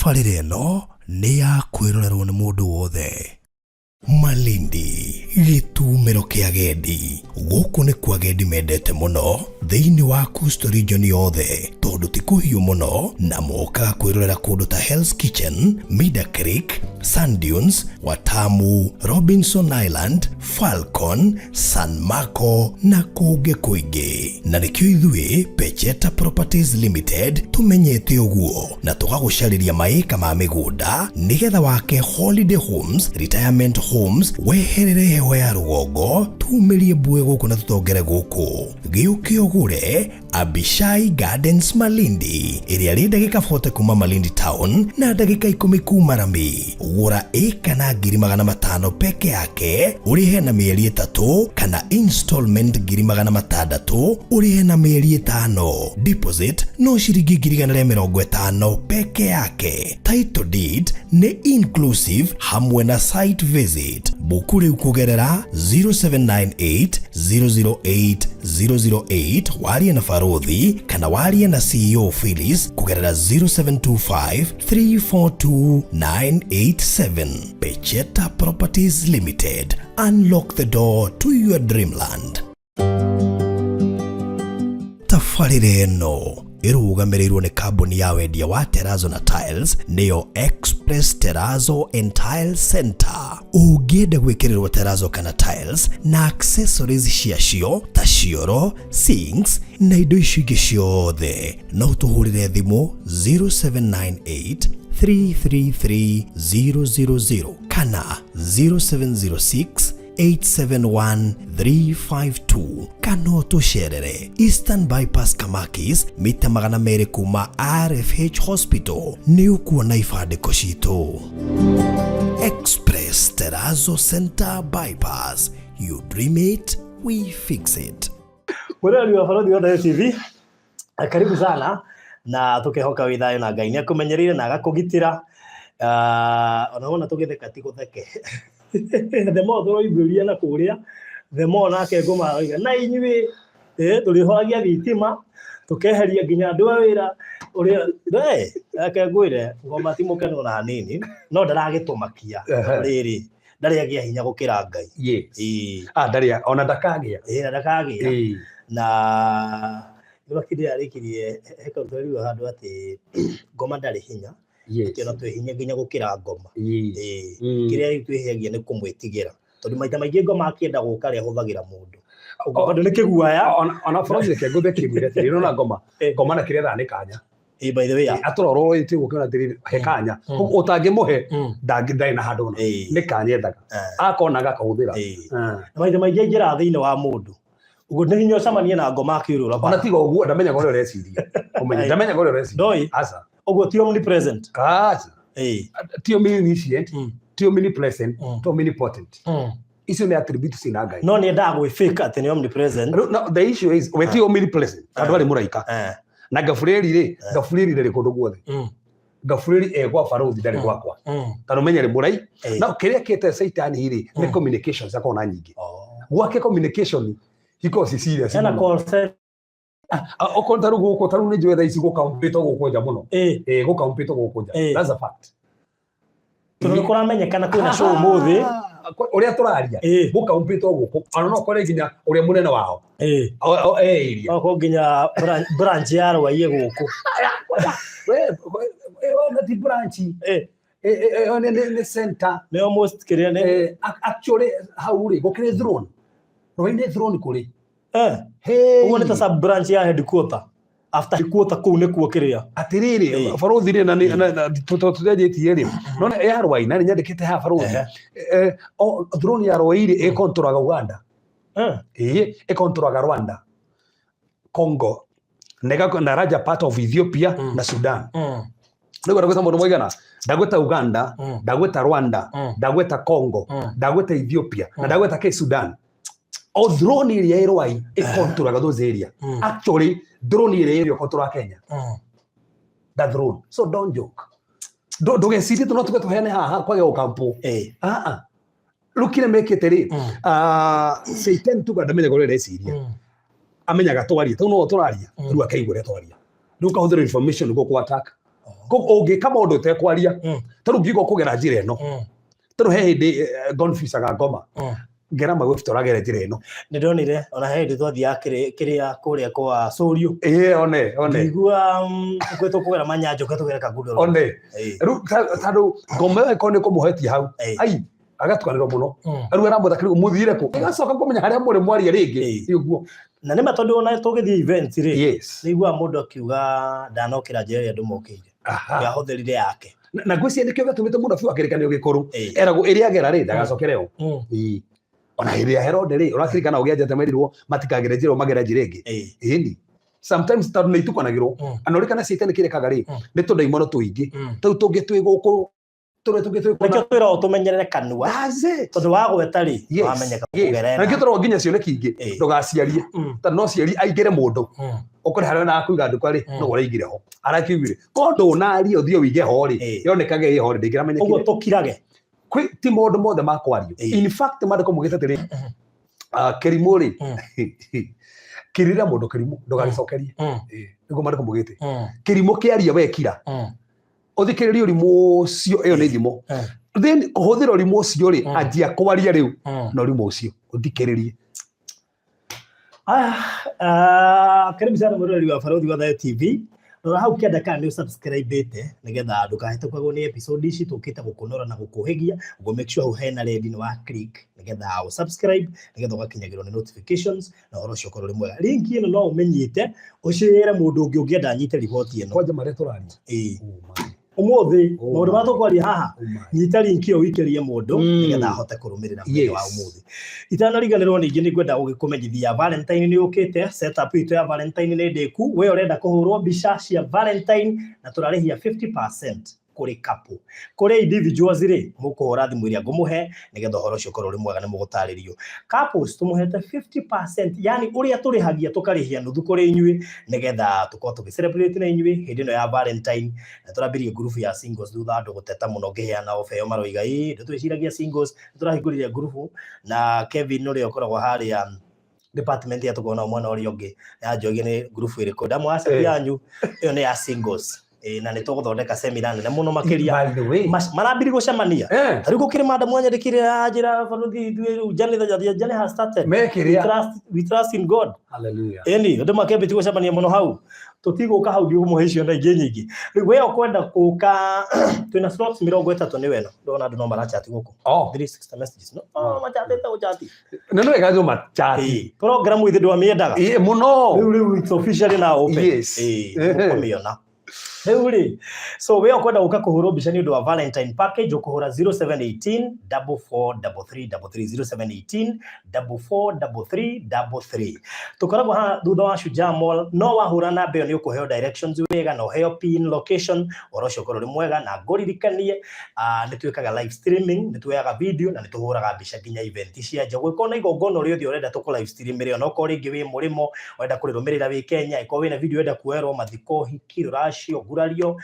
Tabarĩra ĩno nĩ ya kwĩrorerwo nĩ mũndũ wothe. Malindi, gĩtumĩro kĩa agendi. Gũkũ nĩkuo agendi mendete mũno thĩinĩ wa Coastal Region yothe tondũ ti kũhiũ mũno na mokaga kwĩrorera kũndũ ta Hell's Kitchen, Mida Creek, Sand Dunes, Watamu, Robinson Island, Falcon, San Marco na kũngĩ kũingĩ. Na nĩkĩo ithuĩ Pecheta Properties Limited tũmenyete ũguo na tũgagũcarĩria maĩka ma mĩgũnda nĩgetha wake holiday homes, retirement homes, weherere heho ya rũgongo, tumĩrie mbuĩ gũkũ na tũtongere gũkũ. Gĩũke ũgũre Abishai Gardens Malindi ĩrĩa rĩ ndagĩka 40 kuma Malindi Town na ndagĩka 10 kuma Rami. Gũra ĩka na 500,000 peke yake ũrĩhe na mĩeri 3 kana installment 600,000 ũrĩhe na mĩeri 5. Deposit no ciringi 150,000 peke yake. Title deed nĩ inclusive hamwe na site visit. Buku rĩu kũgerera 0798 008 008 warie na Barothi kana warie na CEO Phyllis kũgerera 0725 342 987. Pecheta Properties Limited. Unlock the door to your dreamland. Tabarĩra ĩno ĩrũgamĩrĩirwo nĩ kambuni ya wendia wa Terrazzo na Tiles nĩyo Express Terrazzo and Tile Center. Ũngĩenda gwĩkĩrĩrwo terrazzo kana tiles na accessories ciacio ta cioro, sinks na indo icio ingĩ ciothe, no tũhũrĩre thimũ 0798 333 000 kana 0706 871 352 kana ũtũcerere Eastern Bypass Kamakis mita 200 kuma RFH Hospital nĩ ũkuona ibandĩko citũ. Express Terrazzo Center Bypass, you dream it, we fix it. Mwĩroreri wa Barũthi wa Dayo TV, karibu sana na tukihoka wĩ thayũ na Ngai nĩ akũmenyereire na agakũgitĩra. Ona wona tũgĩtheka ti gũtheke. The more tũroimbũria na kũrĩa, the more nake ngũma aroiga na inyuĩ tũrĩhoragia thitima tũkeheria nginya andũ a wĩra ũrĩa reke ngwĩre ngoma ti mũkenu ona hanini no ndaragĩtũmakia rĩrĩ ndarĩ agĩa hinya gũkĩra Ngai. Yes. Ĩĩ. Ah, ndarĩ ona ndakagĩa. Ĩĩ, na ndakagĩa. Ĩĩ. Na nĩwakindĩ arĩkirie he kaũndũ twerirwo handũ atĩ ngoma ndarĩ hinya. Yes. Atĩ ona twĩ hinya nginya gũkĩra ngoma. Yes. Ĩĩ. Mm. Kĩrĩa rĩu twĩhĩagia nĩ kũmwĩtigĩra tondũ maita maingĩ ngoma akĩenda gũka rĩ ahũthagĩra mũndũ. Ũguo bado nĩ kĩguaya. Ona bũrũri reke ngũthe kĩmwĩre atĩrĩ nona ngoma Eh. ngoma na kĩrĩa ethaga nĩ kanya. Ĩĩ, by the way, yeah. Atũrorwo gũkĩona atĩrĩrĩ he kanya. Mm. Ũtangĩmũhe Mm. ndarĩ na handũ ona. Ĩĩ. Nĩ kanya ethaga. Eh. Akona agakahũthĩra. Ĩĩ. Ah. Na maita maingĩ aingĩraga thĩinĩ wa mũndũ. Ũguo nĩ hinya ũcemanie na ngoma akĩũrũra Ona bara. tiga ũguo ndamenyaga ũrĩa ũreciria. Ũmenye ndamenyaga ũrĩa ũreciria. Ndoi. Aca. Ũguo ti omnipresent. Aca. Ĩĩ. Ti omniscient, Mm. ti omnipresent, Mm. ti omnipotent. Mm. Icio nĩ attributes cina Ngai. No nĩ endaga gwĩ fake atĩ nĩ omnipresent. Rĩu, no, the issue is we ti omnipresent tondũ arĩ mũraika. Eh. Na Gabureri rĩ, Gabureri ndarĩ kũndũ guothe. Mm. Gabureri e gwa barũthi ndarĩ gwakwa. Mm. Tondũ menya rĩ mũrai. Ĩĩ. No kĩrĩa kĩte Caitani rĩ nĩ Mm. communications akoragwo na nyingĩ. Oh. Gwake communication ikoragwo ci serious Hena mũno. call center. Ah, okorwo ta rĩu gũkũ ta rĩu nĩ njũĩ thaa ici gũkampĩtwo gũkũ nja mũno. Ĩĩ. Ĩĩ gũkampĩtwo gũkũ nja. Ĩĩ. That's a fact. Tondũ nĩ kũramenyekana kwĩna show ũmũthĩ. Ah, ũrĩa tũraria Ĩĩ. gũkampĩtwo gũkũ ona no ũkore nginya ũrĩa mũnene wao Ĩĩ. e area. Okorwo nginya branch ya Rwaiĩ gũkũ. We ona ti branch. Ĩĩ. Ĩyo nĩ center. Nĩ almost kĩrĩa nĩ. Actually hau rĩ gũkĩrĩ throne. Rwai nĩ throne kũrĩ. Eh. Hey. Ũguo nĩ ta sub branch ya headquarter. After headquarter kũu nĩkuo kĩrĩa. Atĩrĩrĩ Ĩĩ. barũthi rĩ na tũtianjĩtie rĩ nona ya Rwai na nĩ nyandĩkĩte haha barũthi. Ehe. Throne ya Rwai rĩ ĩkontroraga Uganda. Eh. Ĩĩ ĩkontroraga Rwanda, Congo na na larger part of Ethiopia Mm. na Sudan. Mm. Rĩu ndagwĩta mũndũ mũigana ndagwĩta Uganda Mm. ndagwĩta Rwanda Mm. ndagwĩta Congo Mm. ndagwĩta Ethiopia na Mm. ndagwĩta kĩ Sudan. O drone ĩrĩa ĩ Rwai ĩkontroraga those area. Mm. Actually drone ĩrĩa ĩrĩa ĩkontroraga Kenya. Mm. That drone. So don't joke. Ndũgecirie tũ no tuge tũheane haha kwage gũkampũ. Ĩĩ. Ah ah. Rĩu kĩrĩa mekĩte rĩ Mm. ah, Satan tuga ndamenyaga ũrĩa areciria. Mm. Amenyaga twaria tau no tũraria Mm. rĩu akaigua ũrĩa twaria. Rĩu kahũthĩra information nĩguo kũ attack. Koguo ũngĩka maũndũ ũtekwaria, tarĩu ngiuga ũkũgera njĩra ĩno, tarĩu he hĩndĩ ngonficaga ngoma, ngera magwĩbita ũragera njĩra ĩno. Nĩ ndonire ona he hĩndĩ twathiaga kĩrĩa kũrĩa kwa Sũriũ. Ĩĩ, one one. Ngĩigua kwĩ tũkũgera Manyanjũ, kwĩ tũgere Kangundo Road. One. Rĩu tondũ ngoma ĩyo ĩkorwo nĩ kũmũhetia hau, ai agatukanĩrwo mũno. Rĩu aramwĩra kĩrĩu mũthire kũ, ĩgacoka kũmenya harĩa mũrĩ mwaria rĩngĩ. Ũguo. Na nĩ ma tondũ ona tũgĩthiĩ event rĩ, Yes. nĩ iguaga mũndũ akiuga ndanokĩra njĩra ĩrĩa andũ mokĩire. Yahũthĩrire yake. Na ngwĩciria nĩkĩo gĩatũmĩte mũnabii wa kĩrĩkanĩro gĩkũrũ eragwo ĩrĩa agera rĩ ndagacokere ho. Ĩĩ. Ona hĩndĩ ya Herode rĩ, ũraririkana ũgĩa njata merirwo matikagere njĩra magere njĩra ĩngĩ. Ĩni. Sometimes tondũ nĩ itukanagĩrwo. Ana ũrĩkana citani kĩrekaga rĩ, nĩ tũndaimono tũingĩ. Tũu tũngĩ twĩ gũkũ, tũrĩa tũngĩ twĩ Nĩkĩo twĩragwo tũmenyerere kanua. That's it. Tondũ wagweta rĩ, wamenyeka kũgera Na nĩkĩo tũragwo nginya cioneki ingĩ, ndũgaciarie. Tondũ no ciari aingĩre mũndũ. Ũkore harĩa ona kuiga nduka rĩ, no ũraigire ho. Arakiugire, ko ndũnaria ũthiĩ ũige ho rĩ, yonekage ĩ ho rĩ, ndĩngĩramenyekire. Ũguo tũkirage. Kwĩ ti maũndũ mothe ma kwario. In fact, maandĩko maugĩte atĩrĩ, kĩrimũ rĩ, kĩrĩra mũndũ kĩrimũ, ndũgagĩcokerie. Nĩguo maandĩko maugĩte. Kĩrimũ kĩaria we kira. Ũthikĩrĩrie ũrimũ ũcio, ĩyo nĩ thimo. Then kũhũthĩra ũrimũ ũcio rĩ, anjia kwaria rĩu na ũrimũ ũcio, ũthikĩrĩrie. Aya, karibu sana mwĩroreri wa Barũthi wa Thayo TV. Rora hau kĩanda kana nĩ ũsubscribe-ĩte nĩgetha ndũkahĩtũkagwo nĩ episode ici tũkĩte gũkũnora na gũkũhĩgia. Ũguo make sure hau hena red nĩ wa click nĩgetha ũsubscribe nĩgetha ũgakinyagĩrwo nĩ notifications na ũhoro ũcio ũkorwo ũrĩ mwega. Link ĩno no ũmĩnyite ũcĩre mũndũ ũngĩ ũngĩenda anyite riboti ĩno. Kwanja marĩa tũraria. Ĩĩ. Oh my. Ũmũthĩ Oh maũndũ my. marĩa tũkwaria haha, Oh my. nyita link ĩyo ũikĩrie mũndũ nĩgetha ahote kũrũmĩrĩra mũthenya wa ũmũthĩ. Itanariganĩrwo ningĩ nĩ ngwenda gũgĩkũmenyithia Valentine nĩ yũkĩte, setup itũ ya Valentine nĩ ndĩku. We ũrenda kũhũrwo mbica cia Valentine na tũrarĩhia 50% kũrĩ couple. Kũrĩ individuals rĩ, mũkũhũra thimũ ĩrĩa ngũmũhe nĩgetha ũhoro ũcio ũkorwo ũrĩ mwega nĩ mũgũtarĩrio. Couples tũmũhete 50%, yani ũrĩa tũrĩhagia tũkarĩhia nuthu kũrĩ inyuĩ nĩgetha tũkorwo tũgĩ celebrate na inyuĩ hĩndĩ ĩno ya Valentine. Na tũrambirie ngurubu ya singles thutha andũ gũteta mũno ngĩheana offer ĩyo maroiga ĩ ndũtwĩciragia singles. Nĩtũrahingũrire ngurubu na Kevin ũrĩa ũkoragwo harĩa department ya tũkoragwo nao mwena ũrĩa ũngĩ yanjogia nĩ ngurubu ĩrĩkũ, ndamwĩra WhatsApp yanyu ĩyo nĩ ya singles. Na nĩ tũgũthondeka seminar nene mũno makĩria. By the way. Marambiri gũcemania. Ta rĩu gũkĩrĩ madam wanyandĩkire anjĩra barũthi ithuĩ rĩu journey has started. Mekĩrĩa. We trust in God. Hallelujah. Ĩni, andũ makĩambĩtie gũcemania mũno hau. Tũtigũka hau ndigũmũhe icio na ingĩ nyingĩ. Rĩu we ũkwenda gũka twĩna slots 30 nĩ weno. Ndona andũ no marachat gũkũ. 360 messages. No, machatĩte gũchati. Na no wega andũ machati. Program ithe ndwamĩendaga. Ĩĩ, mũno. Rĩu it's officially now open. Yes. Mũkũmĩona. Rĩu rĩ, so we ũkwenda gũka kũhũrwo mbica nĩ ũndũ wa Valentine package ũkũhũra 0718 4433 33, 0718 4433 33. Tũkoragwo haha thutha wa Shujaa Mall, no wahũra namba ĩyo nĩ ũkũheo directions wega na ũheo pin location, ũhoro ũcio ũkorwo ũrĩ mwega. Na ngũririkanie, nĩ twĩkaga live streaming, nĩ tuoyaga video na nĩ tũhũraga mbica nginya event cia nja. Ũngĩkorwo na igongona rĩothe ũrenda tũkũ live stream rĩ, onokorwo rĩngĩ wĩ mũrĩmo ũrenda kũrĩrũmĩrĩra wĩ Kenya, ĩkorwo wĩna video ũrenda kuoerwo mathiko, ũhiki, rũracio, ngurario,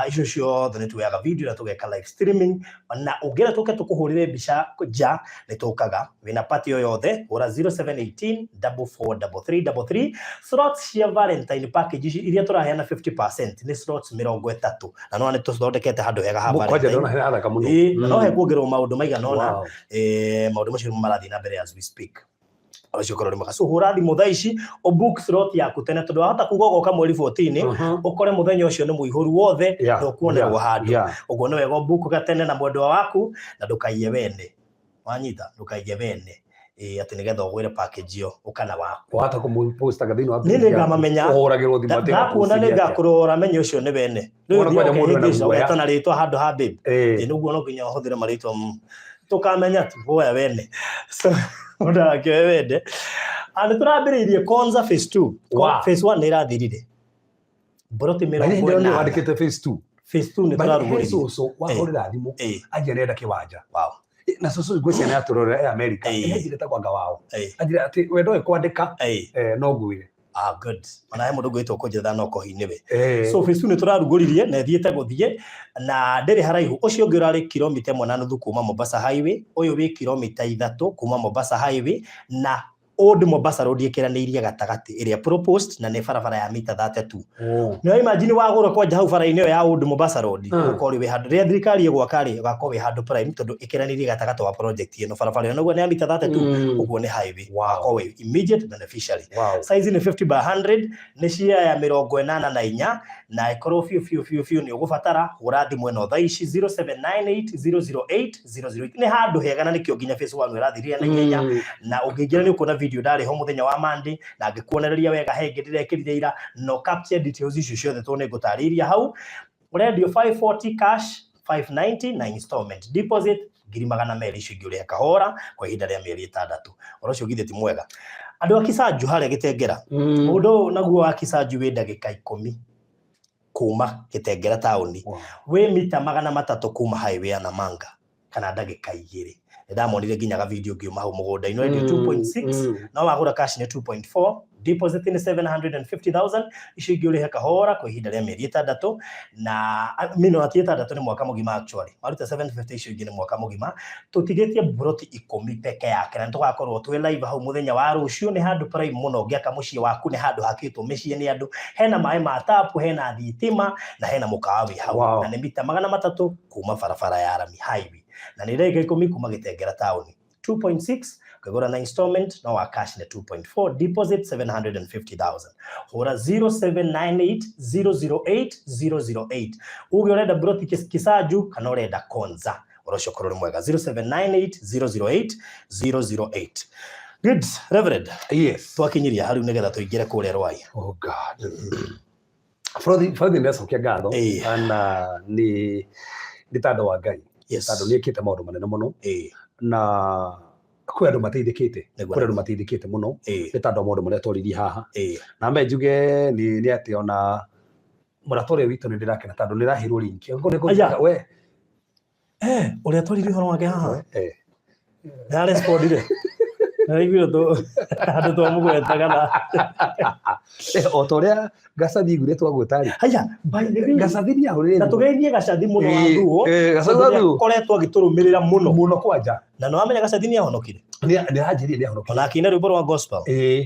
icio ciothe nĩ tuoyaga video na tũgeka live streaming. Na ũngĩenda tũke tũkũhũrĩre mbica nja nĩ tũkaga. Wĩna party o yothe hũra 0718 4433 33. Slots cia Valentine package ici iria tũraheana 50% nĩ slots 30, na no nĩ tũthondekete handũ hega ha Kwanja Valentine. ndona he hathaka mũno. Ĩĩ, na no hekuongererwo maũndũ maigana ũna. Maũndũ macio nĩmo marathiĩ na mbere as we speak. Ũcio ũkorwo ũrĩ mwega. So hũra thimũ thaa ici ũbook slot yaku tene, tondũ wahota kuga ũgoka mweri 14, ũkore mũthenya ũcio nĩ mũihũru wothe, ndũkuonerwo handũ. Ũguo nĩ wega ũbook gatene na mwendwa waku na ndũkaiye wene. Wanyita, ndũkaiye wene. Ĩĩ, atĩ nĩgetha ũgwĩre package ĩyo ũkana waku. Wahota kũmũpostaga thĩinĩ wa Niĩ nĩ ngamamenya. Ũhũragĩrwo thimũ atĩ Ndakuona nĩ ũgaposti atĩa. ngakũrora menye ũcio nĩ wene. Rĩu Wona kwanja mũndũ ena ũkehĩngĩca guoya. ũgetana rĩtwa handũ ha babe. Ĩĩ, nĩguo no nginya ũhũthĩre marĩtwa tũkamenya tu woya wene. So mũndũ arakĩoe wene. Nĩ tũrambĩrĩirie Konza phase 2. Phase 1 nĩ ĩrathirire. Mburoti Na mĩrongo hĩndĩ ĩyo nĩ ĩnana. wandĩkĩte phase 2. Phase 2 nĩ But he tũrarugũririe. cũcũ wahũrĩra thimũ anjia nĩenda kĩwanja. Na cũcũ ngwĩciria nĩ atũrorera e America. Nĩ anjĩrĩte kwanga wao. Anjĩra atĩ we ndoĩ kwandĩka, no ngwĩre. Ah, good. Ona he mũndũ ngwĩtwo kũnjĩra no kohi nĩwe. So phase 2 nĩ tũrarugũririe na ĩthiĩte gũthiĩ na ndĩrĩ haraihu. Ũcio ũngĩ ũrarĩ kilomita 1.5 kuma Mombasa Highway, ũyũ wĩ kilomita 3 kuma Mombasa Highway na Old Mombasa Road ĩkĩranĩirie gatagatĩ ĩrĩa proposed na nĩ barabara ya mita 32. Nĩ imagine wagũra kwanja hau bara-inĩ ĩyo ya Old Mombasa Road, ũkorwo wĩ handũ rĩrĩa thirikari ĩgwaka rĩ, ũgakorwo wĩ handũ prime tondũ ĩkĩranĩirie gatagatĩ wa project ĩno. Barabara ĩyo naguo nĩ ya mita 32, ũguo nĩ highway. Ũgakorwo wĩ immediate beneficiary. Size nĩ 50 by 100, nĩ share ya 84, na ĩkorwo biũ biũ biũ biũ nĩ ũgũbatara, hũra thimũ ĩno thaa ici 0798 008 008. Nĩ handũ hega na nĩkĩo nginya phase 1 ĩrathirire na ihenya. Na ũngĩingĩra nĩ ũkuona video ndarĩ ho mũthenya wa Monday na ngĩkuonereria wega, he ĩngĩ ndĩrekĩrire ira no capture details icio ciothe tondũ nĩ ngũtarĩirie hau. Ũrendio 540 cash, 590 na installment, deposit 200,000, icio ingĩ ũrĩhe kahora kwa ihinda rĩa mĩeri 6. Ũhoro ũcio githĩ ti mwega? Andũ a Kisanju harĩa Gĩtengera, mũgũnda ũyũ naguo wa Kisanju wĩ ndagĩka 10 kuma Gĩtengera taũni, wĩ mita 300 kuma highway ya Namanga kana ndagĩka 2. Nĩ ndamonire nginya ga video ngiuma hau mũgũnda-inĩ. Ũrendio 2.6, no wagũra cash nĩ 2.4, deposit nĩ 750,000, icio ingĩ ũrĩhe kahora kwa ihinda rĩa mĩeri 6, na mino ti 6, nĩ mwaka mũgima actually. Waruta 750, icio ingĩ nĩ mwaka mũgima. Tũtigĩtie mburoti 10 peke yake na nĩtũgakorwo twĩ live hau mũthenya wa rũciũ. Nĩ handũ prime mũno ũngĩaka mũciĩ waku, nĩ handũ hakĩtwo mĩciĩ nĩ andũ, hena maĩ ma tap, hena thitima na hena mũkawa wĩ hau. Na nĩ mita 300 kuma barabara ya rami highway na nĩ ndagĩka 10 kuma Gĩtengera taũni. 2.6 ũkĩgũra na installment, no wa cash nĩ 2.4, deposit 750,000. Hũra 0798 008 008 uge ũrenda broti Kisanju kana ũrenda Konza. Ũhoro ũcio ũkorwo ũrĩ mwega. 0798 008 008. Good, Reverend. Yes. Twakinyiria hau nĩgetha tũingĩre kũrĩa Rwai. Oh God. Bũrũthi bũrũthi nĩ ngatho na nĩ tondũ wa Ngai, tondũ nĩ ekĩte maũndũ manene mũno na kwĩ andũ mateithĩkĩte, kwĩ andũ mateithĩkĩte mũno nĩ tondũ wa maũndũ marĩa twaririe haha. Na mbe njuge nĩ atĩ ona mũrata ũrĩa witũ nĩ ndĩrakena tondũ nĩ raheirwo link. Angĩkorwo nĩ Aya. kũnjĩka, we Ũrĩa twaririe ũhoro wake haha nĩ arespondire, nĩaraiguire handũ twamũgwetaga na O ta ũrĩa Gacathi iguire twagwĩta rĩ, Haya, by the way, Gacathi nĩ ahũrĩre na tũgeithie Gacathi mũno wa Thuo, Gacathi tondũ wa Thuo. nĩakoretwo agĩtũrũmĩrĩra mũno. Mũno kwanja. Na nĩ wamenya Gacathi nĩ ahonokire. Nĩ aranjĩrire nĩ ahonokire. Ona akĩina rwĩmbo rwa gospel.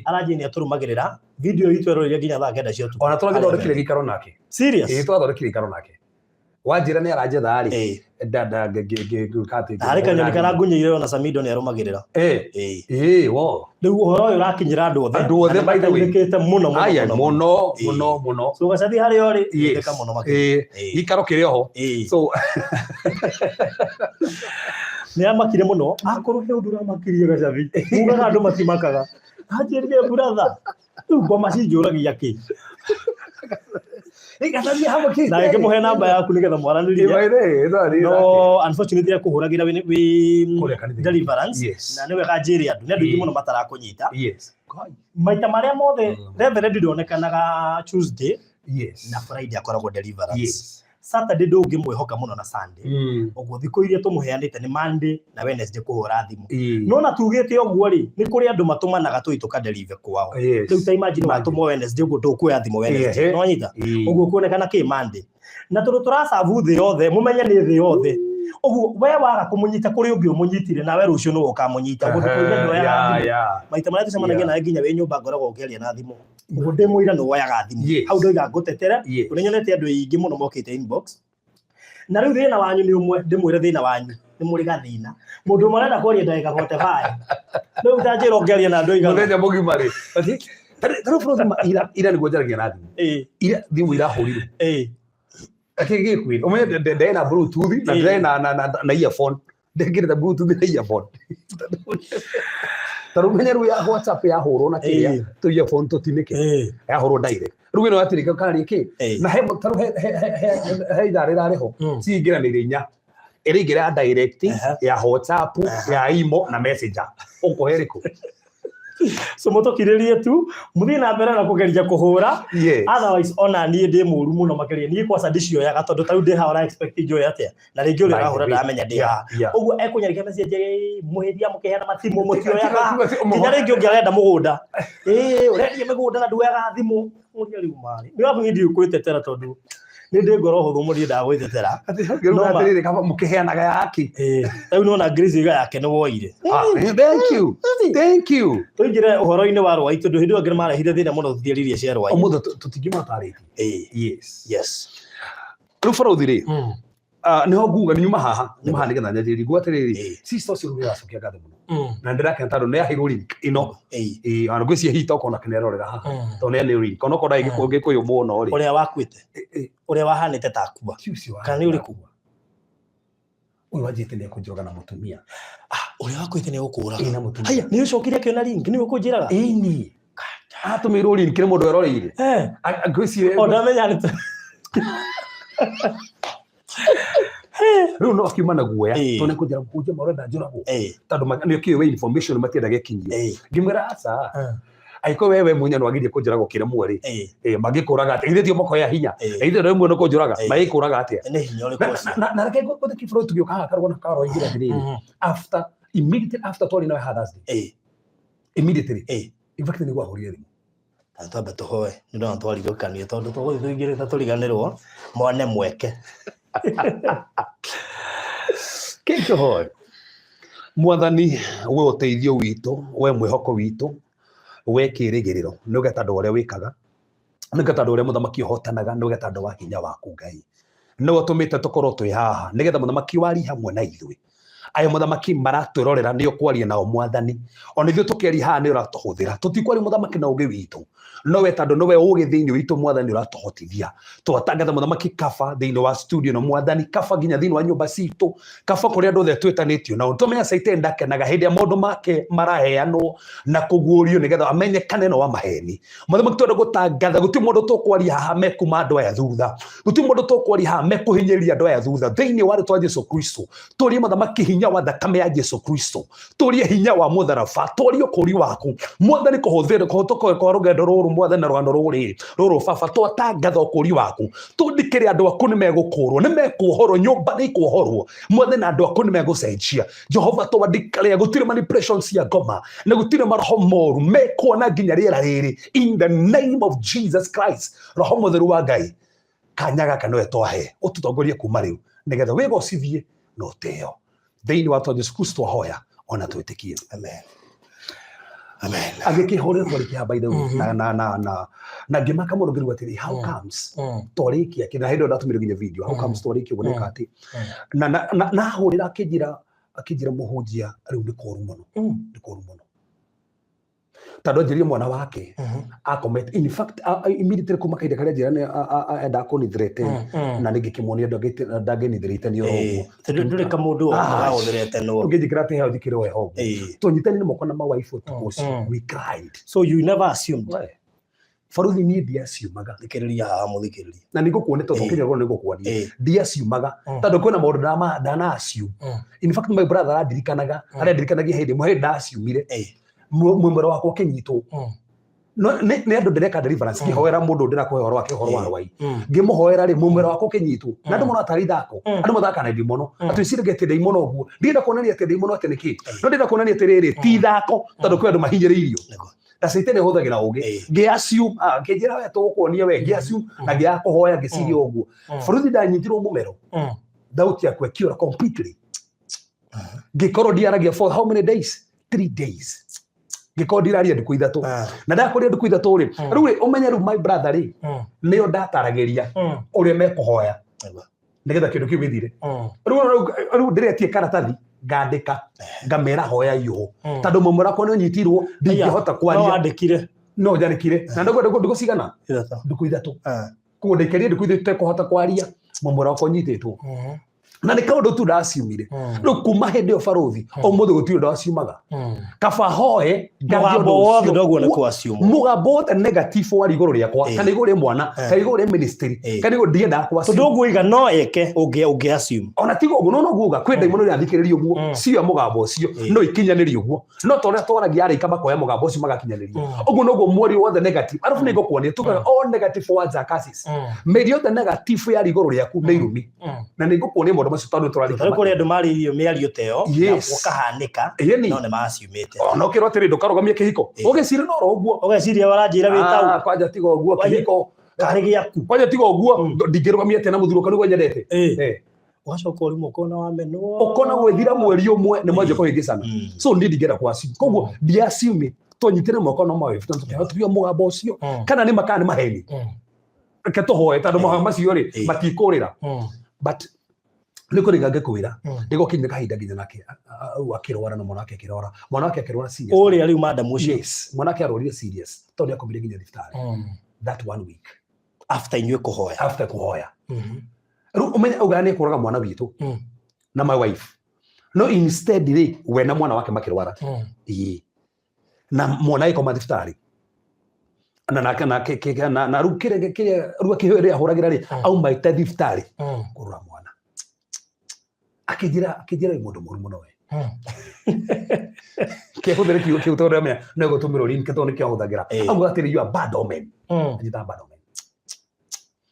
Aranjĩrire nĩ atũrũmagĩrĩra video itũ eroreire nginya thaa 9 cia ũtukũ. Ona tũragĩthondekire gĩikaro nake. Serious? Ĩĩ, twathondekire gĩikaro nake. Wanjĩra nĩ aranjetha rĩ, nda ngĩka atĩ Na harĩ kanyoni karangunyĩire ona Samido nĩ arũmagĩrĩra. Ĩĩ wo. Rĩu ũhoro ũyũ ũrakinyĩra andũ othe. Andũ othe, Na by the way. nĩmateithĩkĩte mũno mũno Aya, mũno. Mũno mũno mũno. So Gacathi harĩa ũrĩ, teithĩka mũno makĩria. Gĩikaro kĩrĩ oho. So Nĩ amakire mũno, akorwo he ũndũ ũramakirie Gacathi, mugaga andũ matimakaga. Anjĩrire, "Brother, rĩu ngoma cinjũragia kĩ?" Gacathi hamwe. Na ngĩmũhe namba yaku nĩgetha mwaranĩrie, no unfortunately akũhũragĩra wĩ Kũrĩa kanitha-inĩ. deliverance. Na nĩ wega njĩre andũ, nĩ andũ aingĩ mũno matarakũnyita. Maita marĩa mothe Reverend ndonekanaga Tuesday na Friday akoragwo deliverance. Saturday ndũngĩmwĩhoka mũno na Sunday. Ũguo thikũ iria tũmũheanĩte nĩ Monday na Wednesday kũhũra thimũ. No na tugĩte ũguo rĩ, nĩ kũrĩ andũ matũmanaga tũi tũkadeliver kwao. Rĩu ta imagine watũmwo Wednesday ũguo, ndũkuoya thimũ Wednesday. Nĩwanyita? Ũguo kuonekana kĩ Monday. Na tondũ tũracabu thĩ yothe, mũmenye nĩ thĩ yothe. Ũguo we waga kũmũnyita, kũrĩ ũngĩ ũmũnyitire, nawe rũciũ nĩwe ũkamũnyita. Ũguo ndũkoiga ndoyaga thimũ. Maita marĩa tũcemanagia nawe nginya wĩ nyũmba ngoragwo ngĩaria na thimũ. Ũguo ndĩ mũira nĩ woyaga thimũ. Hau ndoiga ngũtetere, tondũ nĩnyonete andũ aingĩ mũno mokĩte inbox. Na rĩu thĩna wanyu nĩ ũmwe, ndĩmwĩre thĩna wanyu, nĩ mũrĩ gathĩna. Mũndũ ũmwe arenda kwaria ndagĩka 45. Rĩu ta njĩra ũngĩaria na andũ aigana? Mũthenya mũgima rĩ. Ta rĩu bũrũri ma ira ira nĩguo njaragia na thimũ. Ira thimũ irahũrirwo. Akĩ gĩkwĩra. Ũmenye ndarĩ na bluetooth na ndarĩ na earphone. Ndekĩrĩte bluetooth na earphone. Ta rĩu menye rĩu ya WhatsApp yahũrwo na kĩrĩa tũ earphone tũtinĩke. Yahũrwo direct. Rĩu ĩno yatirĩka karĩ kĩ? Na he ta rĩu he ithaa rĩrarĩ ho. Cingĩranĩire inya. Ĩraingĩra ya direct, ya WhatsApp, ya imo na Messenger. Ũkũhe ĩrĩkũ? So mũtũkirĩrie tu, mũthiĩ na mbere na kũgeria kũhũra. Otherwise ona niĩ ndĩ mũru mũno makĩria, niĩ kwaca ndicioyaga tondũ ta rĩu ndĩ haha ũra expect njoe atĩa, na rĩngĩ ũrĩa ũrahũra ndaramenya ndĩ haha. Ũguo ekũnyandĩkĩra message, "Mũhĩtia mũkĩheana matimũ mũtioyaga," nginya rĩngĩ ũngĩ arenda mũgũnda, ĩĩ ũrendia mĩgũnda na nduoyaga thimũ. Mũria rĩu marĩ nĩ wabu, niĩ ndiũĩ kwĩtetera tondũ Nĩ ndĩ ngoro hũthũ mũno ndiendaga gwĩtetera. Atĩ ngĩruga No ma- atĩrĩrĩ kaba mũkĩheanaga yaki. Ĩĩ. Rĩu nĩwona Grace oiga yake nĩ woire. Ah, thank you. Thank you. Tũingĩre ũhoro-inĩ wa rwai tondũ hĩndĩ ĩyo angĩ nĩmarehire thĩna mũno tũtiaririe cia rwai. Ũmũthĩ tũtingiuma tarĩtie. Ĩĩ. Yes. Yes. Rĩu barũthi rĩ, ah, nĩho nguga nyuma haha, nyuma haha nĩgetha nyanjĩrĩrie. Nguga atĩrĩrĩ, Ĩĩ. sister ũcio rĩu nĩaracokia ngatho mũno. Na ndĩrakena tondũ nĩaheirwo link ĩno. Ĩĩ. Ĩĩ, ona ngwĩciria hihi tokorwo nake nĩarorera haha. Tondũ nĩ link. Onokorwo ndarĩ Gĩkũyũ mũno rĩ. Ũrĩa wakuĩte. Ĩĩ, Ũrĩa wahanĩte ta akua. ti ũcio wa- Kana nĩ ũrĩkũ? Ũyũ wanjĩte nĩekũnjũraga na mũtumia. Ah, ũrĩa wakuĩte nĩ egũkũraga. Ĩĩ, na mũtumia. Haya, nĩ ũcokire akĩona link, nĩwe ũkũnjĩraga? Ĩni. Atũmĩirwo link nĩ mũndũ eroreire. Eh. Ngwĩciria O ndamenya nĩ rĩu no akiuma na guoya Ĩĩ. tondũ nĩkũnjĩra kũnjia marenda njũragwo Ĩĩ. tondũ nĩ ũkĩũĩ information matiendaga ĩkinyio Ĩĩ. ngĩmwĩra aca angĩkorwo we we mwenyewe nĩwagirie kũnjũraga ũkĩremwo rĩ Ĩĩ. ĩ, mangĩkũraga atĩa githĩ tio mokoya hinya Ĩĩ. githĩ rĩmwe nĩ kũnjũraga Ĩĩ. magĩkũraga atĩa Nĩ hinya ũrĩkũ Na- ũcio? na reke ngũthĩ kĩbũrũri tũgĩũka haha karũgano karoigire atĩrĩrĩ after immediately after twarĩ nawe haha Thursday Ĩĩ. immediately Ĩĩ. in fact nĩguo ahũrire thimũ Ta twambe tũhoe nĩ ndona twarirũkanio tondũ tũgũthiĩ tũingĩrĩte tũriganĩrwo mone mweke. Kĩtũhoe. Mwathani we ũteithio witũ, we mwĩhoko witũ, we kĩĩrĩgĩrĩro, nĩ ũgeta andũ ũrĩa wĩkaga, nĩ ũgeta andũ ũrĩa mũthamaki ũhotanaga, nĩ ũgeta andũ wa hinya waku Ngai. Nĩwe ũtũmĩte tũkorwo twĩ haha, nĩgetha mũthamaki warie hamwe na ithuĩ. Aya mũthamaki maratwĩrorera nĩ ũkwaria nao mwathani. Ona ithuĩ tũkĩaria haha nĩ ũratũhũthĩra. Tũtikwaria mũthamaki na ũgĩ witũ. No we tondũ nĩwe ũgĩ thĩinĩ witũ mwathani ũratũhotithia. Twatangatha mũthamaki kaba thĩinĩ wa studio na mwathani kaba nginya thĩinĩ wa nyũmba citũ. Kaba kũrĩa andũ othe twĩtanĩtio nao. Tũmenya Caitani ndakenaga hĩndĩ ĩrĩa maũndũ make maraheanwo na kũguũrio nĩgetha amenyekane no wa maheni. Mũthamaki twenda gũtangatha gũtirĩ mũndũ tũkwaria haha mekuma andũ aya thutha. Gũtirĩ mũndũ tũkwaria haha mekũhinyĩrĩria andũ aya thutha. Thĩinĩ wa rĩtwa Jesu Kristo. Tũrie mũthamaki hinya wa thakame ya Jesu Kristo. Tũrie hinya wa mũtharaba. Tũrie ũkũũri waku. Mwathani kũhũthĩra kũhĩtũka kwa rũgendo rũrũ mwathani na rũgano rũrĩ rũrũ baba twatangatha ũkũũri waku. Tũndikĩre andũ aku nĩ megũkũũrwo, nĩ mekuohorwo, nyũmba nĩ ikuohorwo. Mwathani andũ aku nĩ megũcenjia. Jehova twandikĩre gũtirĩ manipulation cia ngoma na gũtirĩ maroho moru mekuona nginya rĩera rĩrĩ in the name of Jesus Christ. Roho mũtheru wa Ngai kanya gaka nĩwe twahe ũtũtongorie kuma rĩu nĩgetha wĩgocithie na ũtĩo thĩinĩ wa twa Jesu Kristo twahoya ona twĩtĩkie. Amen. Amen. Agĩkĩhũrĩra twarĩkia by the way na na na na na ngĩmaka mũno ngĩrigwo atĩrĩ how comes twarĩkia kĩ na hĩndĩ ĩyo ndatũmĩire nginya video how comes twarĩkia ũguo nĩka atĩ na na na na ahũrĩra akĩnjĩra akĩnjĩra mũhunjia rĩu nĩ kũru mũno nĩ kũru mũno tondũ anjĩrire mwana wake akomete in fact immediately kuma kahinda karĩa njĩra nĩ endaga kũnithirete na nĩ ngĩkĩmuonia ndangĩnithirete nĩ oro ũguo Tondũ ndũrĩ kamũndũ Ah, gagũthirete nũ. ũngĩnjĩkĩra atĩ heo njĩkĩre heho ũguo tũnyitanire moko na mawaifu ũtukũ ũcio we cried. So you never assumed. We, baruthi niĩ ndiaciumaga. Thikĩrĩria haha mũthikĩrĩria. Na nĩ ngũkuonia tondũ ũkĩnya rũgano nĩ ngũkuonia. Ndiaciumaga tondũ kwĩna maũndũ ndana assume. In fact my brother arandirikanaga arandirikanagia hĩndĩ ĩmwe hĩndĩ ndaciumire mwĩmwero wakwa ũkĩnyitwo. No, nĩ andũ ndĩreka deliverance ngĩhoera mũndũ ndĩrakũhe ũhoro wake ũhoro wa rwai ngĩmũhoera rĩ mũmwĩra wakwa ũkĩnyitwo na andũ mona tarĩ ithako andũ mathaka na ndimono atĩ wĩciragia atĩ ndaimono ũguo ndĩrenda kuonania atĩ ndaimono atĩ nĩkĩ no ndĩrenda kuonania atĩrĩrĩ ti ithako tondũ kwĩ andũ mahinyĩrĩirio na Satan ĩhũthagĩra ũgĩ ngĩ assume ngĩnjĩra we tũgũkuonia we ngĩ assume na ngĩaga kũhoya ngĩciria ũguo bũrũri ndanyitirwo mũmero thauti yakwa ĩkĩũra completely ngĩkorwo ndiaragia for how many days 3 days ngĩkorwo ndiraria ndukũ ithatũ na ndakũria ndukũ ithatũ rĩ rĩu rĩ ũmenye rĩu my brother rĩ nĩo ndataragĩria ũrĩa mekũhoya nĩgetha kĩndũ kĩu gĩthire rĩu ndĩretie karatathi ngandĩka ngamera hoya iũhũ tondũ mũmwe wakwa nĩ ũnyitirwo ndingĩhota No kwaria wandĩkire. No njandĩkire na ndukũ cigana Ithatũ. Ndukũ ithatũ koguo ndaikarie ndukũ ithatũ itekũhota kwaria mũmwe wakwa ũnyitĩtwo na nĩ kaũndũ tu ndaciumire rĩu kuma hĩndĩ ĩyo barũthi ũmũthĩ gũtirĩ ũndũ aciumaga kaba hoe ngathiĩ Mũgambo ũndũ wothe ũcio. ndoguo nĩ kũ-assume. Mũgambo wothe negative warĩ igũrũ rĩakwa kana igũrũ rĩa mwana kana igũrũ rĩa ministry kana igũrũ ndiendaga Tondũ kũ-assume. ũguo oiga no eke ũngĩ assume. Ona tiga ũguo no noguo uga kwĩ ndaimono ĩrathikĩrĩria ũguo cio mũgambo ũcio no ikinyanĩrie ũguo no ta ũrĩa twaragia araika makoya mũgambo ũcio magakinyanĩria ũguo noguo mwario wothe negative arabu nĩ ngũkuonia tugaga all negative words are curses mĩario yothe negative yarĩ igũrũ rĩaku nĩ irumi na nĩ ngũkuonia maũndũ macio tondũ tũrarĩkia Tondũ kũrĩ andũ marĩirio mĩario ta ĩyo na Yes. gũkahanĩka Ĩni. no nĩ maciumĩte. Ona ũkĩrwo atĩrĩ ndũkarũgamie kĩhiko ũgĩciria no oro ũguo. Ũgeciria ũranjĩra wĩ Ah, tau. Kwanja tiga ũguo Why- kĩhiko. Karĩ gĩaku. Kwanja tiga ũguo, ndingĩrũgamia atĩa na mũthuri wakwa nĩguo nyendete. Ũgacoka ũrimũ ũkona wamenwo. Ũkona gwĩthira mweri ũmwe nĩ mwanjia kũhĩngĩcana. So niĩ ndingĩenda kũ assume. Koguo ndi assume tũnyitĩre moko no mawe tũkĩhota mũgambo ũcio kana nĩ makana nĩ maheni. Reke tũhoe tondũ mahoya macio rĩ matikũrĩra. But nĩ kũrĩ ngĩkwĩra nĩ gwakinyire kahinda nginya nake akĩrwara na mwana wake akĩrwara, mwana wake akĩrwara serious. Ũrĩa rĩu madam ũcio? Yes, mwana wake arwarire serious tondũ nĩ akomire nginya thibitarĩ that one week. After inyuĩ kũhoya? After kũhoya. Rĩu ũmenye augaga nĩ ekũraga mwana witũ na my wife, no instead rĩ, we na mwana wake makĩrwara. Ĩĩ, na mwana agĩkoma thibitarĩ na nake na na na rĩu kĩrĩa kĩrĩa rĩu akĩrĩa ahũragĩra rĩ, aumaite thibitarĩ kũrora mwana, akĩnjĩra wĩ mũndũ mũru mũno we. Kĩhũthĩre kiugo kĩu tondũ amenya no gũtũmĩrwo rini tondũ nĩkĩo ahũthagĩra. Auga atĩrĩ, "You are bad omen." Anjĩtaga bad omen.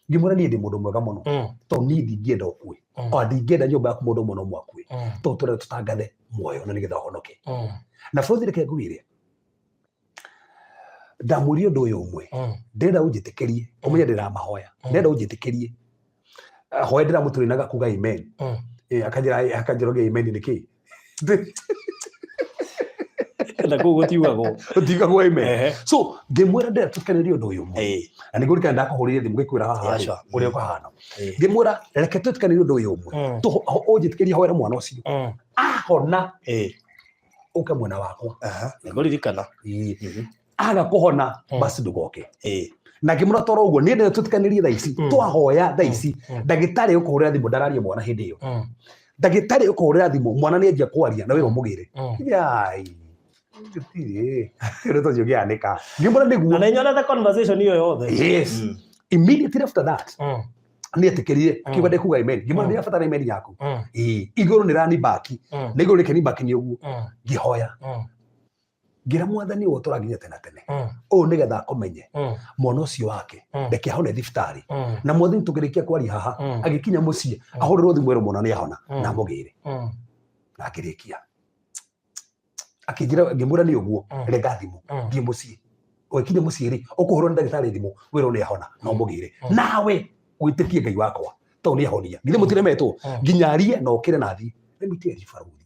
Ngĩmwĩra niĩ ndĩ mũndũ mwega mũno tondũ niĩ ndingĩenda ũkue, ona ndingĩenda nyũmba yaku mũndũ ũmwe no mwakue, tondũ tũrenda tũtangathe muoyo na nĩgetha ũhonoke. Na bũrũri, reke ngwĩre, ndamwĩrire ũndũ ũyũ ũmwe, ndĩrenda ũnjĩtĩkĩrie, ũmenye ndĩramahoya, ndĩrenda ũnjĩtĩkĩrie hoya ndĩramũtũrĩnaga kuga amen. Akanjĩra ũge amen nĩ kĩ? Na kũu gũtiugagwo. Ũtiugagwo amen. So ngĩmwĩra ndĩrenda tũkenere ũndũ ũyũ ũmwe, na nĩguo rikana ndakũhũrĩire thimũ ngĩkwĩra haha rĩ, ũrĩa ũkahana. Ngĩmwĩra reke twĩtĩkanĩrie ũndũ ũyũ ũmwe, ũnjĩtĩkĩrie hoere mwana ũcio, ahona ũke mwena wakwa. Nĩngũririkana. Aga kũhona, basi ndũgoke. Na ngĩmwĩra toro ũguo niĩ ndĩrenda twĩtĩkanĩrie thaa ici, twahoya thaa ici, ndagĩtarĩ ũkũhũrĩra thimũ ndararia mwana hĩndĩ ĩyo, ndagĩtarĩ ũkũhũrĩra thimũ mwana nĩ anjia kwaria na wĩra ũmũgĩre. Yai, gũtirĩ ũndũ ta ũcio ũngĩhanĩka. Ngĩmwĩra nĩguo. Na nĩnyonete conversation ĩyo yothe. Yes. Immediately after that nĩ etĩkĩrire, akiuga ndekuga amen. Ngĩmwĩra ndĩrabatara amen yaku. Ĩĩ, igũrũ nĩ rani baki na igũrũ rĩkĩ baki nĩ ũguo. Ngĩhoya, ngĩra Mwathani ũyũ ũtũra nginya tene tene ũũ nĩgetha akũmenye mwana ũcio wake, reke ahone thibitarĩ. Na Mwathani, tũkĩrĩkia kwaria haha, agĩkinya mũciĩ ahũrĩrwo thimũ ĩrwo mwana nĩ ahona na amũgĩre. Na akĩrĩkia akĩnjĩra, ngĩmwĩra nĩ ũguo, renga thimũ, thiĩ mũciĩ. Ũgĩkinya mũciĩ rĩ, ũkũhũrwo nĩ ndagĩtarĩ thimũ wĩrwo nĩ ahona na ũmũgĩre nawe wĩtĩkie Ngai wakwa tondũ nĩ ahonia. Githĩ mũtiremetwo nginya arie na ũkĩre na athiĩ? Let me tell you, barũthi,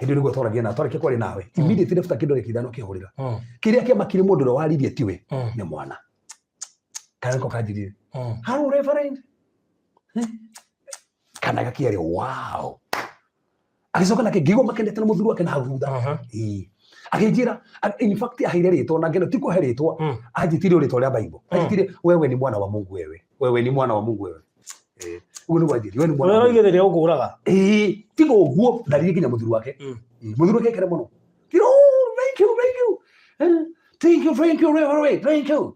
hĩndĩ ĩyo nĩguo twaragia na twarĩkia kwaria nawe, immediately after kĩndũ rĩkĩ ithano kĩhũrĩra, kĩrĩa kĩamakire mũndũ ũrĩa waririe tiwe, nĩ mwana kana nĩko kanjirire, "Hello, reverend." Kana gakĩaria, wow. Agĩcoka nake ngĩigua makenete na mũthuri wake na hau thutha. Ĩĩ. Akĩnjĩra, in fact aheire rĩtwa na ngeno ti kũhe rĩtwa, anjĩtire rĩtwa rĩa Bible, anjĩtire, "Wewe ni mwana wa Mungu, wewe, wewe ni mwana wa Mungu wewe." Ũguo nĩguo anjĩrire, "We ni mwana Ũrĩa wa Mungu." ũroigĩte nĩ ũkũraga. Ĩĩ, tiga ũguo ndaririe nginya mũthuri wake. Mũthuri wake ekere mũno. Kiro, "Oh, thank you, thank you. Thank you, thank you, reverend, thank you."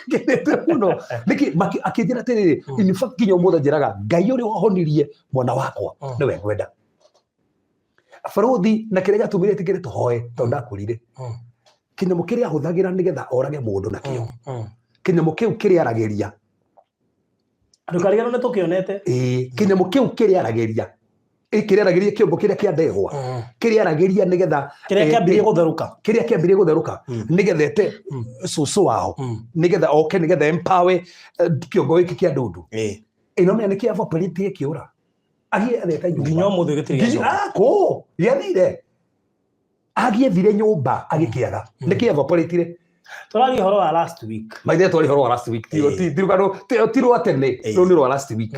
Ngenete mũno. Nĩkĩ akĩnjĩra atĩrĩrĩ, in fact nginya ũmũthĩ anjĩraga Ngai ũrĩa wahonirie mwana wakwa nĩwe ngwenda. Barũthi, na kĩrĩa gĩatũmire ĩtĩkĩre tũhoe tondũ ndakwĩrire kĩnyamũ kĩrĩa ahũthagĩra nĩgetha orage mũndũ nakĩo, kĩnyamũ kĩu kĩrĩa aragĩria. Ndũkariganĩrwo nĩ tũkĩonete. Ĩĩ, kĩnyamũ kĩu kĩrĩa aragĩria, kĩrĩa aragĩria kĩongo kĩrĩa kĩa ndegwa, kĩrĩa aragĩria nĩgetha Kĩrĩa kĩambirie gũtherũka. Kĩrĩa kĩambirie gũtherũka nĩgetha ete cũcũ wao, nĩgetha oke, nĩgetha empower kĩongo gĩkĩ kĩa ndundu ĩno nĩ kĩa evaporate kĩũra agĩethete nyũmba. Nginya ũmũthĩ gĩtirĩ Nginya gĩacoka. Ah, kũ gĩathire, agĩethire nyũmba agĩkĩaga, nĩ kĩ evaporatire. Tũraria ũhoro wa last week. Maithe, twari ũhoro wa last week, ti rũgano ti rwa tene, rũu nĩ rwa last week.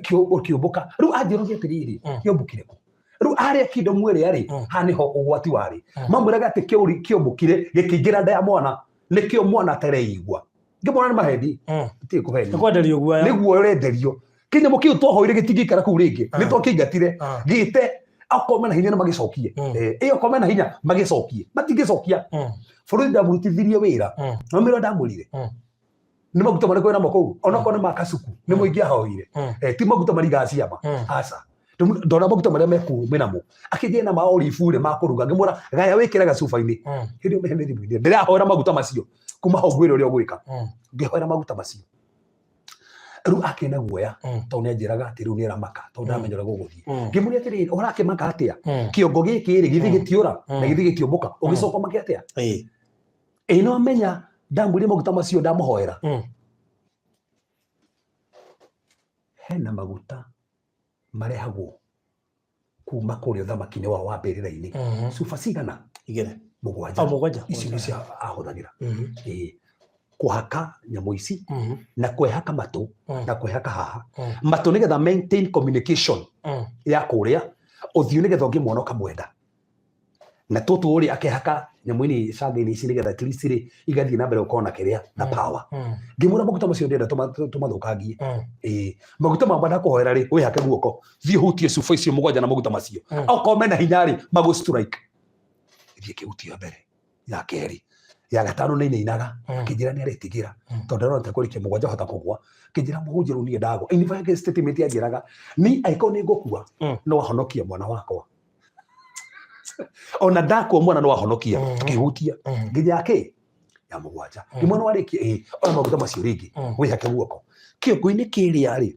Kĩũmbũka rĩu anjĩroria atĩrĩrĩ, kĩũmbũkire kũ rĩu arĩa kingdom ĩrĩa rĩ? Haha nĩho ũgwati warĩ. Mamwĩraga atĩ kĩũri kĩũmbũkire gĩkĩingĩra nda ya mwana, nĩkĩo mwana atereigua. Ngĩmwona nĩ maheni, itirĩ kũheni. Nĩ kwenderio guoya. Nĩguo ũrenderio kĩnyamũ kĩu twahoire gĩtingĩikara kũu rĩngĩ. Nĩ twakĩingatire gĩte akorwo mena hinya na magĩcokie. Ĩyo akorwo mena hinya magĩcokie, matingĩcokia. Bũrũri ndamũrutithirie wĩra no mĩrĩa ndamwĩrire nĩ maguta marĩkũ wĩna mo kũu, onakorwo nĩ ma kasuku nĩ mũingĩ ahoire. Ti maguta maringaga ciama, aca. Ndona maguta marĩa mekuu menamo, akĩnjĩra na ma olive rĩ ma kũruga, ngĩmwĩra gaya wĩkĩre gacuba-inĩ. Hĩndĩ ĩyo mĩhene thimũ-inĩ ndĩrahoera maguta macio kuma hau ngwĩre ũrĩa ũgwĩka. Ngĩhoera maguta macio rĩu akĩna guoya tondũ nĩ anjĩraga atĩ rĩu nĩ aramaka tondũ ndamenya ũrĩa gũgũthiĩ. Ngĩmũria atĩrĩrĩ, ũrakĩmaka atĩa? Kĩongo gĩkĩ rĩ, gĩthiĩ gĩtiũra na gĩthiĩ gĩtiũmbũka, ũgĩcoka ũmake atĩa? Ĩĩ, no menya Ndamwĩrire maguta macio ndamũhoera. Hena maguta marehagwo kuma kũrĩa ũthamaki-inĩ wao wa mbĩrĩra-inĩ. Cuba cigana? Igĩrĩ. Mũgwanja. O mũgwanja. Icio nĩcio ahũthagĩra. Ĩĩ. Kũhaka nyamũ ici na kwĩhaka matũ na kwĩhaka haha. Matũ nĩgetha maintain communication ya kũrĩa ũthiũ nĩgetha ũngĩmuona ũkamwenda. Na tũtũ rĩ akehaka nyamũ-inĩ canga-inĩ ici nĩgetha at least rĩ igathiĩ na mbere gũkorwo na kĩrĩa na power. Ngĩmwĩra maguta macio ndĩrenda tũmathũkangie. Ĩĩ. Maguta makwa ndakũhoera rĩ wĩhake guoko thiĩ hutie cuba icio mũgwanja na maguta macio. Okorwo mena hinya rĩ magũ strike. Thiĩ kĩhutia mbere ya kerĩ ya gatano nĩ inainaga. Akĩnjĩra nĩ aretigĩra tondũ arona ta kũrĩkia mũgwanja hota kũgwa. Akĩnjĩra mũhunjia rĩu niĩ ndagwa. In fact statement anjĩraga ni angĩkorwo nĩ ngũkua no ahonokie mwana wakwa. Ona ndakua mwana no ahonokia. Akĩhutia nginya ya kĩ ya mũgwanja. Ngĩmwona warĩkia ĩ oya maguta macio rĩngĩ wĩhake guoko kĩongo-inĩ kĩrĩa rĩ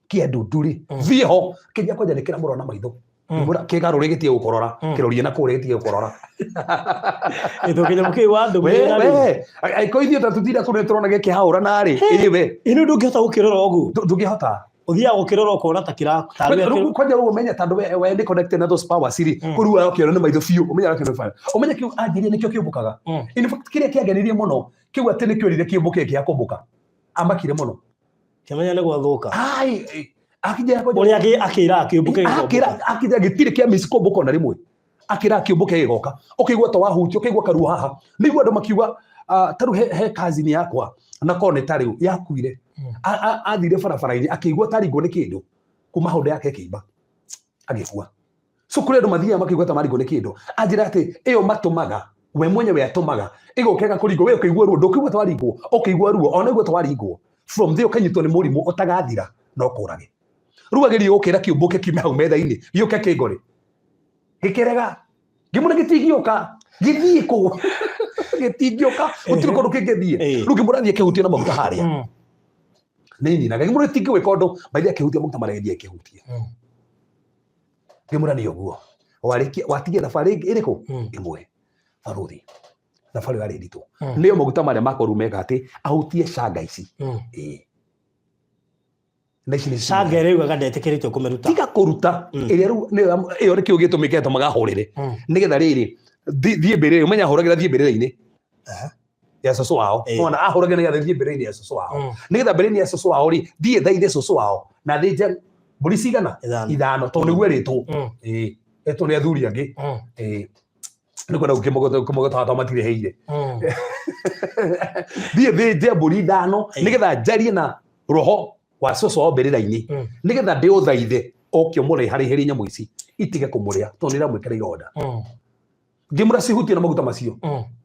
kĩa ndundu rĩ thiĩ ho kĩnja kwanja nĩ kĩramũrora na maitho. Ngĩmwĩra kĩgarũre gĩtige gũkũrora kĩrorie na kũrĩa gĩtige gũkũrora. Ĩtũ kĩnyamũ kĩu wa We ndũmĩra rĩ. we angĩkorwo ithuĩ ta tũtinda kũrĩa tũrona gĩkĩhaũrana rĩ ĩ we Ĩno ndũngĩhota gũkĩrora ũguo. Ndũngĩhota. Ũthiaga gũkĩrora ũkona ta kĩra tarĩ Rĩu kwanja rĩu ũmenye tondũ we nĩ connected na those powers rĩ kũu rĩu ũrakĩona nĩ maitho biũ ũmenye ũrakĩona nĩ maitho. Ũmenye kĩu anjirie nĩkĩo kĩũmbũkaga. In fact kĩrĩa kĩangenirie mũno kĩu atĩ nĩkĩo erire kĩũmbũke kĩa kũmbũka amakire mũno. Kĩmenya nĩ gwathũka. Ai, akinya kwanja Ũrĩa akĩra kĩũmbũke gĩkombũka. Akĩra akinya gĩtirĩ kĩa miss kũmbũka ona rĩmwe. Akĩra kĩũmbũke gĩgoka. Ũkĩigua ta wahutio ũkĩigua karuo haha. Nĩguo andũ makiuga ta rĩu he cousin yakwa na korwo nĩ ta rĩu yakuire. Athire barabara-inĩ akĩigua ta aringwo nĩ kĩndũ kuma hau nda yake ĩkĩimba agĩkua. So kũrĩ andũ mathiaga makĩigua ta maringwo nĩ kĩndũ. Anjĩra atĩ ĩyo matũmaga we mwenyewe atũmaga ĩgoka ĩgakũringwo we ũkĩigua ruo ndũkĩigua ta waringwo ũkĩigua ruo ona igua ta waringwo from there ũkanyitwo nĩ mũrimũ ũtagathira no kũrage. Rĩu agerie gũkĩra kĩũmbũke kiume hau metha-inĩ gĩũke kĩngore gĩkĩrega ngĩmwĩra gĩtingĩũka gĩthiĩ kũ gĩtingĩũka gũtirĩ kũndũ kĩngĩthiĩ. Rĩu ngĩmwĩra thiĩ kĩhutie na maguta harĩa nĩ nyina ngĩmwĩra gĩtingĩgwĩka ũndũ maithe akĩhutia maguta marĩa gĩthiĩ akĩhutia. Ngĩmwĩra nĩ ũguo warĩkia watigia thabarĩ ĩrĩkũ ĩmwe barũthi thabarĩ yarĩ nditũ nĩyo maguta marĩa makoru meka atĩ ahutie canga ici. Ĩĩ. Na ici nĩ Canga ĩrĩa yugaga ndetĩkĩrĩtio kũmĩruta. Tiga kũruta. Ĩrĩa rĩu nĩyo ĩyo nĩkĩo gĩtũmĩkĩte magahũrĩre. Nĩgetha rĩrĩ thiĩ mbĩrĩra ũmenya ahũragĩra thiĩ mbĩrĩra-inĩ ya cũcũ wao. Ona ahũragĩra nĩgetha thiĩ mbĩrĩra-inĩ ya cũcũ wao. Nĩgetha mbĩrĩra-inĩ ya cũcũ wao rĩ thiĩ thaithe cũcũ wao na thĩnje mbũri cigana Ithano. ithano tondũ nĩguo ĩrĩtwo. Ĩĩ ĩtwo nĩ athuri angĩ. Ĩĩ nĩ kwenda gũkĩmũgota watho matirĩhĩire. Thiĩ thĩnje mbũri ithano nĩgetha njarie na roho wa cũcũ wao mbĩrĩra-inĩ nĩgetha ndĩũthaithe oke ũmũrĩharĩhĩrie nyamũ ici itige kũmũrĩa tondũ nĩ iramwĩkĩra ironda. Ngĩmũra cihutie na maguta macio.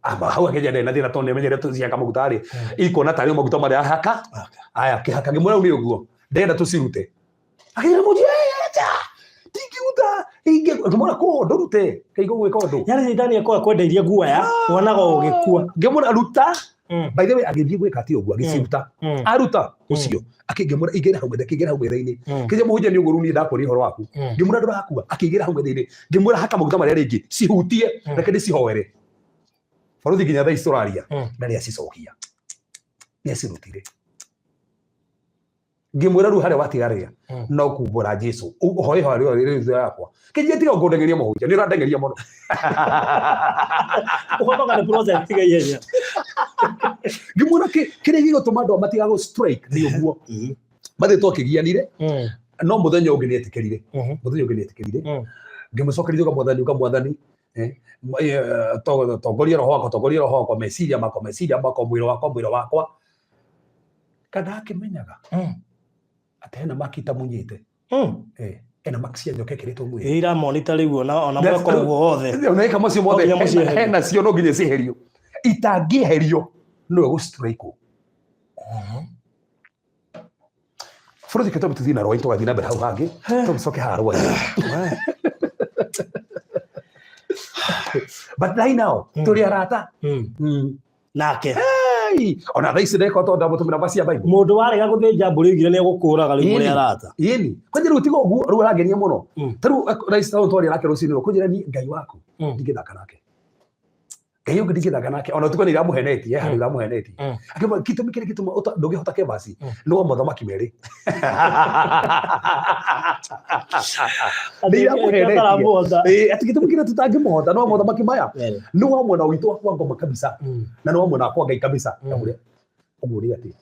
Amba hau akĩnjia ndarĩ na thĩna tondũ nĩamenyere tũciaka maguta rĩ ikona tarĩ o maguta marĩa ahaka. Aya kĩhaka ngĩmwĩra rĩu nĩ ũguo ndĩrenda tũcirute. Akĩnjĩra mũnjia acha ndingĩruta ngĩmwĩra kũ ndũrute kĩigũ gwĩka ũndũ. Yaani caitani akorwo akwendeirie guoya wonaga ũgĩkua. Ngĩmwĩra ruta. By the way agĩthiĩ gwĩka atĩ ũguo agĩciruta. Aruta ũcio akĩngĩmwĩra ingĩra hau metha akĩingĩra hau metha-inĩ. Kĩnjia mũhunjia nĩ ũguo rĩu niĩ ndakũria ũhoro waku. Ngĩmwĩra ndũrakua akĩingĩra hau metha-inĩ. Ngĩmwĩra haka maguta marĩa rĩngĩ cihutie reke ndĩcihoere. Barũthi nginya thaa ici tũraria ndarĩ acicokia. Nĩ acirutire. Ngĩmwĩra rĩu harĩa watigarĩra no kumbũra Jesu ũhoe ihoya rĩo rĩrĩ yakwa. Kĩnjia tiga kũndengeria mũhunjia nĩ ũrandengeria mũno. Ũhonoka nĩ process tiga ihenya. Ngĩmwĩra kĩrĩa gĩgũtũma andũ matiga gũ strike nĩ ũguo. Mathiĩ twakĩgianire no mũthenya ũngĩ nĩ etĩkĩrire. Mũthenya ũngĩ nĩ etĩkĩrire. Ngĩmũcokeria njuga mwathani uga mwathani tongoria roho wakwa tongoria roho wakwa meciria makwa meciria makwa mwĩrĩ wakwa mwĩrĩ wakwa. Kana akĩmenyaga atĩ hena maki itamunyĩte. Hena maki cia njoka ĩkĩrĩtwo mwĩrĩ. Ĩ iramonita rĩu ona mweka ũguo wothe. Ona ĩka macio mothe, No nginya mũcieherie. hena cio no nginya cieherio. Itangĩeherio nĩwe gũ strike. Bũrũri kĩtũmi tũthiĩ na rwai tũgathiĩ na mbere hau hangĩ tũgĩcoke haha rwai. But right now tũrĩ arata. Nake. Hey! Ona thaa ici ndeko tondũ ndamũtũmĩra verse ya Bible. Mũndũ warega gũthĩnja mbũri oigire nĩ egũkũraga rĩu mũrĩ arata. Ĩni. Kwanja rĩu tiga ũguo rĩu arangenia mũno. Ta rĩu thaa ici tondũ twaria nake rũcinĩ rũrũ kũnjĩra niĩ Ngai waku ndingĩthaka nake. Ngai ũngĩ ndingĩthaka nake ona tuko nĩ iramuhenetie handũ iramuhenetie. Akĩmwĩra gĩtũmi kĩrĩa gĩtũma ndũngĩhota kebasi nĩ wa mothamaki merĩ. Nĩ iramuhenetie. Ĩĩ, atĩ gĩtũmi kĩrĩa tũtangĩmũhota nĩ wa mothamaki maya nĩ wa mwena witũ wa kwa ngoma kabisa na nĩ wa mwena wa kwa Ngai kabisa. Ndamwĩra, ũguo nĩ atĩ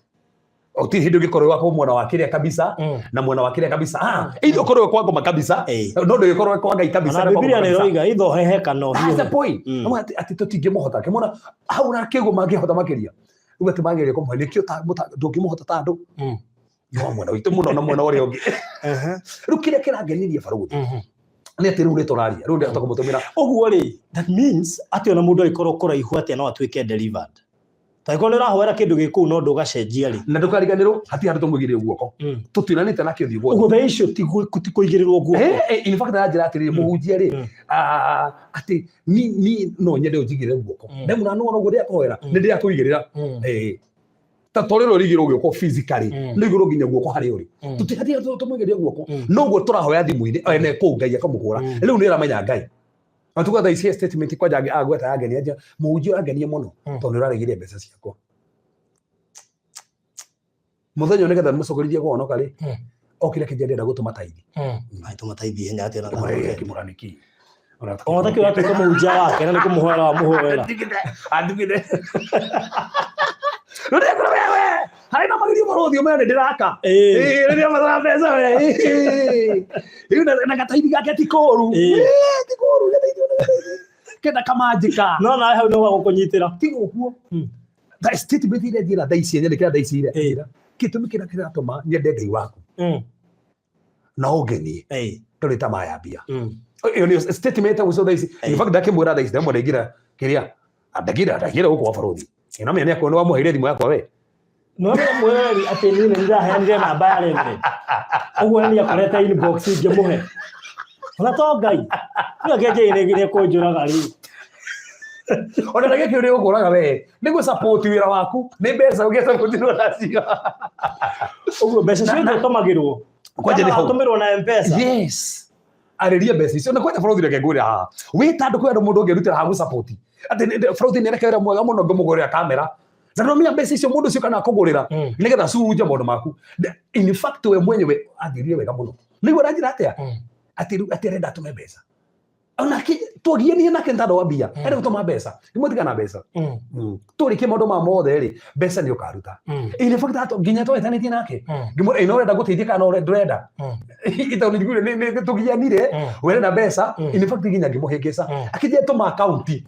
uti hindi ũngĩkorwo wa mwena wa kĩrĩa kabisa na mwena wa kĩrĩa kabisa, ah, either ũkorwo kwa ngoma kabisa no ndũgĩkorwo kwa Ngai kabisa. Ona Na kwa Bibilia ngoma nĩ kabisa. ĩroiga itho hehe kana That's the ũhiũhe. point. Amwe atĩ tũtingĩmũhota kĩmona hau na kĩguo mangĩhota makĩria rĩu atĩ magĩrĩire kũmũhe nĩkĩo ndũngĩmũhota ta andũ nĩ wa mwena witũ mũno na mwena ũrĩa ũngĩ. Rĩu kĩrĩa kĩrangenirie barũthi nĩ atĩ rĩu nĩ tũraria, rĩu ndĩrahota kũmũtũmĩra. Ũguo rĩ, that means atĩ ona mũndũ angĩkorwo kũraihu atĩa no atuĩke delivered. Tangĩkorwo nĩ ũrahoera kĩndũ gĩ kũu no ndũgacenjia rĩ. Na ndũkariganĩrwo hatirĩ handũ tũmũigĩrĩire guoko. Tũtiranĩte nake ũthiũ Ũguo guothe. the issue ti kũigĩrĩrwo guoko. In fact aranjĩra atĩrĩrĩ, mũhunjia rĩ, atĩ ni no nyende ũnjigĩrĩre guoko. Ndemuna nĩ wona ũguo ndĩrakũhoera nĩ ndĩrakũigĩrĩra. Ta tondũ rĩrĩ ũrigĩrwo guoko physically nĩ igũrũ nginya guoko harĩa ũrĩ. Tũtihatia tũmũigĩrĩre guoko noguo tũrahoya thimũ-inĩ ene kũu Ngai akamũhũra. Rĩu nĩ ũramenya Ngai na tuga thaa ici statement kwanja agweta yangenia nja mũhunjia ũrangenia mũno tondũ nĩ ũraregire mbeca ciakwa mũthenya ũyũ nĩgetha mũcokerithie kũhonoka rĩ okire akĩnjia ndĩrenda gũtũma taithi. Agĩtũma taithi ihenya atĩa na Kĩmũra kĩmũra nĩkĩ? Ona takĩ ũratuĩka mũhunjia wake na nĩ kũmũhoera wamũhoera. Andigire. Rĩrĩa ngũra wewe, harĩ na magerio mũrũthi ũmenya nĩ ndĩraka. Ĩĩ, rĩrĩa mathaa mbeca we. Ĩĩ. Rĩu na gataithi gake ti koru. Ĩĩ, ti koru gataithi ona gataithi. Kenda kamanjĩka. No nawe hau no gagũkũnyitĩra. Tiga ũguo. Tha statement iria njĩra thaa ici nyandĩkĩra thaa ici iria. Gĩtũmi kĩrĩa kĩratũma nyende Ngai waku na ũngenie ndũrĩ tamaa ya mbia. Ĩyo nĩyo statement ũcio thaa ici. In fact ndakĩmwĩra thaa ici ndamwĩra ndaingĩra kĩrĩa ndaingĩra ndaingĩra gũkũ gwa barũthi. Ĩno menya nĩakuona wamũheire thimũ yakwa we. No nĩ mwĩreri atĩ niĩ nĩ ndĩraheanire namba ya Reverend. Ũguo nĩ akorete inbox ngĩmũhe. Ona to Ngai. Nĩ kĩnjĩ nĩ kũnjũraga rĩu. Ona na gĩkĩ ũrĩ ũkũraga we nĩguo support wĩra waku nĩ mbeca ũgĩa support nacio. Ũguo mbeca ciothe ũtũmagĩrwo. Kwanja nĩ hau. Ũtũmĩrwo na M-Pesa. Yes. Arĩria mbeca icio na kwanja bũrũri reke ngwĩre haha. Wĩ ta andũ kwĩ andũ mũndũ ũngĩrutĩra haha gũ-support. Atĩ bũrũri nĩ areka wĩra mwega mũno ngĩmũgũrĩra kamera. Na ndũramenya mbeca icio mũndũ ũcio kana akũgũrĩra nĩgetha acurunje maũndũ maku. In fact we mwenyewe anjĩrire wega mũno. Nĩguo aranjĩra atĩa? Atĩ rĩu atĩ arenda atũme mbeca. Onake twagianie nake nĩ tondũ wa mbia. Arenda gũtũma mbeca. Ngĩmũtiga na mbeca. Tũrĩkie maũndũ ma mothe rĩ, mbeca nĩ ũkaruta. In fact nginya twetanĩtie nake. Ngĩmwĩra ĩ no ũrenda ngũteithie kana no ndũrenda? Tondũ nĩ nĩ tũgianire, we ũrenda mbeca. In fact nginya ngĩmũhĩngĩca. Akĩnjĩra tũma akaunti.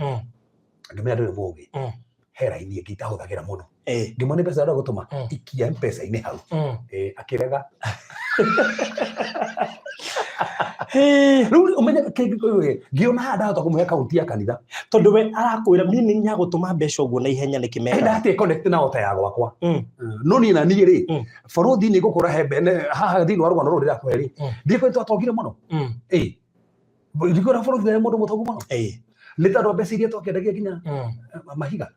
Ngĩmwĩra ndũrĩ mũgĩ. He raini ĩngĩ itahũthagĩra mũno. Ngĩmwĩra nĩ mbeca ũrenda gũtũma? Ikia M-Pesa-inĩ hau. Akĩrega. Rĩu ũmenye ngĩona haha ndahota kũmũhe akaunti ya kanitha. Tondũ we arakwĩra meaning ya gũtũma mbeca ũguo na ihenya nĩ kĩmera. Enda atĩ connect na ota ya gwakwa. No niĩ na niĩ rĩ, barũthi nĩ ngũkũra he haha thĩinĩ wa rũgano rũrũ ndĩrakũhe rĩ, ndikwĩra twatongire mũno. Ndikwĩra barũthi nĩ mũndũ mũtongu mũno. Nĩ tondũ mbeca iria twakĩendagia nginya mahiga.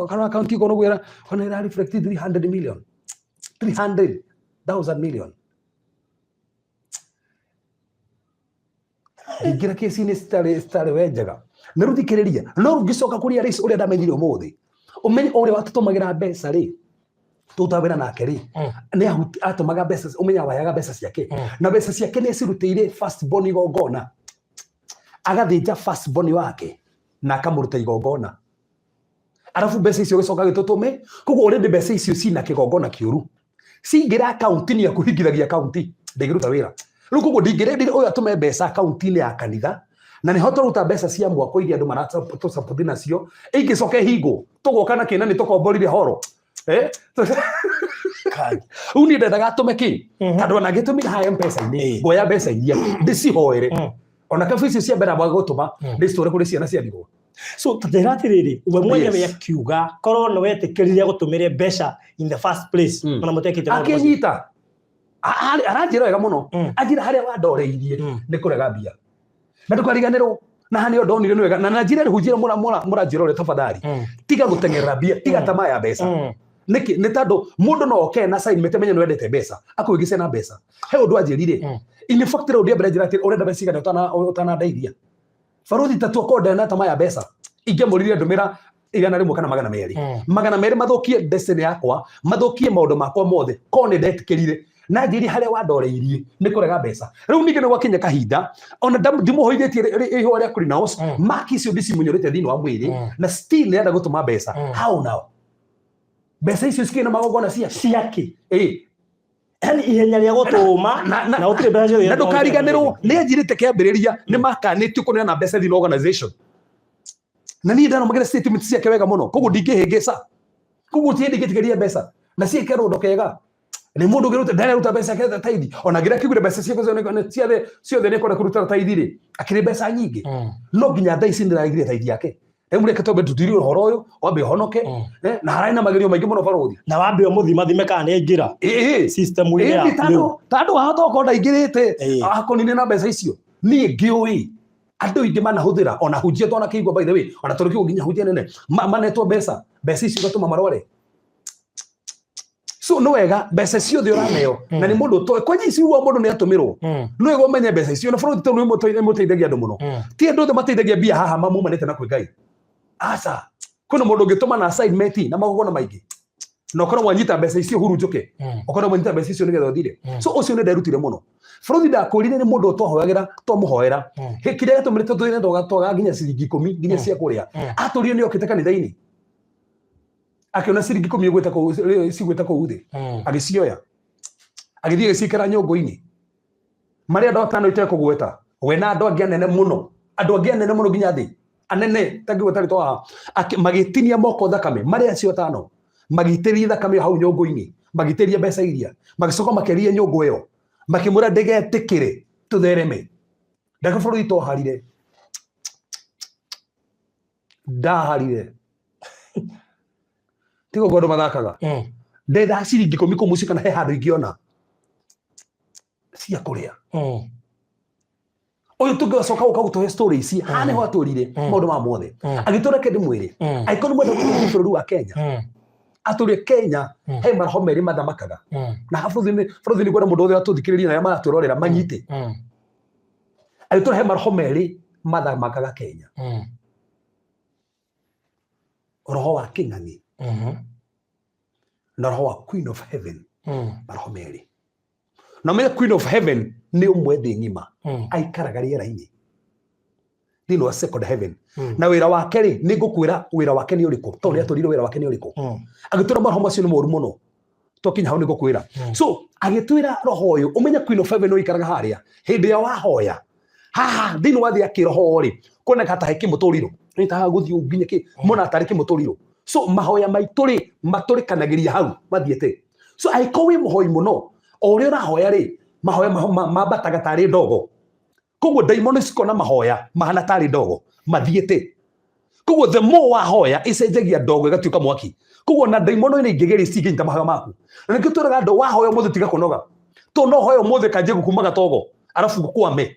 Ũkarora akaunti ũkona ũguo ona ĩra reflect 300 million. 300,000 million. Ngĩingĩra kesi-inĩ citarĩ we njega. Na rĩu thikĩrĩria, no rĩu ngĩcoka kũrĩ Alice ũrĩa ndamenyire ũmũthĩ. Ũmenye ũrĩa watũtũmagĩra mbeca rĩ, tũrutaga wĩra nake rĩ, nĩ atũmaga mbeca, ũmenye awayaga mbeca ciake. Na mbeca ciake nĩ acirutĩire first born igongona. Agathĩnja first born wake na akamũruta igongona. Arabu mbeca icio gĩcoka gĩtũtũme, koguo already mbeca icio cina kĩgongona kĩũru. Cingĩra akaunti-inĩ yaku hingithagia akaunti, ndĩngĩruta wĩra. Rĩu koguo ndingĩrendire ũyũ atũme mbeca akaunti-inĩ ya kanitha, na nĩho tũruta mbeca cia mwako iria andũ maratũsupport nacio, ingĩcoka ĩhingwo, tũgoka na kĩna nĩ tũkomborire horo. Rĩu niĩ ndendaga atũme kĩ? Tondũ ona angĩtũmire haha M-Pesa-inĩ, ngoya mbeca iria, ndĩcihoere. Ona kabu icio cia mbere ambaga gũtũma, ndĩcitware kũrĩ ciana cia ndigwa. So ta njĩra atĩrĩrĩ, we mwenyewe akiuga korwo nĩ wetĩkĩrire gũtũmĩre mbeca in the first place, ona mũtekĩte maũndũ macio. Akĩnyita. Aranjĩra wega mũno. Anjĩra harĩa wandoreirie nĩ kũrega mbia. Na ndũkariganĩrwo na haha nĩho ndonire nĩ wega. Na na njĩra rĩu njĩra mũranjĩra ũrĩa tafadhali. Tiga gũteng'erera mbia, tiga tamaa ya mbeca. Nĩkĩ? Nĩ tondũ mũndũ no oke na sign mĩte menye nĩ wendete mbeca, akũhĩngĩce na mbeca. He ũndũ anjĩrire. In fact, rĩu ndiambere njĩra atĩ ũrenda mbeca cigana ũtanandeithia. Baruthi tatu akorwo ndena tamaa ya mbeca, ingĩamũririe ndũmĩra 100 kana 200. 200 mathũkie destiny yakwa, mathũkie maũndũ makwa mothe, korwo nĩ ndetĩkĩrire. Na njĩrie harĩa wandoreirie nĩ kũrega mbeca. Rĩu ningĩ nĩ gwakinya kahinda ona ndimũhoithĩtie ihũa rĩa Kurinaos, maki icio ndicimunyũrĩte thĩinĩ wa mwĩrĩ, na still nĩrenda gũtũma mbeca. How now? Mbeca icio cikĩrĩ na magongona cia ciake. Ĩĩ. Yani ihenya rĩa gũtũma na gũtirĩ mbeca ciothe. Na ndũkariganĩrwo nĩ anjirĩte kĩambĩrĩria nĩ makanĩtio kũneana mbeca thĩinĩ wa organization. Na niĩ ndarũmagĩrĩra statement ciake wega mũno, koguo ndingĩhĩngĩca, koguo ti hĩndĩ ingĩtigĩria mbeca na ciĩke rũndo kega. Nĩ mũndũ ũngĩruta ndareruta mbeca ciake taithi, ona ngĩrĩa kĩgure mbeca ciake ciothe ciothe nĩ kwenda kũruta taithi rĩ, akĩrĩ mbeca nyingĩ. No nginya thaa ici nĩragire taithi yake. Rĩu reke twambe tũtwire ũhoro ũyũ, wambe ũhonoke, na hararĩ na magerio maingĩ mũno barũthi. Na wambe ũmũthimathime kana nĩ aingĩra system-inĩ yaku rĩu. Tondũ wahota gũkorwo ndaingĩrĩte, akonire na mbeca icio. Niĩ ngĩũĩ andũ aingĩ manahũthĩra ona hunjia twanakĩigua, by the way, ona tũrĩ kĩguo nginya hunjia nene manetwo mbeca, mbeca icio igatũma marware. So nĩ wega mbeca ciothe ũraneo na nĩ mũndũ ũtoĩ kwanja ici uga mũndũ nĩ atũmĩrwo, nĩ wega ũmenye mbeca icio. Na bũrũri tondũ nĩ mũteithagia andũ mũno, ti andũ othe mateithagia mbia haha mamumanĩte na kwĩ Ngai. Aca, kwĩna mũndũ ũngĩtũma na assignment na magongona maingĩ, na ũkorwo wanyita mbeca icio hurunjũke, ũkorwo wanyita mbeca icio nĩgetha ũthire. So ũcio nĩ nderutire mũno. Bũrũri ndakwĩrire nĩ mũndũ twahoyagĩra, twamũhoera. Kĩrĩa gĩatũmire tũthĩne twaga nginya ciringi 10 nginya cia kũrĩa, atũrire nĩ okĩte kanitha-inĩ akĩona ciringi 10 igwĩte kũu, cigwĩte kũu thĩ, agĩcioya agĩthiĩ agĩciĩkĩra nyũngũ-inĩ. Marĩa andũ atano itekũgweta, we na andũ angĩ anene mũno, andũ angĩ anene mũno nginya thĩ anene tangĩgweta rĩtwa haha, magĩtinia moko thakame marĩa acio atano, magĩitĩrĩria thakame ĩyo hau nyũngũ-inĩ, magĩitĩrĩria mbeca iria, magĩcoka makĩria nyũngũ ĩyo, makĩmwĩra ndĩgetĩkĩre tũthereme. Ndaka bũrũri twaharire, ndaharire tiga ũguo andũ mathakaga. Ndethaga ciringi 10 kũu mũciĩ kana he handũ ingĩona cia kũrĩa. Ũyũ tũngĩcoka gũka gũtũhe story ici haha nĩho atũrire maũndũ ma mothe. Agĩtũra kĩndũ mwĩrĩ, angĩkorwo nĩ mwenda gũtũra bũrũri wa Kenya, atũrire Kenya he maroho merĩ mathamakaga. Na haha bũrũri-inĩ kwenda mũndũ wothe atũthikĩrĩria na arĩa maratwĩrorera manyite. Agĩtũra he maroho merĩ mathamakaga Kenya, roho wa kĩng'ang'i na roho wa Queen of Heaven. Maroho merĩ. Na ũmenye Queen of Heaven nĩ ũmwe thĩ ng'ima, aikaraga rĩera-inĩ thĩinĩ wa second heaven. Na wĩra wake rĩ, nĩ ngũkwĩra wĩra wake nĩ ũrĩkũ, tondũ nĩ atũrire wĩra wake nĩ ũrĩkũ. Agĩtwĩra maroho macio nĩ moru mũno, twakinya hau nĩ ngũkwĩra. So agĩtwĩra roho ũyũ, ũmenye Queen of Heaven ũikaraga harĩa hĩndĩ ĩrĩa wahoya haha thĩinĩ wa thĩ ya kĩroho rĩ, kuoneka ta he kĩmũtũrirũ, nĩ ta gũthiĩ nginya kĩ mona tarĩ kĩmũtũrirũ. So mahoya maitũ rĩ, matũrĩkanagĩria hau mathiĩte. So angĩkorwo wĩ mũhoi mũno, o ũrĩa ũrahoya rĩ, mahoya mambataga tarĩ ndogo. Koguo ndaimono cikona mahoya mahana tarĩ ndogo mathiĩte. Koguo the more wahoya, ĩcenjagia ndogo ĩgatuĩka mwaki. Koguo na ndaimono nĩ ingĩgeria cingĩnyita mahoya maku. Na nĩkĩo twĩraga andũ, wahoya ũmũthĩ tiga kũnoga, tondũ no hoya ũmũthĩ kanjie gũkuma gatogo arabu gũkwame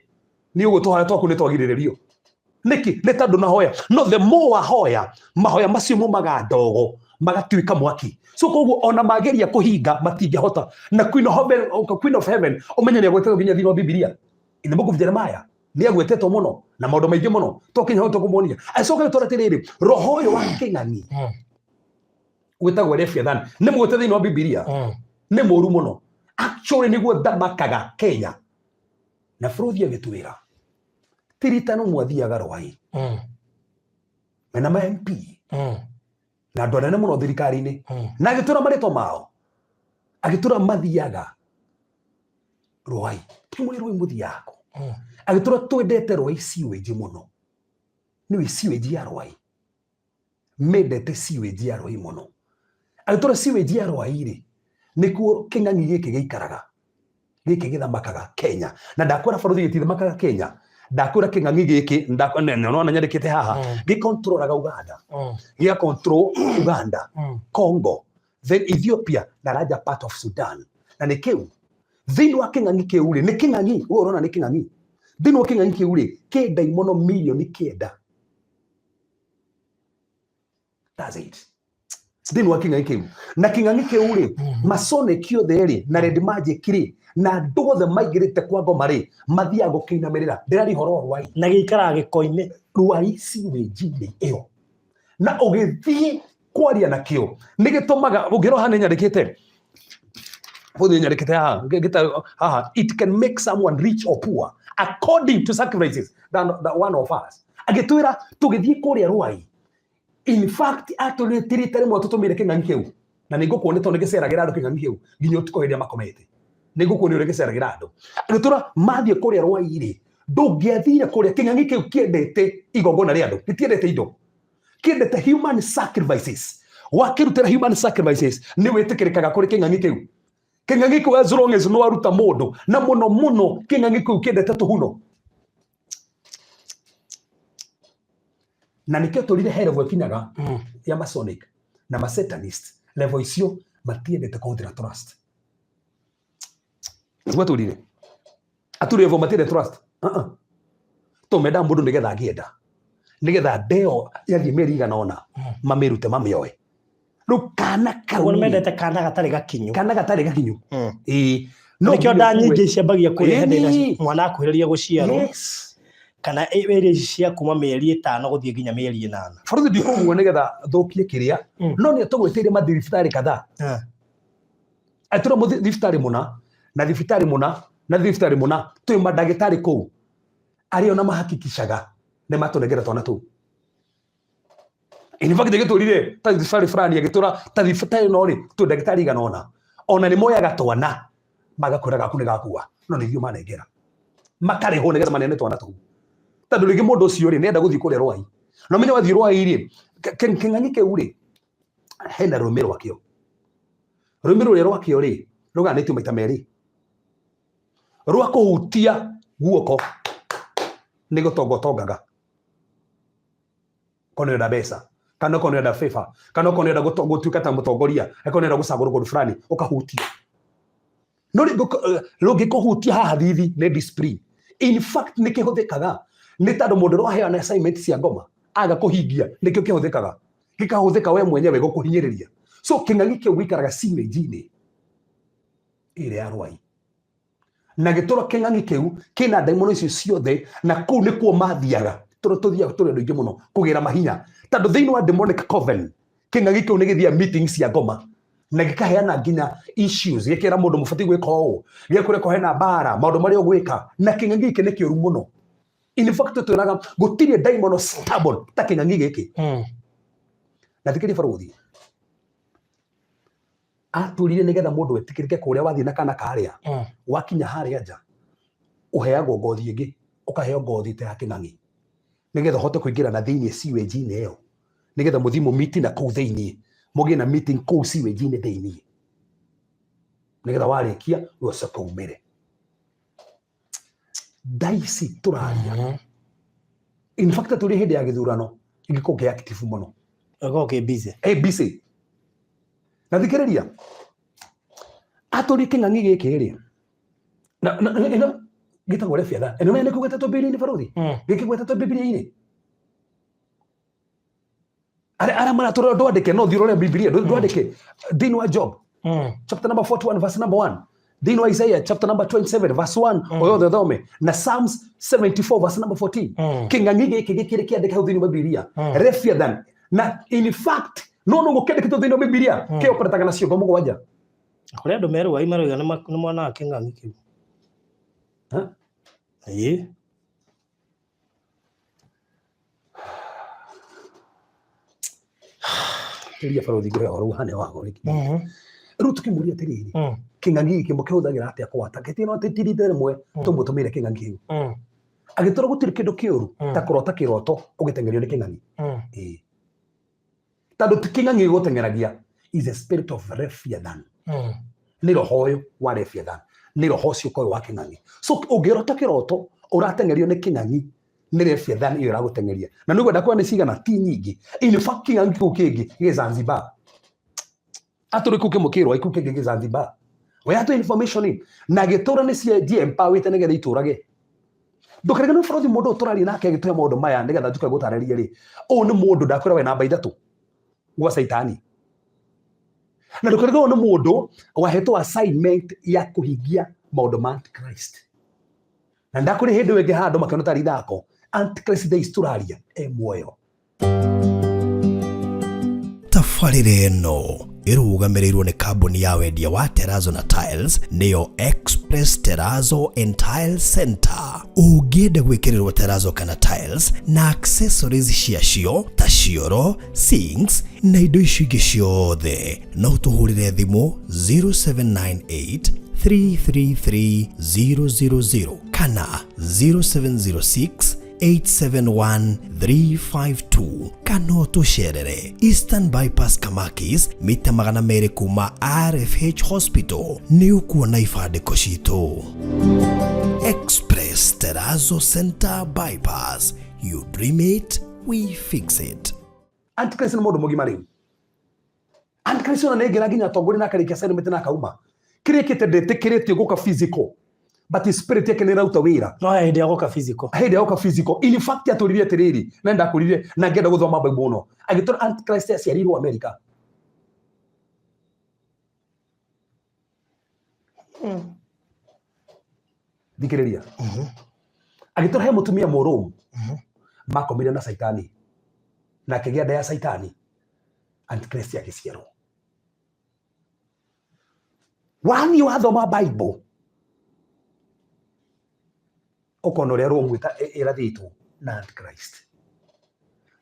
nĩ ũguo tũhoya twaku nĩ twagirĩrĩrio. Nĩkĩ? Nĩ tondũ nahoya. No the more wahoya, mahoya macio maumaga ndogo magatuĩka mwaki. So koguo ona mageria kũhinga matingĩhota. Na Queen of Heaven, Queen of Heaven ũmenye nĩ agwetetwo nginya thĩinĩ wa Bibilia, in the book of Jeremiah nĩ agwetetwo mũno na maũndũ maingĩ mũno. Twakinya hau tũkũmuonia. Acoka gĩtwara atĩrĩrĩ, roho ũyũ wa kĩng'ang'i wĩtagwo Leviathan nĩ mũgwete thĩinĩ wa Bibilia, nĩ mũru mũno actually, nĩguo thamakaga Kenya. Na bũrũri agĩtwĩra tiritano mwathiaga rwai mena ma MP na andũ anene mũno thirikari-inĩ, na agĩtwĩra marĩtwa mao, agĩtwĩra mathiaga rwai, tukĩmũria rwai mũthiaga kũ? Agĩtwĩra twendete rwai sewage mũno, nĩwe sewage ya rwai, mendete sewage ya rwai mũno. Agĩtwĩra sewage ya rwai rĩ, nĩkuo kĩng'ang'i gĩkĩ gĩikaraga, gĩkĩ gĩthamakaga Kenya. Na ndakwĩra bũrũri gĩtithamakaga Kenya, ndakwĩra kĩng'ang'i gĩkĩ nĩũrona nyandĩkĩte haha, gĩkontrolaga Uganda, gĩga control Uganda, Congo, then Ethiopia na larger part of Sudan. Na nĩ kĩu thĩinĩ wa kĩng'ang'i kĩu rĩ, nĩ kĩng'ang'i we ũrona nĩ kĩng'ang'i, thĩinĩ wa kĩng'ang'i kĩu rĩ, kĩ ndaimono 9,000,000. That's it. Thĩinĩ wa kĩng'ang'i kĩu, na kĩng'ang'i kĩu rĩ, masonic othe rĩ, na red magic rĩ, na andũ othe maingĩrĩte kwa ngoma rĩ, mathiaga gũkĩinamĩrĩra. Ndĩraria ũhoro wa rwai. Na gĩikaraga gĩko-inĩ. Rwai sewage-inĩ ĩyo, na ũgĩthiĩ kwaria nakĩo nĩ gĩtũmaga ũngĩrora haha nĩ nyandĩkĩte bũthĩ nyandĩkĩte haha ngĩta haha, "It can make someone rich or poor according to sacrifices than the one of us." Agĩtwĩra tũgĩthiĩ kũrĩa rwai, in fact atũrĩtirĩte rĩmwe tũtũmĩre kĩng'ang'i kĩu, na nĩ ngũkuonia tondũ nĩ gĩceragĩra andũ kĩng'ang'i kĩu nginya ũtukũ hĩndĩ ĩrĩa makomete. Nĩ ngũkuonia ũrĩa gĩceragĩra andũ. Agĩtwĩra mathiĩ kũrĩa rwai rĩ, ndũngĩathire kũrĩa, kĩng'ang'i kĩu kĩendete igongona rĩa andũ, gĩtiendete indo, kĩendete human sacrifices. Wakĩrutĩra human sacrifices nĩ wĩtĩkĩrĩkaga kũrĩ kĩng'ang'i kĩu. Kĩng'ang'i kĩu, as long as nĩ waruta mũndũ, na mũno mũno kĩng'ang'i kĩu kĩendete tũhuno, na nĩkĩo tũrire he level ĩkinyaga ya masonic na masatanist. Level icio matiendete kũhũthĩra trust. Nĩguo tũrire aturi level matiendete trust. Uh-uh. Tũmendaga mũndũ nĩgetha angĩenda, nĩgetha ndeo yathiĩ mĩeri igana ũna mamĩrute mamĩoe. Rĩu kana kau Ũguo rĩ, nĩmendete kana gatarĩ gakinyu. Kana gatarĩ gakinyu. Ĩĩ. No Nĩkĩo nginya nda ũkue. Nyingĩ ciambagia kũrehe thĩna mwana akuhĩrĩria gũciarwo, kana ĩrĩa ici cia kuma mĩeri 5 gũthiĩ nginya mĩeri 8. Borithi ndikũguo nĩgetha thũkie kĩrĩa, no nĩ atũgwĩtĩire mathibitarĩ kadhaa. Atũra thibitarĩ mũna na thibitarĩ mũna na thibitarĩ mũna, twĩ mandagĩtarĩ kũu arĩa ona mahakikishaga nĩ matũnengera twana tũu. In fact gĩtũrire ta thibitarĩ fulani, agĩtũra ta thibitarĩ ĩno rĩ, twĩ ndagĩtarĩ igana ũna, ona nĩ moyaga twana magakwĩra gaku nĩ gakua, no nĩ ithuĩ manengera, makarĩhwo nĩgetha maneane twana tũu, tondũ rĩngĩ mũndũ ũcio rĩ, nĩenda gũthiĩ kũrĩa rwai. Na ũmenye wathiĩ rwai rĩ, kĩng'ang'i kĩu rĩ, hena rũrĩmĩ rwakĩo. Rũrĩmĩ rũrĩa rwakĩo rĩ, rũgayanĩtio maita merĩ. Rwa kũhutia guoko nĩ gũtonga ũtongaga, korwo nĩ ũrenda mbeca, kana okorwo nĩ ũrenda favor, kana okorwo nĩ ũrenda gũtuĩka ta mũtongoria, okorwo nĩ ũrenda gũcagũrwo kũndũ fulani, ũkahutia. No rũngĩkũhutia haha thithi nĩ discipline. In fact nĩ kĩhũthĩkaga nĩ tondũ mũndũ ũrĩa waheana assignment cia ngoma aga kũhingia, nĩkĩo kĩhũthĩkaga, gĩkahũthĩka we mwenyewe gũkũhinyĩrĩria. So kĩng'ang'i kĩu gĩikaraga sewage-inĩ ĩrĩa ya rwai, na gĩtũra kĩng'ang'i kĩu kĩna ndaimono icio ciothe, na kũu nĩkuo mathiaga, tũrĩa tũthiaga tũrĩ andũ aingĩ mũno kũgĩra mahinya, tondũ thĩinĩ wa demonic coven kĩng'ang'i kĩu nĩ gĩthiaga meeting cia ngoma na gĩkaheana nginya issues, gĩkera mũndũ mũbatiĩ gwĩka ũũ, gĩkũreka hena mbara, maũndũ marĩa ũgwĩka. Na kĩng'ang'i gĩkĩ nĩ kĩũru mũno. In fact twĩraga gũtirĩ ndaimono stubborn ta kĩng'ang'i gĩkĩ. Na thikĩrĩria, barũthi atwĩrire nĩgetha mũndũ etĩkĩrĩke kũrĩa wathiĩ na kana karĩa, wakinya harĩa nja ũheagwo ngothi ĩngĩ, ũkaheo ngothi ta ya kĩng'ang'i nĩgetha ũhote kũingĩra na thĩinĩ sewage-inĩ ĩyo, nĩgetha mũthiĩ mũmiti na kũu thĩinĩ, mũgĩe na meeting kũu sewage-inĩ thĩinĩ, nĩgetha warĩkia ũcoke umĩre. Thaa ici tũraria, in fact tũrĩ hĩndĩ ya gĩthurano, gĩkorwo kĩ active mũno. Gĩkoragwo kĩ busy. ABC na thikĩrĩria, atũrie kĩng'ang'i gĩkĩ rĩ, na ĩno gĩtagwo rebiatha ĩno nĩ kũgwetetwo Bibilia-inĩ, barũthi. Gĩkĩgwetetwo Bibilia-inĩ, arĩa maratũrora, ndwandĩke, no thiĩ ũrore Bibilia, ndwandĩke thĩinĩ wa Job chapter number 41 verse number 1, thĩinĩ wa Isaiah chapter number 27 verse 1, o yothe ũthome, na Psalms 74 verse number 14. Kĩng'ang'i gĩkĩ gĩkĩrĩ kĩandĩke hau thĩinĩ wa Bibilia, Leviathan. Na in fact no no gũkĩandĩkĩtwo thĩinĩ wa Bibilia, kĩoperetaga na ciongo 7. Kũrĩ andũ merũai maroiga nĩ mwana wa kĩng'ang'i kĩu. Huh? Ĩĩ. Ria barũthi ngũhe ũhoro ũhane wa gore. Rĩu tũkĩmũria atĩrĩrĩ, kĩng'ang'i gĩkĩ mũkĩhũthagĩra atĩa kwata gĩtĩ no tĩtirite rĩmwe tũmũtũmĩire kĩng'ang'i kĩu? Agĩtũra gũtirĩ kĩndũ kĩũru ta kũrota kĩroto ũgĩteng'erio nĩ kĩng'ang'i. Ĩĩ. Tondũ ti kĩng'ang'i gĩgũteng'eragia, is a spirit of Leviathan. Nĩ roho ũyũ wa Leviathan, nĩ roho ũcio ũkoragwo wa kĩng'ang'i. So ũngĩrota kĩroto ũrateng'erio nĩ kĩng'ang'i, nĩ Leviathan ĩyo ĩragũteng'eria. Na nĩ ũkwenda kuona nĩ cigana? Ti nyingĩ. In fact kĩng'ang'i kĩu kĩngĩ gĩ Zanzibar, atũrĩ kĩu kĩmwe kĩrwa, kĩu kĩngĩ gĩ Zanzibar. We atũ information na gĩtũra nĩ cia empowerĩte nĩgetha itũrage. Ndũkarigane bũrũri, mũndũ ũyũ tũraria nake agĩtũhe maũndũ maya nĩgetha njuke gũtarĩrie rĩ, ũyũ nĩ mũndũ ndakwĩra we namba 3 gwa caitani. Na ndũkariganĩrwo nĩ mũndũ wahetwo assignment ya kũhingia maũndũ ma Antichrist. Na ndakũrĩ hĩndĩ ĩngĩ handũ makĩona tarĩ ithako. Antichrist thaa ici tũraria e muoyo. Tabarĩra ĩno ĩrũgamĩrĩirwo nĩ kambuni ya wendia wa Terrazzo na Tiles nĩyo Express Terrazzo and Tile Center. Ũngĩenda gwĩkĩrĩrwo terrazzo kana tiles na accessories ciacio ta cioro, sinks na indo icio ingĩ ciothe, no tũhũrĩre thimũ 0798 333 000 kana 0706 871-352 kana ũtũcerere Eastern Bypass Kamakis mita 200 kuma RFH Hospital nĩ ũkuona ibandĩko citũ. Express Terrazzo Center Bypass, you dream it, we fix it. Antichrist nĩ mũndũ mũgima rĩu. Antichrist ona nĩaingĩra nginya atongoria na akarĩkia assignment na akauma. Kĩrĩa ĩkĩte ndĩtĩkĩrĩtio gũka physical but spirit yake nĩ ĩraruta wĩra. No hĩndĩ ya gũka physical. Hĩndĩ ya gũka physical. In fact atũririe atĩrĩrĩ, na ndakũrire na ngĩenda gũthoma Bible mũno. Agĩtũra Antichrist aciarĩirwo America. Thikĩrĩria. Agĩtũra he mũtumia mũrũmu makomire na Caitani na akĩgĩa nda ya Caitani. Antichrist agĩciarwo. Wathiĩ wathoma Bible ũkona ũrĩa Rome ĩrathĩtwo na Antichrist.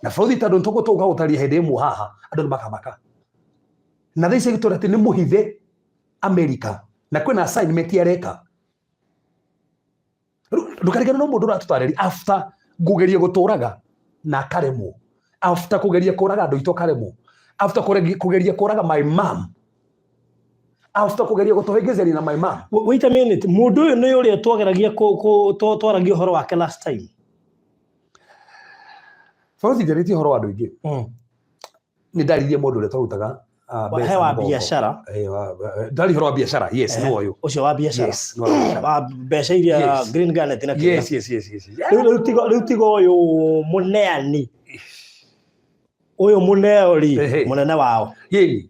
Na bũrũri tondũ nĩtũgũtũga gũtaria hĩndĩ ĩmwe haha andũ nĩmakamaka. Na thaa ici agĩtwĩra atĩ nĩ mũhithe America na kwĩna assignment areka. Ndũkarigane no mũndũ ũratũtarĩria after kũgeria gũtũraga na akaremwo, after kũgeria kũraga andũ aitũ akaremwo, after kũgeria kũraga my mom, after kũgeria gũtũhĩngĩcania na my mom. Wait a minute, mũndũ ũyũ nĩ ũrĩa twageragia twaragia ũhoro wake last time. Balothi njarĩtie ũhoro wa andũ aingĩ. Nĩ ndaririe mũndũ ũrĩa twarutaga mbeca He wa mũgongo. biacara. Ndari ũhoro wa biacara, yes, nĩ ũyũ. Ũcio wa biacara. Yes, nĩ wa biacara. Wa mbeca iria Yes. Green Garnet na kĩrĩa. Yes. Rĩu tiga ũyũ mũneani. Ũyũ mũneo rĩ, Ehe. mũnene wao. Yĩni.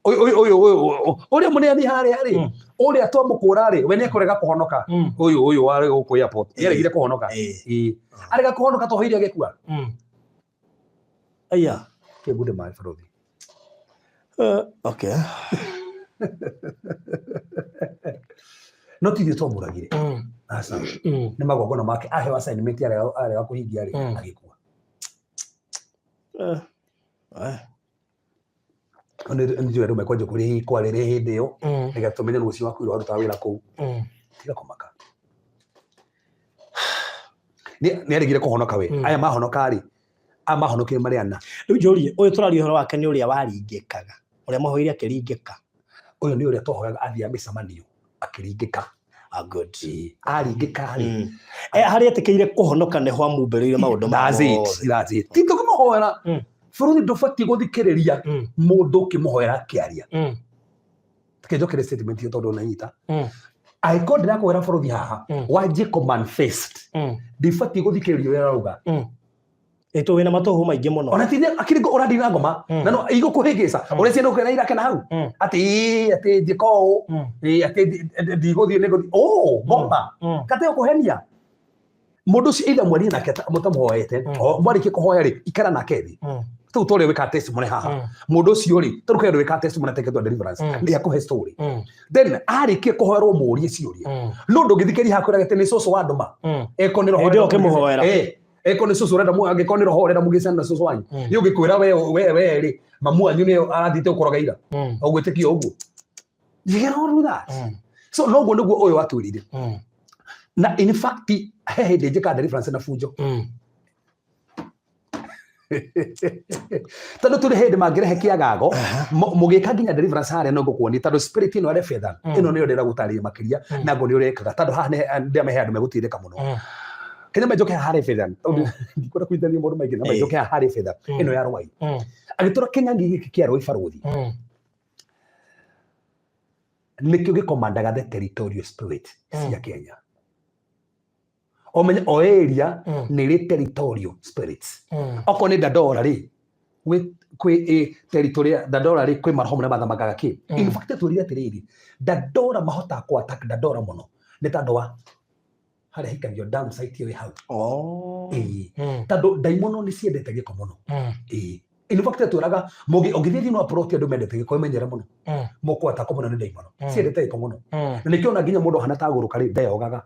Ũyũ, ũrĩa mũneani harĩa rĩ, ũrĩa twamũkũra rĩ, we nĩekũrega kũhonoka. Ũyũ warĩ gũkũ airport, nĩaregire kũhonoka. Ĩĩ. Arega kũhonoka twahoire agĩkua. Aya. Kĩngunde maĩ bũrũri. Okay. No ti ithuĩ twamũragire. Aca. Nĩ magongona make aheo assignment arega kũhingia rĩ, agĩkua. Nĩ njũĩ andũ mekwanjia kwarĩrĩa hĩndĩ ĩyo, nĩgetha tũmenye nũ ũcio wakuire warutaga wĩra kũu. Tiga kũmaka. Nĩ aregire kũhonoka we. Aya mahonoka rĩ, aya mahonokire marĩ ana. Rĩu njũrie, ũyũ tũraria ũhoro wake nĩ ũrĩa waringĩkaga, ũrĩa mahoire akĩringĩka. Ũyũ nĩ ũrĩa twahoyaga athiaga mĩcemanio akĩringĩka. Ah, good. Ĩĩ, aringĩka rĩ. Harĩa etĩkĩire kũhonoka nĩho amumbĩrĩire maũndũ That's it, mothe. that's it. Ti tũkĩmũhoera. Bũrũri ndũbatiĩ gũthikĩrĩria mũndũ ũkĩmũhoera akĩaria. Reke njokere statement ĩyo tondũ nanyita. Angĩkorwo ndĩrakũhoera bũrũri haha, wanjie kũ manifest. Ndibatiĩ gũthikĩrĩria ũrĩa ũrauga. Ĩtũ wĩna matũhũ maingĩ mũno. Ona ti akiri ũrandina na ngoma. Na no igũkũhĩngĩca. Ũrĩa ciana ũkĩona irakena hau. Atĩ ĩĩ, atĩ njĩka ũũ. Ĩĩ, atĩ ndigũthiĩ nĩngũthiĩ. Ũũ, ngoma. Kate ũkũhenia. Mũndũ ũcio either mwarie nake mũtamũhoete, o mwarĩkia kũhoya rĩ, ikara nake thĩ. Tũu tũrĩa wĩkaga testimony haha. Mũndũ ũcio rĩ, tondũ kwĩ andũ wĩkaga testimony atekĩtwo deliverance, nĩ akũhe story. Then arĩkia kũhoerwo mũrie ciũria. No ndũngĩthikĩrĩria haha kwĩraga atĩ nĩ cũcũ wa ndũma. Eko nĩ roho Hĩndĩ ĩyo ũrenda ũkĩmũhoera. Eko nĩ cũcũ ũrenda angĩkorwo nĩ roho ũrenda mũgĩcane na cũcũ wanyu. Nĩ ũngĩkwĩra we rĩ, mamu wanyu nĩ arathiĩte gũkũroga ira. Ũgwĩtĩkia ũguo. You cannot do that. So noguo nĩguo ũyũ watwĩrire. Na in fact he hĩndĩ njĩkaga deliverance na bunjo. Tondũ tũrĩ hĩndĩ mangĩrehe kĩagago, mũgĩka nginya deliverance harĩa no ngũkuonia, tondũ spirit ĩno ya betha, ĩno nĩyo ndĩrenda gũtarĩria makĩria, na ngo nĩ ũrekaga, tondũ haha ndĩramehe andũ megũteithĩka mũno. Kenya menjoke haha harĩ betha, tondũ ndikwenda kũhithania maũndũ maingĩ, na menjoke haha harĩ betha, ĩno ya rwai. Agĩtũra kĩng'ang'i gĩkĩ kĩa rwai barũthi, nĩkĩo gĩkomandaga the territorial spirit cia Kenya. Omenye o area nĩ ĩrĩ territorial spirits. Okorwo nĩ Dandora rĩ, Gwĩ kwĩ ĩ territory ya Dandora rĩ, kwĩ maroho marĩa mathamakaga kĩ. In fact twĩrire atĩrĩrĩ, Dandora mahotaga kũ attack Dandora mũno nĩ tondũ wa harĩa hikagio dam site ĩyo ĩ hau. Oh. Ĩĩ. Tondũ ndaimono nĩ ciendete gĩko mũno. Ĩĩ. In fact twĩraga mũngĩ ũngĩthiĩ thĩinĩ wa plot andũ mendete gĩko ĩmenyere mũno. Mũkũ attack mũno nĩ ndaimono. Ciendete gĩko mũno. Na nĩkĩo ona nginya mũndũ ahana ta agũrũka rĩ ndeyogaga.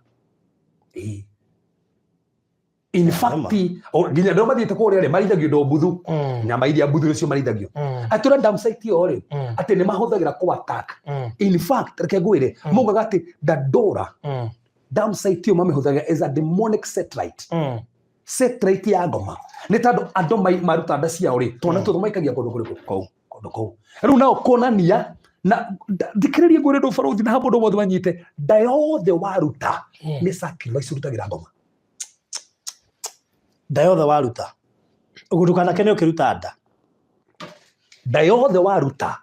Ĩĩ. In fact, nginya andũ mathiĩte kũrĩa rĩ marithagio indo mbuthu. Nyama iria mbuthu nĩcio marithagio. Atĩ ũrĩa dam site ĩyo rĩ atĩ nĩ mahũthagĩra kũ attack. In fact reke ngwĩre maugaga atĩ Dandora dam site ĩyo mamĩhũthagĩra as a demonic satellite. Satellite ya ngoma. Nĩ tondũ andũ maruta nda ciao rĩ twana tũtũ maikagia kũndũ kũrĩkũ? Kũu. Kũndũ kũu. Rĩu nao kuonania na thikĩrĩria ngwĩre ndũ barũthi na mũndũ wothe wanyite nda yothe waruta nĩ sacrifice ũrutagĩra ngoma. Nda yothe waruta. Ũguo ndũkanakene ũkĩruta nda. Nda yothe waruta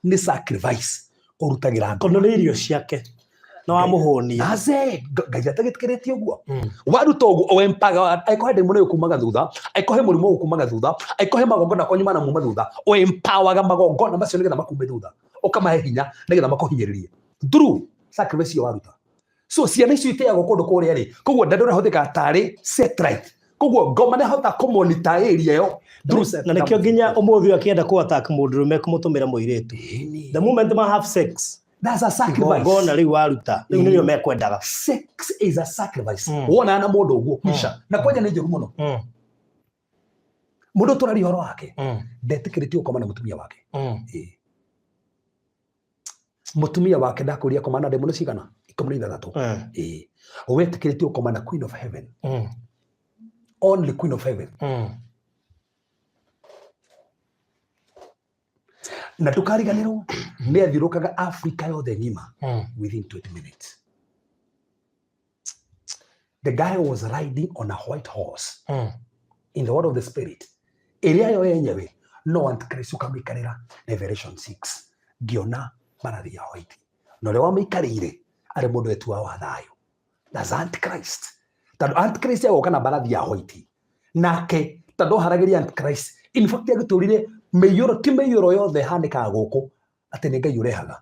nĩ sacrifice ũrutagĩra ngoma. Tondũ nĩ irio ciake. Na wamũhũnia. Aze, Ngai atagĩtĩkĩrĩtie ũguo. Waruta ũguo, ũempaga, angĩkorwo he ndaimono ĩkumaga thutha, angĩkorwo he mũrimũ ũkumaga thutha, angĩkorwo he magongona kwanyu manamuma thutha, ũempawaga magongona macio nĩgetha makume thutha. Ũkamahe hinya nĩgetha makũhinyĩrĩrie. Through sacrifice ĩyo waruta. So ciana icio iteagwo kũndũ kũrĩa rĩ, koguo nda ndũrahũthĩka tarĩ satellite. Koguo ngoma nĩ hota kũmonita area ĩyo through Na nĩkĩo nginya ũmũthĩ ũyũ akĩenda kũ attack mũndũrũme kũmũtũmĩra mũirĩtu. The moment ma have sex, That's a sacrifice. igongona rĩu waruta, rĩu nĩrĩo mekwendaga. Sex is a sacrifice. Wonana na mũndũ ũguo kwisha. Na kwanja nĩ njũru mũno. Mũndũ tũraria ũhoro wake ndetĩkĩrĩtio gũkoma na mũtumia wake. Ĩĩ. Mũtumia wake ndakũria koma na ndemũ cigana? 16. Ĩĩ. Wetĩkĩrĩtio gũkoma na Queen of Heaven. Only Queen of Heaven. Na ndũkariganĩrwo nĩ athiũrũkaga Africa yothe ng'ima within 20 minutes. The guy was riding on a white horse in the world of the spirit. Ĩrĩa yo yenyewe no Antichrist ũkamĩikarĩra Revelation 6 ngĩona mbarathi ya white na ũrĩa wamĩikarĩire arĩ mũndũ wetuaga wa thayũ. That's Antichrist. Tondũ Antichrist agoka na mbarathi ya white nake tondũ haragĩria Antichrist. In fact agĩtũrire mĩiyũro ti mĩiyũro yothe ĩhanĩkaga gũkũ atĩ nĩ Ngai ũrehaga.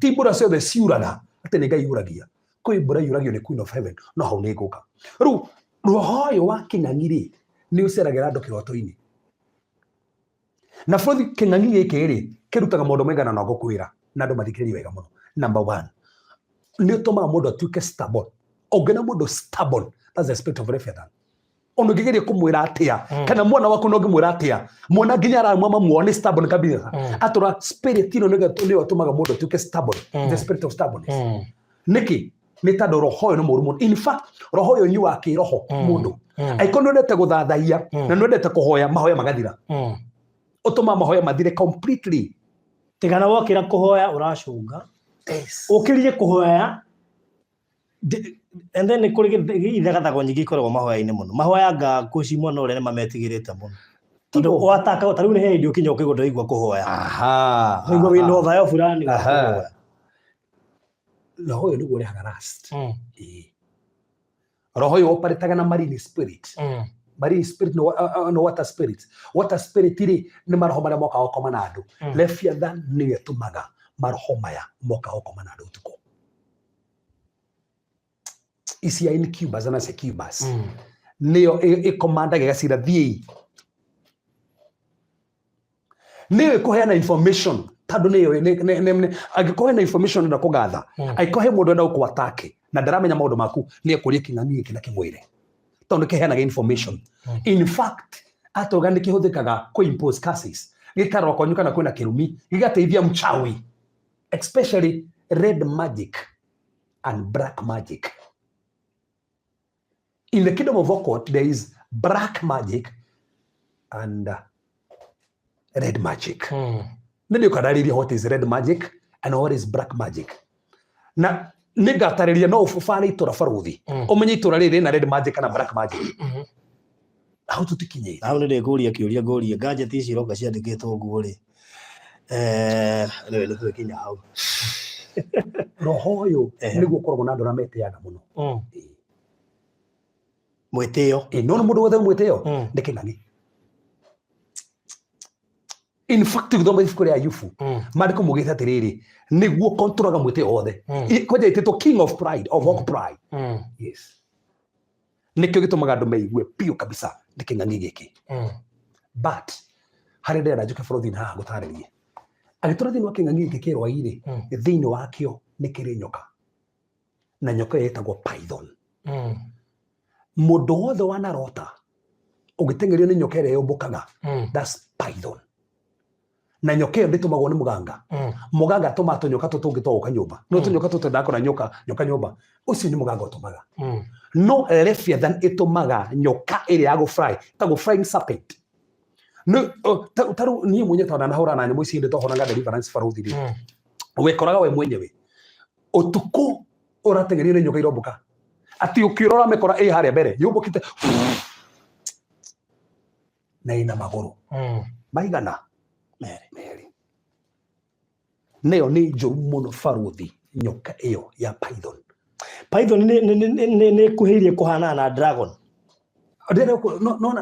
Ti mbura ciothe ciuraga atĩ nĩ Ngai uragia. Kwĩ mbura yuragio nĩ Queen of Heaven no hau nĩ ngũka. Rĩu roho ũyũ wa kĩng'ang'i rĩ nĩ ũceragĩra andũ kĩroto-inĩ. Na bũrũri kĩng'ang'i gĩkĩ rĩ kĩrutaga maũndũ maigana na ngũkwĩra na andũ mathikĩrĩrie wega mũno. Number one, nĩ ũtũmaga mũndũ atuĩke stubborn. Ũngĩona mũndũ stubborn, that's the spirit of Leviathan. Ona ũngĩgeria kũmwĩra atĩa, kana mwana waku no ũngĩmwĩra atĩa, mwana nginya aramwa mamu wao nĩ stubborn kabisa. Atũra spirit ĩno nĩyo ĩtũmaga mũndũ atuĩke stubborn, the spirit of stubbornness. Nĩkĩ? Nĩ tondũ roho ũyũ nĩ mũũru mũno. In fact, roho ũyũ ũnyuaga kĩroho mũndũ. Angĩkorwo nĩ wendete gũthathaiya na nĩ wendete kũhoya, mahoya magathira. Ũtũmaga mahoya mathire completely. Tigana wokĩra kũhoya ũracũnga. Ũkĩrire kũhoya and then nĩ kũrĩ ithagathago nyingĩ ikoragwo mahoya-inĩ mũno. Mahoya anga kũci mwena ũrĩa nĩ mametigĩrĩte mũno. Tondũ wataka ta rĩu nĩ hĩndĩ ũkinya ũkĩigua ndũraigua kũhoya. Ũkaigua wĩna ũthayo fulani wa kũhoya. Roho ũyũ nĩguo ũrehaga lust. Ĩĩ. Roho ũyũ operataga na marine spirit. Marine spirit no water spirit. Water spirit rĩ nĩ maroho marĩa mokaga gũkoma na andũ. Leviathan nĩyo ĩtũmaga maroho maya mokaga gũkoma na andũ ũtukũ. Ici ya incubus na succubus. Nĩyo ĩkomandaga ĩgacira thiĩi. Nĩyo ĩkũheana information tondũ nĩyo angĩkorwo hena information enda kũgatha, angĩkorwo he mũndũ enda gũkũ-attack na ndaramenya maũndũ maku, nĩ ekũria kĩng'ang'i gĩkĩ na kĩmwĩre tondũ kĩheanaga information. In fact, atũga nĩ kĩhũthĩkaga kũ impose curses, gĩkarora kwanyu kana kwĩna kĩrumi, gĩgateithia mchawi, especially red magic and black magic. In the kingdom of occult, there is black magic and red magic. Nĩ ndĩũkandarĩria what is red magic and what is black magic. Na nĩ ngatarĩria no ũbare itũra barũthi. Ũmenye itũra rĩrĩ rĩna red magic kana black magic. Hau tũtikinyĩte. Hau nĩ ndĩkũria kĩũria ngũrie gadget ici iroka ciandĩkĩtwo ũguo rĩ. Anyway, nĩ twĩkinya hau. Roho ũyũ nĩguo ũkoragwo na andũ arĩa metĩaga mũno. Mwĩtĩo. Ĩĩ, no nĩ mũndũ wothe mwĩtĩo nĩ kĩng'ang'i. In fact, ũgĩthoma ibuku rĩa Ayubu, maandĩko maugĩte atĩrĩrĩ, nĩguo kontrolaga mwĩtĩo wothe. Kwanja ĩtĩtwo king of pride, of all pride. Yes, nĩkĩo gĩtũmaga andũ meigue biũ kabisa nĩ kĩng'ang'i gĩkĩ. But harĩa ndĩrenda njũke bũrũri-inĩ haha gũtarĩrie, agĩtũra thĩinĩ wa kĩng'ang'i gĩkĩ kĩrwai-rĩ, thĩinĩ wakĩo nĩ kĩrĩ nyoka, na nyoka ĩyo ĩtagwo python. Mũndũ wothe wanarota ũgĩteng'erio nĩ nyoka ĩrĩa yũmbũkaga, that's python. Na nyoka ĩyo ndĩtũmagwo nĩ mũganga. Mũganga atũmaga tũnyoka tũtũ tũngĩ twa gũka nyũmba, no tũnyoka tũtũ ndakora nyoka nyoka nyũmba, ũcio nĩ mũganga ũtũmaga. No leviathan ĩtũmaga nyoka ĩrĩa ya gũfly, ĩtagwo flying serpent. Ta rĩu niĩ mwenyewe tondũ ndanahũra na nyamũ ici ndĩ twahoraga deliverance barũthi rĩ, wĩkoraga we mwenyewe ũtukũ ũrateng'erio nĩ nyoka irombũka, atĩ ũkĩrora mĩkora ĩ harĩa mbere yũmbũkĩte na ĩna magũrũ maigana? Merĩ. Merĩ. Nayo nĩ njũru mũno barũthi, nyoka ĩyo ya python. Python nĩ ĩkuhĩrĩirie kũhanana na dragon.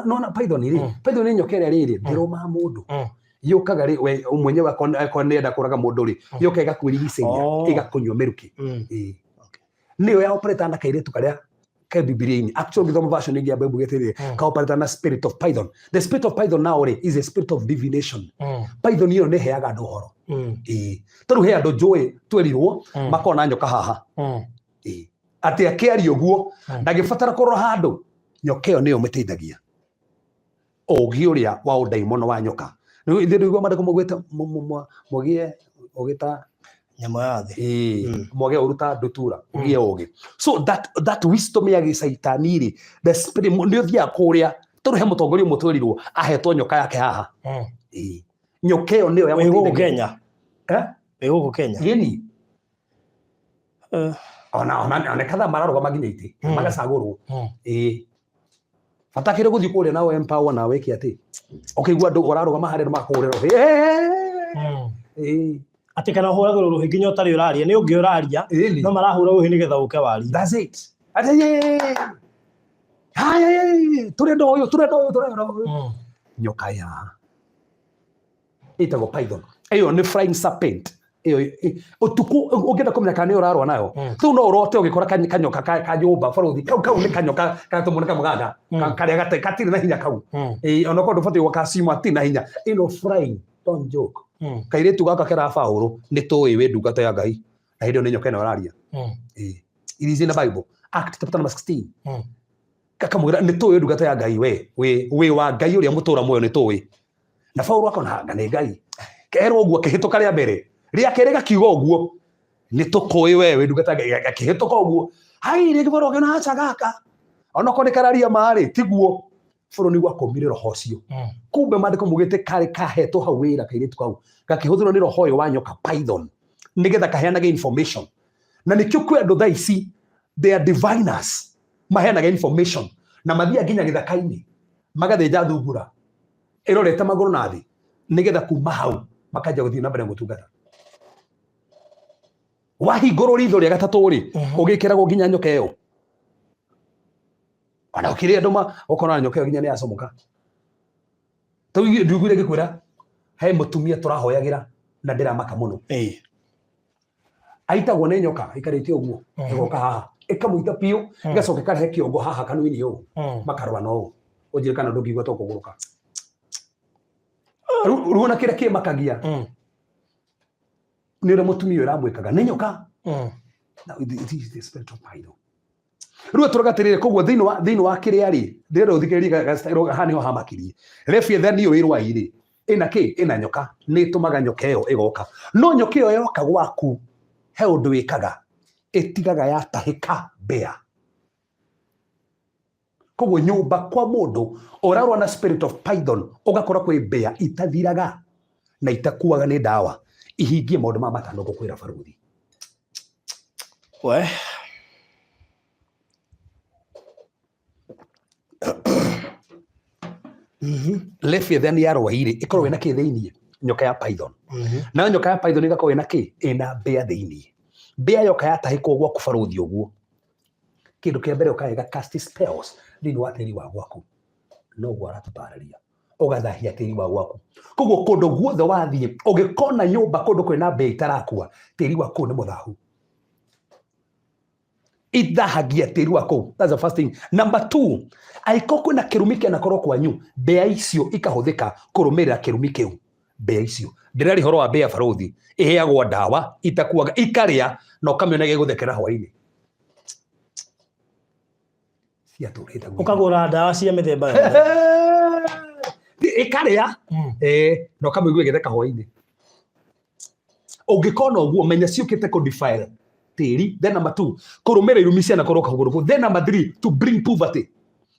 Nona python rĩ, python nĩ nyoka ĩrĩa rĩrĩ ndĩrũmaga mũndũ. Yũkaga rĩ, we mwenyewe akorwo nĩenda kũraga mũndũ rĩ, yũka ĩgakwĩrigicĩria, ĩgakũnyua mĩrukĩ. Ĩĩ. Nĩyo ya operate na kairĩtu karĩa ke Bibilia-inĩ. Actually, ũngĩthoma version ĩngĩ ya Bible ĩtĩrĩ ka operate na spirit of python. The spirit of python now rĩ is a spirit of divination. Python ĩyo nĩ ĩheaga andũ ũhoro. Ĩĩ, tondũ he andũ njũĩ twerirwo makona nyoka haha. Ĩĩ, atĩ akĩaria ũguo, ndangĩbatara kũrora handũ, nyoka ĩyo nĩyo ĩmũteithagia ũgĩ ũrĩa wa ũndaimono wa nyoka. Rĩu ithuĩ ndũigua maandĩko maugĩte mũgĩe ũgĩ ta nyamũ ya thĩ. Ĩĩ, mwage ũru ta ndutura, ũgĩe ũgĩ. So that wisdom ya gĩcaitani rĩ, the spirit nĩ ũthiaga kũrĩa, tondũ he mũtongoria ũmwe twerirwo ahetwo nyoka yake haha. Ĩĩ. Nyoka ĩyo nĩyo Wĩ gũkũ yamũteithagia. Kenya? Eh? Wĩ gũkũ Kenya? Gĩni. Ona ona kadhaa mararũgama nginya itĩ, magacagũrwo. Ĩĩ, bata kĩrĩ gũthiĩ kũrĩa nawe empower na wĩke atĩ ũkĩigua andũ ũrarũgama harĩa makũhũrĩra rũhĩ. Ĩĩ. Atĩ kana ũhũragĩrwo rũhĩ nginya ũtarĩ ũraria, nĩ ũngĩ ũraria, Ĩni. no marahũra rũhĩ nĩgetha ũke warie. That's it. Atĩ yee. Haya, yee, tũrenda ũyũ, tũrenda ũyũ, tũrenda ũyũ. Nyoka ya ĩtagwo python ĩyo nĩ flying serpent ĩyo ũtukũ ũngĩenda kũmenya kana nĩ ũrarũa nayo, rĩu no ũrote ũgĩkora kanyoka ka nyũmba barũthi, kau nĩ kanyoka gatũmwo nĩ kamũganga. Karĩa gatirĩ na hinya kau. Ĩĩ, ona korwo ndũbatiĩ gwaka atirĩ na hinya ĩno flying, don't joke. Kairĩtu gaka kera Paũlũ, nĩ tũĩ wĩ ndungata ya Ngai, na hĩndĩ ĩyo nĩ nyoka ĩno ĩraria. Ĩĩ. It is in the Bible, Act chapter number 16. Kakamwĩra, nĩ tũĩ ndungata ya Ngai, we wĩ wa Ngai ũrĩa mũtũra muoyo, nĩ tũĩ. Na Paũlũ akona anga nĩ Ngai kerwo ũguo, akĩhĩtũka rĩa mbere, rĩa kerĩ gakiuga ũguo, nĩ tũkũĩ we wĩ ndungata ya Ngai, gakĩhĩtũka ũguo hai rĩngĩ. Paũlũ akĩona aca, gaka onokorwo nĩ kararia marĩ tiguo. Bũrũ nĩguo akũmire roho ũcio. Kumbe maandĩko mugĩte karĩ kahetwo hau wĩra, kairĩtu kau gakĩhũthĩrwo nĩ roho ũyũ wa nyoka python nĩgetha kaheanage information. Na nĩkĩo kwĩ andũ thaa ici, they are diviners, maheanaga information na mathiaga nginya gĩthaka-inĩ magathĩnja thungura ĩrorete magũrũ na thĩ, nĩgetha kuma hau makanjia gũthiĩ na mbere gũtungata. Wahingũrwo ritho rĩa gatatũ rĩ, ũgĩkĩragwo nginya nyoka ĩyo. Ona ũkĩrĩ andũ ũkona nyoka ĩyo nginya nĩ yacomoka. Tau nduiguire ngĩkwĩra he mũtumia tũrahoyagĩra na ndĩramaka mũno, aitagwo nĩ nyoka ikarĩte ũguo, ĩgoka haha ĩkamũita biũ, ĩgacoka ĩkarehe kĩongo haha kanua-inĩ ũũ, makarũa na ũũ. Ũnjĩre kana ndũngĩigua to kũgũrũka rĩu ona kĩrĩa kĩmakagia nĩ ũrĩa mũtumia ũyũ ĩramwĩkaga nĩ nyoka. Now, it is the spirit of python. Rĩu tũroga atĩrĩrĩ, koguo thĩinĩ wa kĩrĩa rĩ, ndĩrenda ũthikĩrĩrie haha nĩho hamakirie. Leviathan ĩyo ĩrwai rĩ, ĩna kĩ? Ĩna nyoka. Nĩ ĩtũmaga nyoka ĩyo ĩgoka, no nyoka ĩyo yoka gwaku he ũndũ ĩkaga, ĩtigaga yatahĩka mbĩa. Koguo nyũmba kwa mũndũ ũrarũa na spirit of python, ũgakora kwĩ mbĩa itathiraga na itakuaga nĩ ndawa ihingie maũndũ ma matano ngũkwĩra barũthi. We. Leviathan ya rwai-rĩ, ĩkoragwo ĩna kĩ thĩiniĩ? Nyoka ya python. Nayo nyoka ya python ĩgakorwo ĩna kĩ? Ĩna mbĩa thĩiniĩ. Mbĩa yoka yatahĩkwo gwaku barũthi ũguo, kĩndũ kĩa mbere ũkaga ĩga cast spells thĩinĩ wa tĩri wa gwaku. Noguo aratũtarĩria. Ũgathahia tĩri wa gwaku. Koguo kũndũ guothe wathiĩ, ũngĩkona nyũmba kũndũ kwĩna mbĩa itarakua, tĩri wa kũu nĩ mũthahu. Ithahagia tĩri wa kũu. That's the first thing. Number two, angĩkorwo kwĩna kĩrumi kĩanakorwo kwanyu, mbĩa icio ikahũthĩka kũrũmĩrĩra kĩrumi kĩu. Mbĩa icio, ndĩraria ũhoro wa mbĩa barũthi, ĩheagwo ndawa itakuaga, ikarĩa na ũkamĩona ĩgĩgũthekera hwainĩ. Ciatũrĩte gwitũ. Ũkagũra ndawa cia mĩthemba yothe. Ĩkarĩa na ũkamĩigua ĩgĩtheka hwainĩ. Ũngĩkona ũguo menya ciũkĩte kũ defile tĩri. Then number two, kũrũmĩrĩra irumi cianakorwo kagũrũ kũu. Then number three, to bring poverty.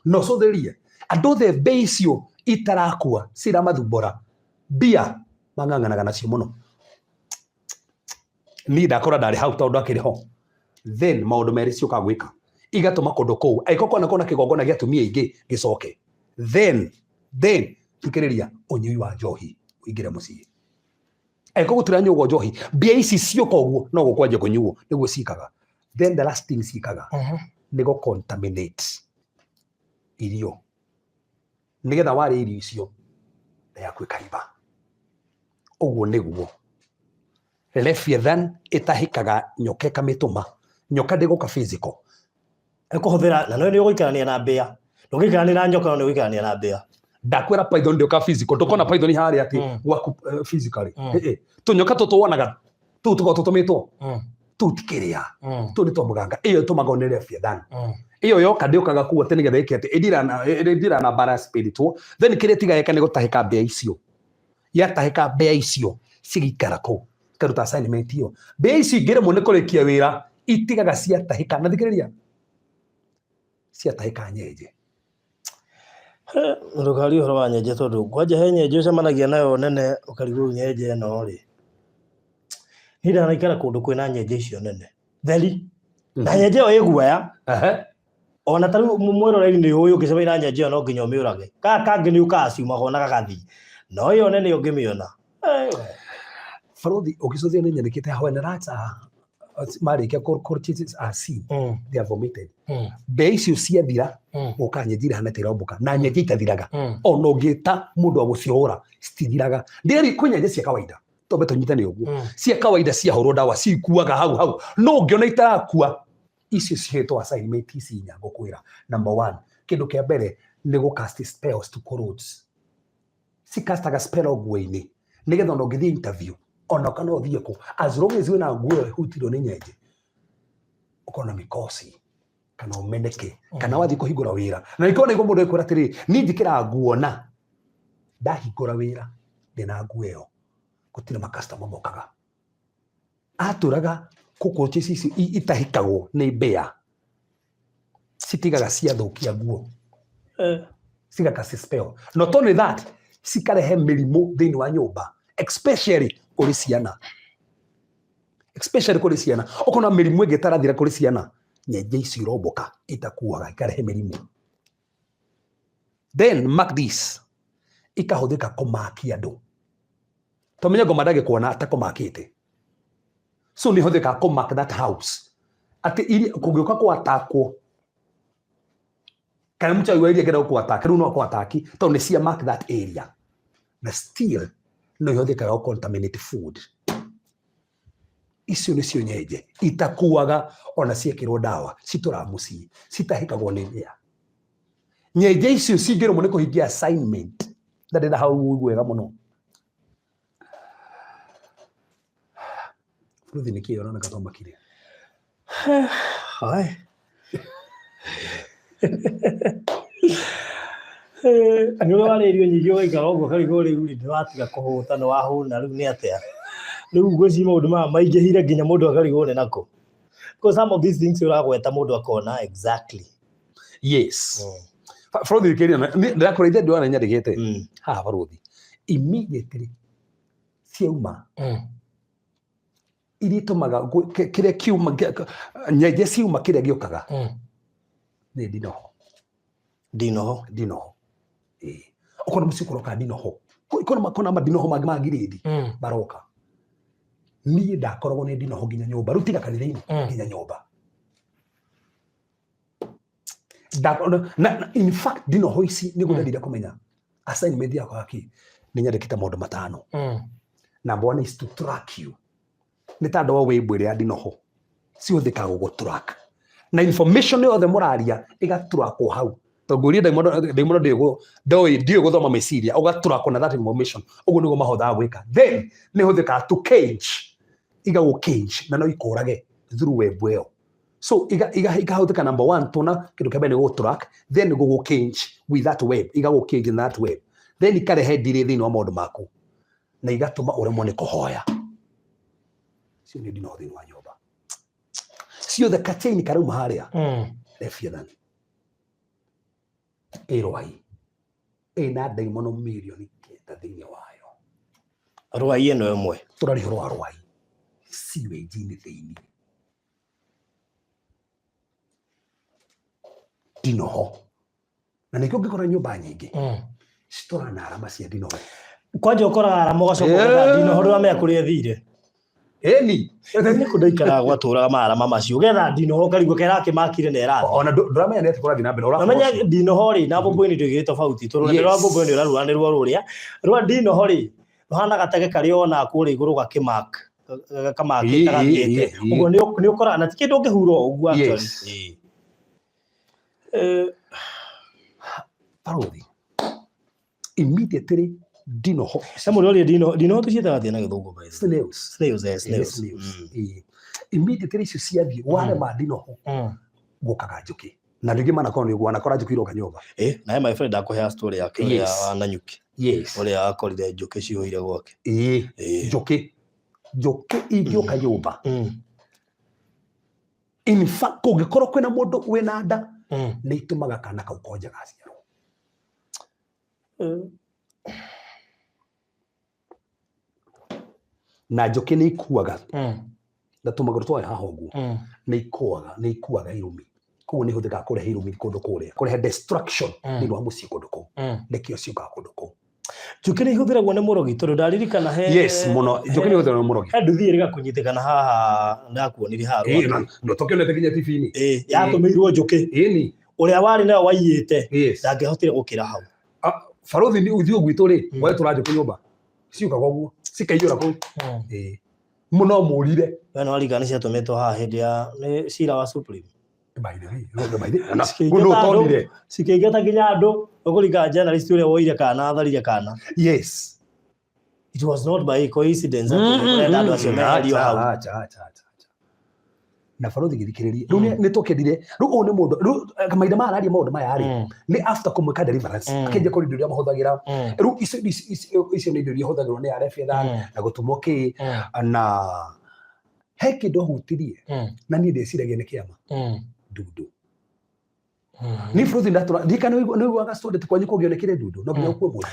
Na ũcũthĩrĩrie andũ othe mbĩa icio itarakua ciramathumbũra, mbia mang'ang'anaga nacio mũno. Niĩ ndakora ndarĩ hau tondũ akĩrĩ ho. Then maũndũ merĩ ciũkaga gwĩka, igatũma kũndũ kũu angĩkorwo kwana kona kĩgongona gĩa atumia aingĩ gĩcoke. Then thikĩrĩria, ũnyui wa njohi ũingĩre mũciĩ. Angĩkorwo gũtiranyuagwo njohi, mbia ici ciũka ũguo no gũkwanjia kũnyuo, nĩguo ciĩkaga. Then the last thing ciĩkaga nĩ gũ contaminate irio, nĩgetha warĩa irio icio nda yaku ĩkaimba. Ũguo nĩguo Leviathan ĩtahĩkaga nyoka ĩkamĩtũma. Nyoka ndĩgũka physical. Ĩkũhũthĩra, na no nĩ ũgũikarania na mbĩa. Ndũngĩikarania na nyoka no nĩ ũgũikarania na mbĩa. Ndakwĩra python ndĩũka physical. Ndũkona python harĩa atĩ gwaku physically. Tũnyoka tũtũ wonaga tũu tũkoragwo tũtũmĩtwo. Tũu ti kĩrĩa. Tũu nĩ twa mũganga. Ĩyo ĩtũmagwo nĩ Leviathan. Ĩyo yoka ndĩũkaga kuo atĩ nĩgetha ĩke atĩ ĩndira na mbara spiritual. Then kĩrĩa ĩtigaga nĩ gũtahĩka mbĩa icio. Yatahĩka mbĩa icio cigaikara kũu, ikaruta assignment ĩyo. Mbĩa icio ingĩremwo nĩ kũrĩkia wĩra, itigaga ciatahĩka. Na thikĩrĩria, ciatahĩka nyenje. Ndũkarie ũhoro wa nyenje tondũ kwanja he nyenje ũcemanagia nayo nene ũkarigwo rĩu nyenje ĩno rĩ. Niĩ ndanaikara kũndũ kwĩna nyenje icio nene theri, na nyenje ĩyo ĩ guoya. Ona ta rĩu mwĩroreri nĩ ũĩ ũngĩcemania na nyenje ĩyo no nginya ũmĩũrage. Kaya kangĩ nĩ ũkaciumaga ona gagathiĩ, no ĩyo nene ũngĩmĩona. Barothi ũgĩcũthia nĩ nyandĩkĩte when rats are marĩkia cockroaches are seen, they are vomited. Mbĩa icio ciathira, gũka nyenje irahana ta irombũka, na nyenje itathiraga. Ona ũngĩta mũndũ wa gũcihũra citithiraga. Ndĩrĩ kwĩ nyenje cia kawaida, twambe tũnyitane ũguo. Cia kawaida ciahũrwo ndawa cikuaga hau hau, no ũngĩona itarakua, icio cihetwo assignment ici inya ngũkwĩra. Number one, kĩndũ kĩa mbere nĩ gũ cast spells to corrodes. Cicastaga spell nguo-inĩ nĩgetha ona ũngĩthiĩ interview ona kana ũthiĩ kũ, as long as wĩna nguo ĩyo ĩhutirwo nĩ nyenje, ũkorwo na mĩkosi kana ũmeneke kana wathiĩ kũhingũra wĩra. Na nĩkĩo nĩguo mũndũ ekwĩra atĩrĩrĩ, niĩ njĩkĩraga nguo na ndahingũra wĩra ndĩna nguo ĩyo, gũtirĩ makastoma mokaga. Atũraga cockroaches icio itahĩkagwo nĩ mbĩa, citigaga ciathũkia nguo, cigaka spell. Not only that, cikarehe mĩrimũ thĩinĩ wa nyũmba, especially kũrĩ ciana. Especially kũrĩ ciana. Ũkona mĩrimũ ĩngĩ ĩtarathira kũrĩ ciana, nyenje icio irombũka itakuaga, ikarehe mĩrimũ. Then mark this, ikahũthĩka kũmakia andũ. Tũmenye ngoma ndangĩkuona atakũmakĩte. So nĩ ihũthĩkaga kũ mark that house. Atĩ iria kũngĩũka kũ attackwo, kana mũchawi wa iria angĩenda gũkũ attack, rĩu no akũ attack tondũ nĩ cia mark that area. Na still no ihũthĩkaga gũ contaminate food. Icio nĩcio nyenje itakuaga ona ciekĩrwo ndawa, citũraga mũciĩ, citahĩkagwo nĩ mbĩa. Nyenje icio cingĩremwo nĩ kũhingia assignment, na ndĩna hau ũigue wega mũno. Bũrũthi nĩ kĩĩ ũroneka ta ũmakire? Hai. Nĩ ũrĩa warĩa irio nyingĩ ũgaikara ũguo ũkarigwo rĩu rĩ, nĩwatiga kũhũta nĩ wahũna rĩu nĩ atĩa? Rĩu ngwĩciria maũndũ maya maingĩhire nginya mũndũ akarigwo nĩ nakũ. Because some of these things ũragweta mũndũ akona exactly. Yes. Bũrũthi thikĩrĩria, ndĩrakwĩra ithe ndĩrona nyandĩkĩte haha barũthi. Immediately ciauma iria itũmaga kĩrĩa kiuma, nyenje ciuma kĩrĩa gĩũkaga nĩ ndinoho. Ndinoho. Ndinoho. Ĩĩ. Ũkona mũciĩ kũroka ndinoho. Kũna mandinoho mangĩ ma ngirĩndi maroka. Niĩ ndakoragwo nĩ ndinoho nginya nyũmba. Rĩu tiga kanitha-inĩ, nginya nyũmba. Na in fact ndinoho ici nĩguo ndendire kũmenya. Assignment yakwa ki nĩ nyandĩkĩte maũndũ matano. Number one is to track you. Nĩ ta ndwa wĩmbo ĩrĩa ya ndinoho cihũthĩkaga gũgũ track na information yothe mũraria ĩgatrakwo hau. Tondũ ngũrie ndaimono ndoĩ ndiũĩ gũthoma meciria, ũgatrakwo na that information. Ũguo nĩguo mahothaga gwĩka. Then nĩ hũthĩkaga to cage, igagũ cage na no ikũrage through web ĩyo. So ikahũthĩka number one, tona kĩndũ kĩa mbere nĩ gũgũ track, then gũgũ cage with that web, igagũ cage na that web, then ikarehe ndirĩ thĩinĩ wa maũndũ maku na igatũma ũremwo nĩ kũhoya. Cio nĩ ndinoho thĩinĩ wa nyũmba ciothe, kachaini karauma harĩa. Leviathan ĩrwai ĩna ndaimono mirioni 9 thĩinĩ wayo. Rwai ĩno ĩmwe. Tũrarĩ ũhoro wa rwai sewage-inĩ thĩinĩ ndinoho, na nĩkĩo ũngĩkora nyũmba nyingĩ citũraga na arama cia ndinoho. Kwanja ũkoraga arama ũgacoka ũgetha ndinoho, ndũramenya kũrĩa ĩthire. Ĩni. Nĩ kũ ndaikaraga gwatũraga marama macio, ũgetha ndinoho ũkarigwo kerakĩmakire na ĩrathiĩ. Ona ndũramenya nĩ atĩ kũrathiĩ na mbere. Ũrakora Namenya ũcio. Ndinoho rĩ na mbũmbũĩ nĩ ndũigĩte tofauti, tondũ rũrenda rwa mbũmbũĩ nĩ ũrarura nĩ ruo rũrĩa rwa ndinoho rĩ rũhana gatege karĩa wonaga kũrĩa igũrũ gakĩmak kamakĩte gathiĩte. Ũguo nĩ ũkoraga na ti kĩndũ ũngĩhura o ũguo actually. Barũthi, immediately ndinoho. He mũndũ ũrĩa ndinoho, ndinoho tũciĩtaga atĩa na Gĩthũngũ, by the way? Snails. Snails, snails. Snails. Immediately icio ciathiĩ warema ndinoho, gũkaga njũkĩ na rĩngĩ manakorwo nĩ ũguo wanakora njũkĩ iroka nyũmba. Na my friend akũhea story yake ũrĩa wa Nanyuki, ũrĩa akorire njũkĩ cihũire gwake. Njũkĩ ingĩũka nyũmba, in fact kũngĩkorwo kwĩna mũndũ wĩna nda, nĩ itũmaga kana kau konje gaciarwo. Na njũkĩ nĩ ikuaga na tũmagũrũ twayo haha ũguo, nĩ ikuaga irumi, koguo nĩ ihũthĩkaga kũrehe irumi kũndũ kũrĩa, kũrehe destruction thĩinĩ wa mũciĩ kũndũ kũu. Nĩkĩo ciũkaga kũndũ kũu. Njũkĩ nĩ ihũthĩragwo nĩ mũrogi, tondũ ndaririkana he Yes, mũno, njũkĩ nĩ ihũthĩragwo nĩ mũrogi. He nduthi ĩrĩga kũnyitĩkana haha ndakuonirie haha Rwanda. No tũkĩonete nginya TV-inĩ. Yatũmĩirwo njũkĩ. Ũrĩa warĩ nayo waiyĩte ndangĩahotire gũkĩra hau. Ah, barothi, nĩ uthiũ gwitũ rĩ, wetũra njũkĩ nyũmba ciũkaga ũguo cikaiyũra kũu. Mũno mũrire. We nĩ warika nĩ ciatũmĩtwo haha hĩndĩ ya nĩ cira wa Supreme. By the way, by the way, na Cikĩingata mũndũ andũ. ũtonire. Cikĩingata nginya andũ ũkũringa journalist ũrĩa woire kana atharire kana. It was not by coincidence atĩ nĩ kũrenda andũ acio meherio hau. Acha, acha, acha, acha. Na barothi gĩthikĩrĩrie rĩu nĩ tũkĩendire rĩu ũyũ nĩ mũndũ rĩu mahinda maya araria maũndũ maya rĩ, nĩ after kũmwĩka deliverance, akĩanjia kũrĩ indo iria mahũthagĩra. Rĩu icio nĩ indo iria ihũthagĩrwo nĩ RF na gũtũmwo kĩ, na he kĩndũ ahutirie na niĩ ndĩciragia nĩ kĩama ndundu. Niĩ bũrũri ndatũra ndikana nĩ ũiguaga story atĩ kwanyu kũngĩonekire ndundu no nginya ũkue mũndũ.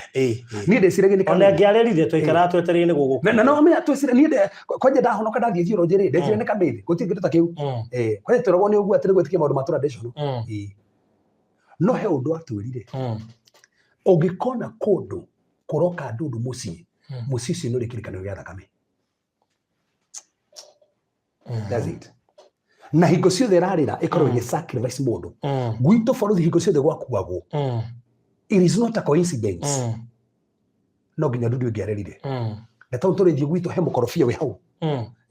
Niĩ ndĩciragia nĩ Ona kamĩthĩ. Angĩarerire twaikaraga twetereire nĩ gũgũkua. Na no menya twĩcira niĩ kwanja ndahonoka ndathiĩ theology rĩ, ndecira nĩ kamĩthĩ, gũtirĩ kĩndũ ta kĩu. Kwanja twĩragwo nĩ ũguo atĩ nĩ gwĩtĩkia maũndũ ma traditional. No he ũndũ atwĩrire, ũngĩkona kũndũ kũroka ndundu mũciĩ, mũciĩ ũcio nĩ ũrĩ kĩrĩkanĩro gĩa thakame. That's it. Na hingo ciothe ĩrarĩra ĩkorwo ĩgĩ sacrifice mũndũ. Gwitũ borithi hingo ciothe gwakuagwo, it is not a coincidence. No nginya ndundu ĩngĩarĩrire na tondũ tũrĩthiĩ gwitũ he mũkorobia wĩ hau,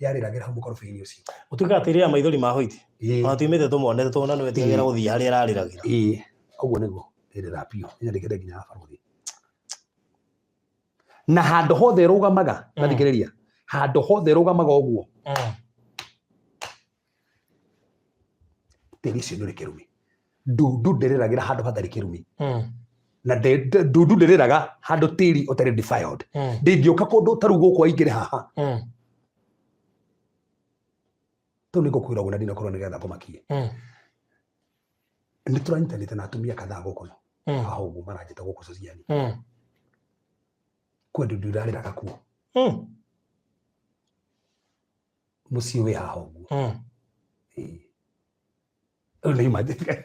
yarĩragĩra hau mũkorobia-inĩ ũcio. Ũtuĩkaga atĩ rĩrĩa maithori ma hoiti ona tuimĩte tũmonete tũna nĩ wetigagĩra gũthiĩ harĩa ĩrarĩragĩra. Ĩĩ, ũguo nĩguo ĩrĩra biũ, ĩnyandĩkĩte nginya barothi na handũ hothe ĩrũgamaga. Nathikĩrĩria, handũ hothe ĩrũgamaga ũguo, tĩri ũcio nĩ ũrĩ kĩrumi. Ndundu ndĩrĩragĩra handũ hatarĩ kĩrumi, na ndundu ndĩrĩraga handũ tĩri ũtarĩ defiled. Ndĩngĩũka kũndũ ta rĩu gũkũ aingĩre haha tũ nĩ ngũkwĩra ũguo na ndinakorwo nĩgetha ngũmakie. Nĩ tũranyitanĩte na atumia kadhaa gũkũ haha ũguo maranjĩta gũkũ sociani. Kwĩ ndundu irarĩraga kuo mũciĩ wĩ haha ũguo. Ĩĩ. Rĩu nĩ imagine.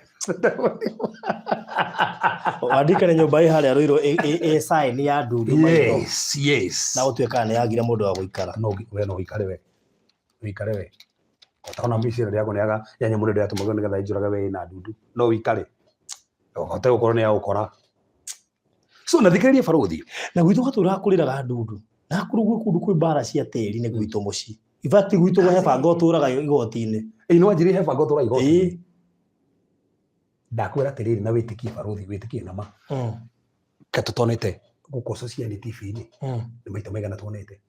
Wandikane nyũmba ĩ harĩa Rũirũ ĩ sign ya ndundu maitho. Yes. Na gũtuĩkaga nĩ yagire mũndũ wa gũikara. No we no ũikare, we ũikare, we ũtaona mbica ĩrĩa yakwa nĩyaga ya nyamũ ĩrĩa yatũmagwo nĩgetha ĩnjũrage, we ĩna ndundu no ũikare ũhote gũkorwo nĩ ya gũkora. So na thikĩrĩria barũthi. Na gwitũ gatũraga kũrĩraga ndundu. Na kũrĩ gwĩ kũndũ kwĩ mbara cia tĩri nĩ gwitũ mũciĩ. In fact gwitũ he banga ũtũraga igoti-inĩ. Ĩĩ nĩ wanjĩrire he banga ũtũraga igoti-inĩ. Ĩĩ. Ndakwĩra atĩrĩrĩ na wĩtĩkie barũthi, wĩtĩkie na ma. Ka tũtonete gũkũ Society TV-inĩ nĩ maita maigana tuonete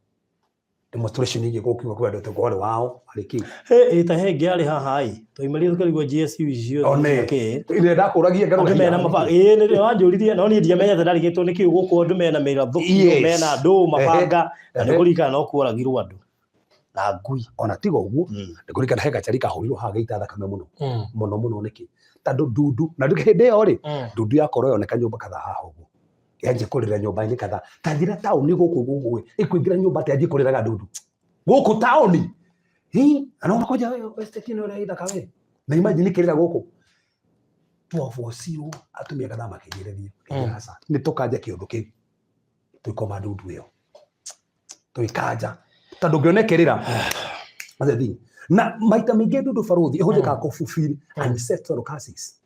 demonstration ingĩ gũkiuga kwĩ andũ kwarĩ wao arĩ kĩ. Ĩ ta he ĩngĩ yarĩ haha ĩ, twaimĩrire tũkarigwo GSU icio One. kĩ. Ĩrĩa ndakũragia Andũ ngarũhia. mena mabanga, ĩĩ nĩ wanjũririe no niĩ ndiamenyete ndarigĩtwo nĩkĩ gũkũ andũ mena mĩrathũkio, mena ndũ, mabanga, na nĩ kũririkana no kworagirwo andũ na ngui. Ona tiga ũguo, nĩ kũririkana he gacari kahũrirwo haha gĩita thakame mũno. Mũno mũno nĩkĩ? Tondũ ndundu, na hĩndĩ ĩyo rĩ, ndundu yakorwo yoneka nyũmba kadhaa haha ũguo. Yanjia kũrĩra nyũmba-inĩ kadhaa. Ta njĩra taũni gũkũ gũkũ ĩ, ĩkũingĩra nyũmba atĩa yanjie kũrĩraga ndundu. Gũkũ taũni. Hi, na no makonja we estate ĩno ĩrĩa ithaka we. Na imagine kĩrĩra gũkũ. Twabocirwo atumia kadhaa makĩnjĩrĩria. Makĩnjĩra aca. Nĩ tũkanja kĩũndũ kĩu. Tũikoma ndundu ĩyo. Tũikanja. Tondũ ũngĩona ĩkĩrĩra. That's the thing. Na maita maingĩ ndundu barũthi ĩhũthĩkaga kũ fulfill ancestral curses.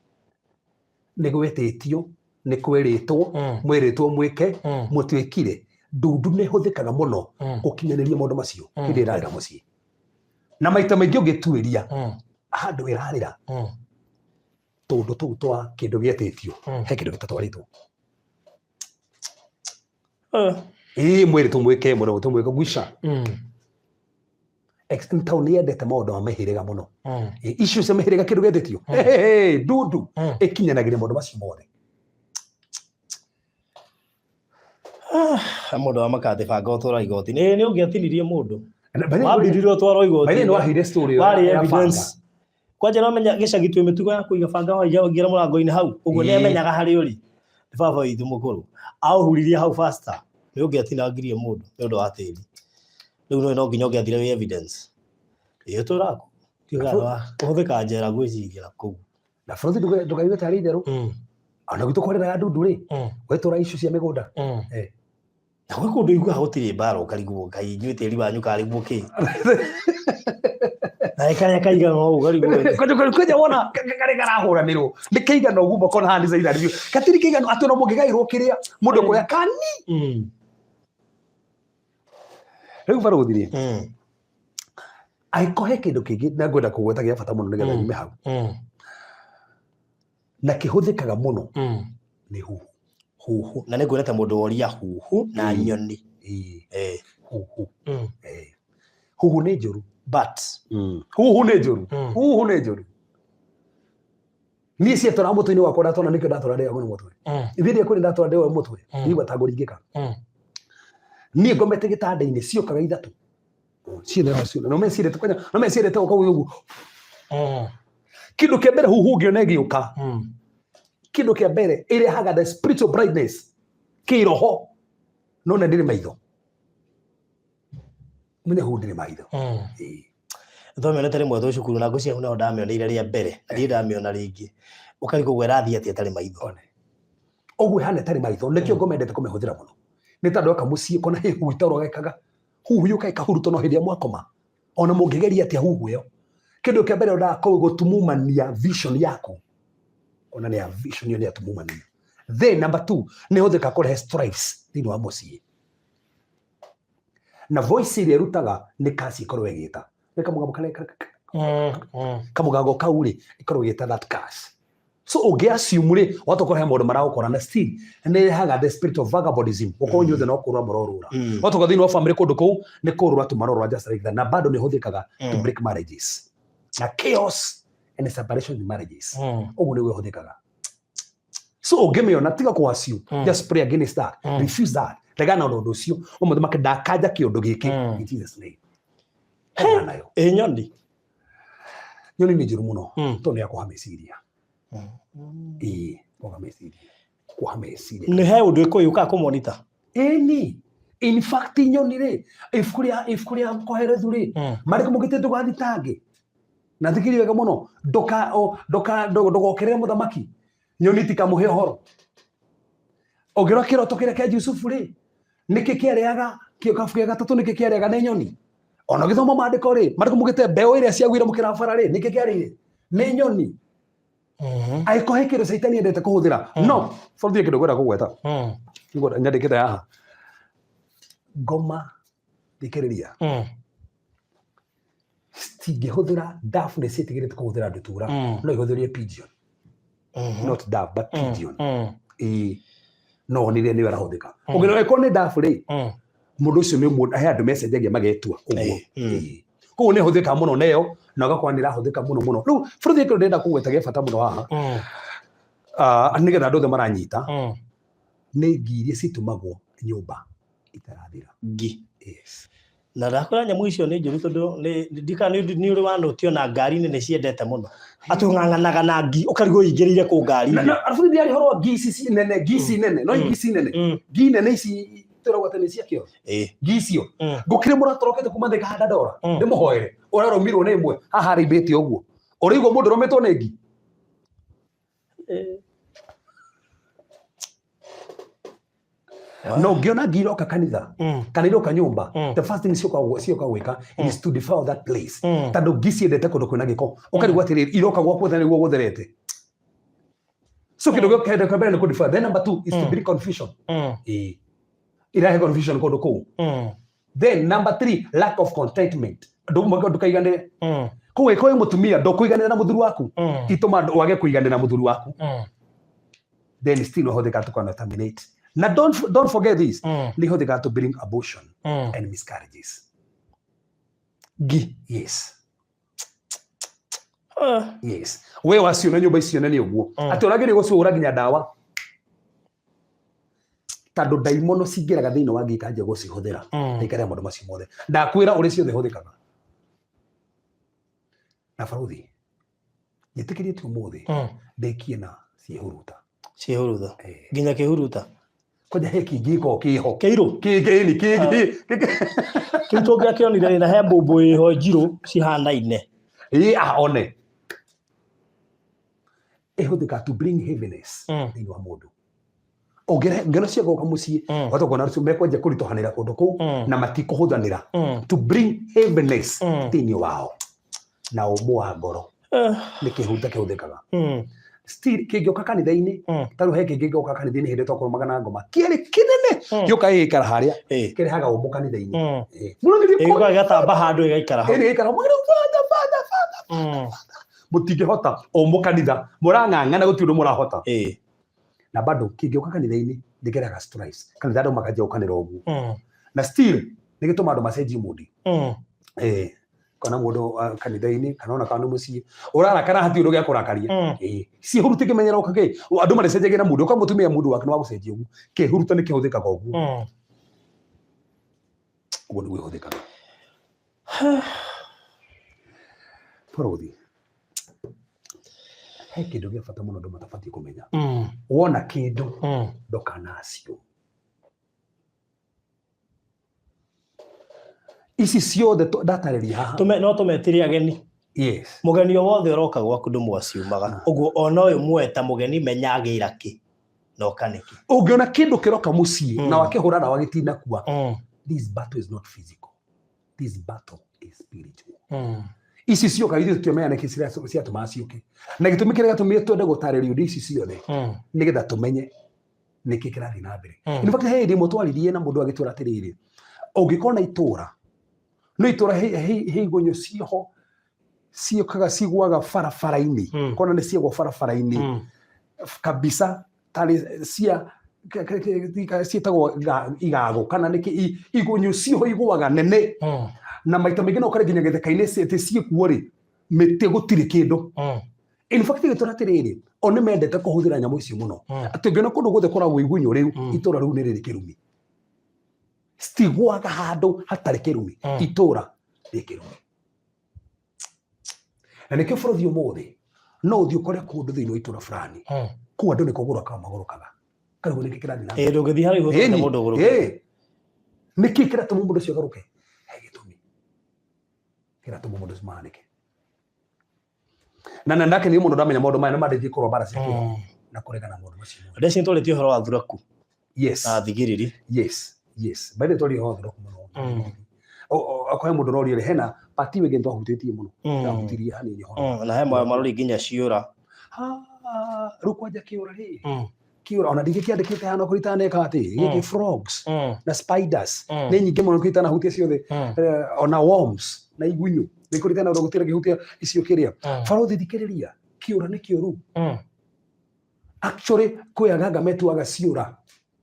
Nĩ gwĩtĩtio, nĩ kwĩrĩtwo, mwĩrĩtwo mwĩke, mũtuĩkire. Ndundu nĩ ĩhũthĩkaga mũno gũkinyanĩria maũndũ macio hĩndĩ ĩrarĩra mũciĩ. Na maita maingĩ ũngĩtuĩria handũ ĩrarĩra tũndũ tũu twa kĩndũ gĩetĩtio, he kĩndũ gĩtatwarĩtwo. Ĩĩ mwĩrĩtwo mwĩke, mwĩrĩtwo mwĩke guica. Town nĩ yendete maũndũ ma mĩhĩrĩga mũno. Icio cia mĩhĩrĩga kĩndũ gĩetĩtio. Hey, ndundu ĩkinyanagĩria maũndũ macio mothe. Mũndũ wa makatĩ banga ũtwara igoti. Nĩ nĩ ũngĩatinirie mũndũ. Wambiririe ũtwarwo igoti. By the way, nĩ waheire story ĩyo Warĩ ya banga. evidence. Kwanja no menya gĩcagi twĩ mĩtugo ya kũiga banga waingĩra mũrango-inĩ hau. Ũguo nĩ amenyaga harĩa ũrĩ. Nĩ baba witũ mũkũrũ. Aũhuririe hau faster. Nĩ ũngĩatinangirie mũndũ nĩ ũndũ wa tĩri. Rĩu no no nginya ũngĩathire wĩ evidence. Ĩĩ ũtũraku. Kũhũthĩka njera ngwĩciria kũu. Na bũrũri ndũkaigue tarĩ itherũ. Ona gwitũ kwarĩraga ndundu rĩ, wetũra icio cia mĩgũnda. Na gwĩ kũndũ iguaga gũtirĩ mbara ũkarigwo Ngai inyuĩ tĩri wanyu karĩ guo kĩ. Na karĩa kaigana ũũ ũkarigwo. Kwanja wona karĩa karahũranĩrwo nĩ kĩigana ũguo makona haha nĩ caina gatirĩ kĩigana atĩ ona mũngĩgaĩrwo kĩrĩa mũndũ kuoya kani. Rĩu barũthi rĩ, angĩkorwo he kĩndũ kĩngĩ na ngwenda kũgweta gĩa bata mũno nĩgetha nyume hau na kĩhũthĩkaga mũno nĩ huhu. Huhu. Na nĩ nguonete mũndũ woria huhu na nyoni. Ĩĩ. Huhu. Ĩĩ. Huhu nĩ njũru. But. Huhu nĩ njũru. Huhu nĩ njũru. Niĩ ciatũra mũtwe-inĩ wakwa ndatona nĩkĩo ndatũra ndĩagwo nĩ mũtwe. Ithuĩ ndiĩ kũrĩ ndatũra ndĩagwo nĩ mũtwe. Ndigua ta ngũringĩka. Niĩ ngomete gĩtanda-inĩ ciokaga ithatũ. Ciene cio. No meciarĩte kwanja, no meciarĩte gũka ũguo. Kĩndũ kĩa mbere huhu ũngĩona ĩgĩũka. Kĩndũ kĩa mbere ĩrehaga the spiritual brightness. Kĩroho. No na ndĩrĩ maitho. Menya huhu ndĩrĩ maitho. Ĩĩ. Twamĩonete rĩmwe twĩ cukuru na ngwĩciria hau nĩho ndamĩoneire rĩa mbere na ndirĩ ndamĩona rĩngĩ. Ũkarigwo ũguo ĩrathiĩ atĩa ĩtarĩ maitho. One. Ũguo ĩhana ĩtarĩ maitho nĩkĩo ngomendete kũmĩhũthĩra mũno. Nĩ tondũ yoka mũciĩ kona he huhu itorogekaga. Huhu yũkaga ĩkahurutwo no hĩndĩ ĩrĩa mwakoma. Ona mũngĩgeria atĩa huhu ĩyo. Kĩndũ kĩa mbere yendaga gũtumumania vision yaku. Ona nĩ ya vision ĩyo nĩ yatumumania. Then number 2 nĩ ĩhũthĩkaga kũrehe strifes thĩinĩ wa mũciĩ. Na voice ĩrĩa ĩrutaga nĩ curse ĩkorwo ĩgĩta. Nĩ kamũgambo karĩa kamũgambo kau rĩ ĩkorwo ĩgĩta that curse. So ũngĩ assume rĩ watokorwo he maũndũ maragũkora na still nĩ ĩrehaga the spirit of vagabondism gũkorwo inyuothe no kũrũra mũrorũra. Watoka thĩinĩ wa family kũndũ kũu nĩ kũrũra tu marorũra just like that na bado nĩ ĩhũthĩkaga to break marriages na chaos and separation in marriages. Ũguo nĩguo ĩhũthĩkaga. So ũngĩmĩona tiga kũ assume, just pray against that, refuse that. Regana na ũndũ ũcio ũmũthamaki ndakanja kĩũndũ gĩkĩ in Jesus name. Regana nayo. Ĩ nyoni. Nyoni nĩ njũru mũno tondũ nĩ ya kũha meciria. Ĩĩ, kũha meciria. Kũha meciria. Nĩ he ũndũ ĩkũyũkaga kũmonita. Ĩni. In fact nyoni rĩ, ibuku rĩa ibuku rĩa Kohelethu rĩ, marĩkũ mũgĩte ndũgathitange. Na thikĩrĩria wega mũno, ndũka ndũka ndũgokĩrĩre mũthamaki. Nyoni tikamũhe ũhoro. Ũngĩrora kĩroto kĩrĩa kĩa Jusufu rĩ, nĩkĩ kĩarĩaga kĩo gĩa gatatũ nĩkĩ kĩarĩaga nĩ nyoni. Ona ũgĩthoma maandĩko rĩ, maandĩko mugĩte mbeũ ĩrĩa ciagwire mũkĩra bara rĩ, nĩkĩ kĩarĩire? Nĩ nyoni. Angĩkorwo he kĩndũ caitani endete kũhũthĩra, no bũrũri kĩndũ ngwenda kũgweta. Nĩguo nyandĩkĩte haha ngoma thikĩrĩria Citingĩhũthĩra dove, nĩ ciĩtigĩrĩte kũhũthĩra ndutura. No ihũthĩrie pigeon, not dove but pigeon. Ĩĩ, no onire nĩyo ĩrahũthĩka. Ũngĩrora ĩkorwo nĩ dove rĩ, mũndũ ũcio nĩ mũndũ, he andũ mecenjagia magetua ũguo. Ĩĩ. Koguo nĩ ĩhũthĩkaga mũno neyo na ũgakora nĩ ĩrahũthĩka mũno mũno. Rĩu bũrũri kĩndũ ndĩrenda kũgweta gĩa bata mũno haha, nĩgetha andũ othe maranyita, nĩ ngi iria citũmagwo nyũmba itarathira. Ngi. Yes. Na ndakwĩra nyamũ icio nĩ njũru tondũ ndikana nĩ ũrĩ wanũtio na ngari-inĩ nĩ ciendete mũno. Atĩ ũng'ang'anaga na ngi ũkarigwo ingĩrĩire kũ ngari-inĩ. Na arabu ndiarĩ horo wa ngi ici nene, ngi ici nene, no ngi ici nene. Ngi nene ici twĩragwo atĩ nĩ cia kĩo. Ngi icio. Ngũkĩrĩ mũratorokete kuma Thika handa ndora. Ndĩmũhoere. Ũrarũmirwo nĩ ĩmwe haha arĩmbĩte ũguo. Ũraigua mũndũ ũrũmĩtwo nĩ ngi? Na ũngĩona ngi iroka kanitha kana iroka nyũmba, the first thing cioka gwĩka is to defile that place, tondũ ngi ciendete kũndũ kwĩna gĩko. Ũkarigwo atĩrĩrĩ, iroka gwaku gũthere nĩguo gũtherete? So kĩndũ gĩokende kĩa mbere nĩ kũ defile. Then number two is to bring confusion. Ĩĩ, irahe confusion kũndũ kũu. Then number three, lack of contentment. Ndũkaiganĩre. Koguo ĩkorwo wĩ mũtumia, ndũkũiganĩra na mũthuri waku, itũma wage kũiganĩra na mũthuri waku. Then still ihũthĩkaga to contaminate. Na don't forget this, nĩ ihũthĩkaga to bring abortion and miscarriages. Ngi. Yes. Yes, we waciona nyũmba icio nene ũguo, atĩ ũrageria gũcihũra nginya ndawa, tondũ ndaimono cingĩraga thĩinĩ wa ngi ikanjia gũcihũthĩra na ikarĩa maũndũ macio mothe ndakwĩra ũrĩa ciothe ihũthĩkaga. Na baruthi njĩtĩkĩrie ũmũthĩ ndĩkie na ciĩhuruta. Ciĩhuruta. Nginya kĩhuruta. Kwanja he kĩngĩ gĩkoragwo kĩho. Kĩirũ. Kĩngĩ kĩngĩ. Kĩu tũngĩakĩonire na he mbũmbũ ĩho njirũ cihanaine. Ĩĩ, ah, one ĩhũthĩkaga to bring heaviness thĩinĩ wa mũndũ. Ũngĩona ciagoka mũciĩ, wahota kuona acio mekwanjia kũritũhanĩra kũndũ kũu na matikũhũthanĩra, to bring heaviness thĩinĩ wao na ũmũ wa ngoro. Nĩ kĩhuruta kĩhũthĩkaga. Still kĩngĩũka kanitha-inĩ, ta rĩu he kĩngĩ gĩoka kanitha-inĩ hĩndĩ twakorwo na ngoma kĩarĩ kĩnene, gĩũka gĩgĩikara harĩa, kĩrehaga ũmũ kanitha-inĩ. Mũragĩthiĩ Ĩgĩũka gĩgatamba handũ ĩgaikara hau. Ĩrĩ gĩikara mũragĩthiĩ, "Father, Father, Father." Mũtingĩhota ũmũ kanitha, mũrang'ang'ana, gũtirĩ ũndũ mũrahota. Na bado kĩngĩũka kanitha-inĩ nĩ kĩrehaga stress kanitha, andũ makanjia gũkanĩra ũguo. Na still nĩ gĩtũma andũ macenjie mood. Kana mũndũ kanitha-inĩ kana ona kana nĩ mũciĩ ũrarakara, hatirĩ ũndũ gĩa kũrakaria. Ciĩhuruta kĩmenyera ũka kĩ andũ marĩcenjagia na mũndũ ũka mũtumia mũndũ wake nĩ wa gũcenjia ũguo. Kĩhuruta nĩ kĩhũthĩkaga ũguo. Ũguo nĩguo ĩhũthĩkaga, bũrũthi. He kĩndũ gĩa bata mũno andũ matabatiĩ kũmenya. Wona kĩndũ, ndũkanacio ici ciothe ndatarĩria haha. No tũmetire ageni. Yes. Mũgeni o wothe ũroka gwaku ndũmwaciumaga. Ũguo ona ũyũ mweta mũgeni, menya agĩra kĩ na oka nĩkĩ. Ũngĩona kĩndũ kĩroka mũciĩ na wakĩhũra dawa gĩtinakua, this battle is not physical, this battle is spiritual. Ici cioka ithuĩ tũtiomenya nĩkĩ ciatũmaga ciũke, na gĩtũmi kĩrĩa gĩatũmire twende gũtarĩria ũndũ ici ciothe nĩgetha tũmenye nĩkĩ kĩrathiĩ na mbere. In fact, he hĩndĩ ĩmwe twaririe na mũndũ agĩtwĩra atĩrĩrĩ, ũngĩkorwo na itũra, no itũra he igunyũ ciĩho ciũkaga cigwaga barabara-inĩ, kona nĩ ciagwa barabara-inĩ kabisa, tarĩ cia ciĩtagwo igago kana nĩkĩ, igunyũ ciĩho igũaga nene, na maita maingĩ no ũkore nginya gĩthaka-inĩ atĩ ciĩkuo rĩ, mĩtĩ gũtirĩ kĩndũ. In fact, gĩtũra atĩrĩrĩ, o nĩ mendete kũhũthĩra nyamũ icio mũno, atĩ ũngĩona kũndũ guothe kũragwo igunyũ rĩu, itũra rĩu nĩ rĩrĩ kĩrumi. Citigwaga handũ hatarĩ kĩrumi. Itũra rĩ kĩrumi. Na nĩkĩo bũrũri ũmũthĩ no ũthiĩ ũkore kũndũ thĩinĩ wa itũra fulani, kũu andũ nĩ kũgũrũka magũrũkaga, karĩguo nĩkĩ kĩrathiĩ na mbere. Ndũngĩthiĩ haraihu ũtũme mũndũ ũgũrũke. Nĩkĩ kĩratũma mũndũ ũcio agarũke? He gĩtũmi kĩratũma mũndũ ũcio mahanĩke. Na ndakenire mũno ndamenya maũndũ maya nĩ mandĩtie kũrũa mbara cia kĩroho na kũregana na maũndũ macio mothe. Ndeci nĩtwarĩtie ũhoro wa thuraku na thigiriri. Yes, by the way, twaria ũhoro wa thuraku mũno. Okorwo he mũndũ ũroria rĩ, hena pati ĩyo ĩngĩ nĩtwahutĩtie mũno. Ndahutirie hanini ũhoro. Na he marori nginya ciũra. Ha, rĩu kwanja kĩũra rĩ, Kĩũra ona ndingĩkĩandĩkĩte hana kũrĩ itaneka atĩ gĩkĩ frogs na spiders nĩ nyingĩ mũno kũrĩ itanahutia ciothe. Ona worms na igunyũ nĩ kũrĩ itana gũtirĩ ngĩhutia icio kĩrĩa. Barothi, thikĩrĩria, kĩũra nĩ kĩũru. Actually, kwĩ aganga metuaga ciũra.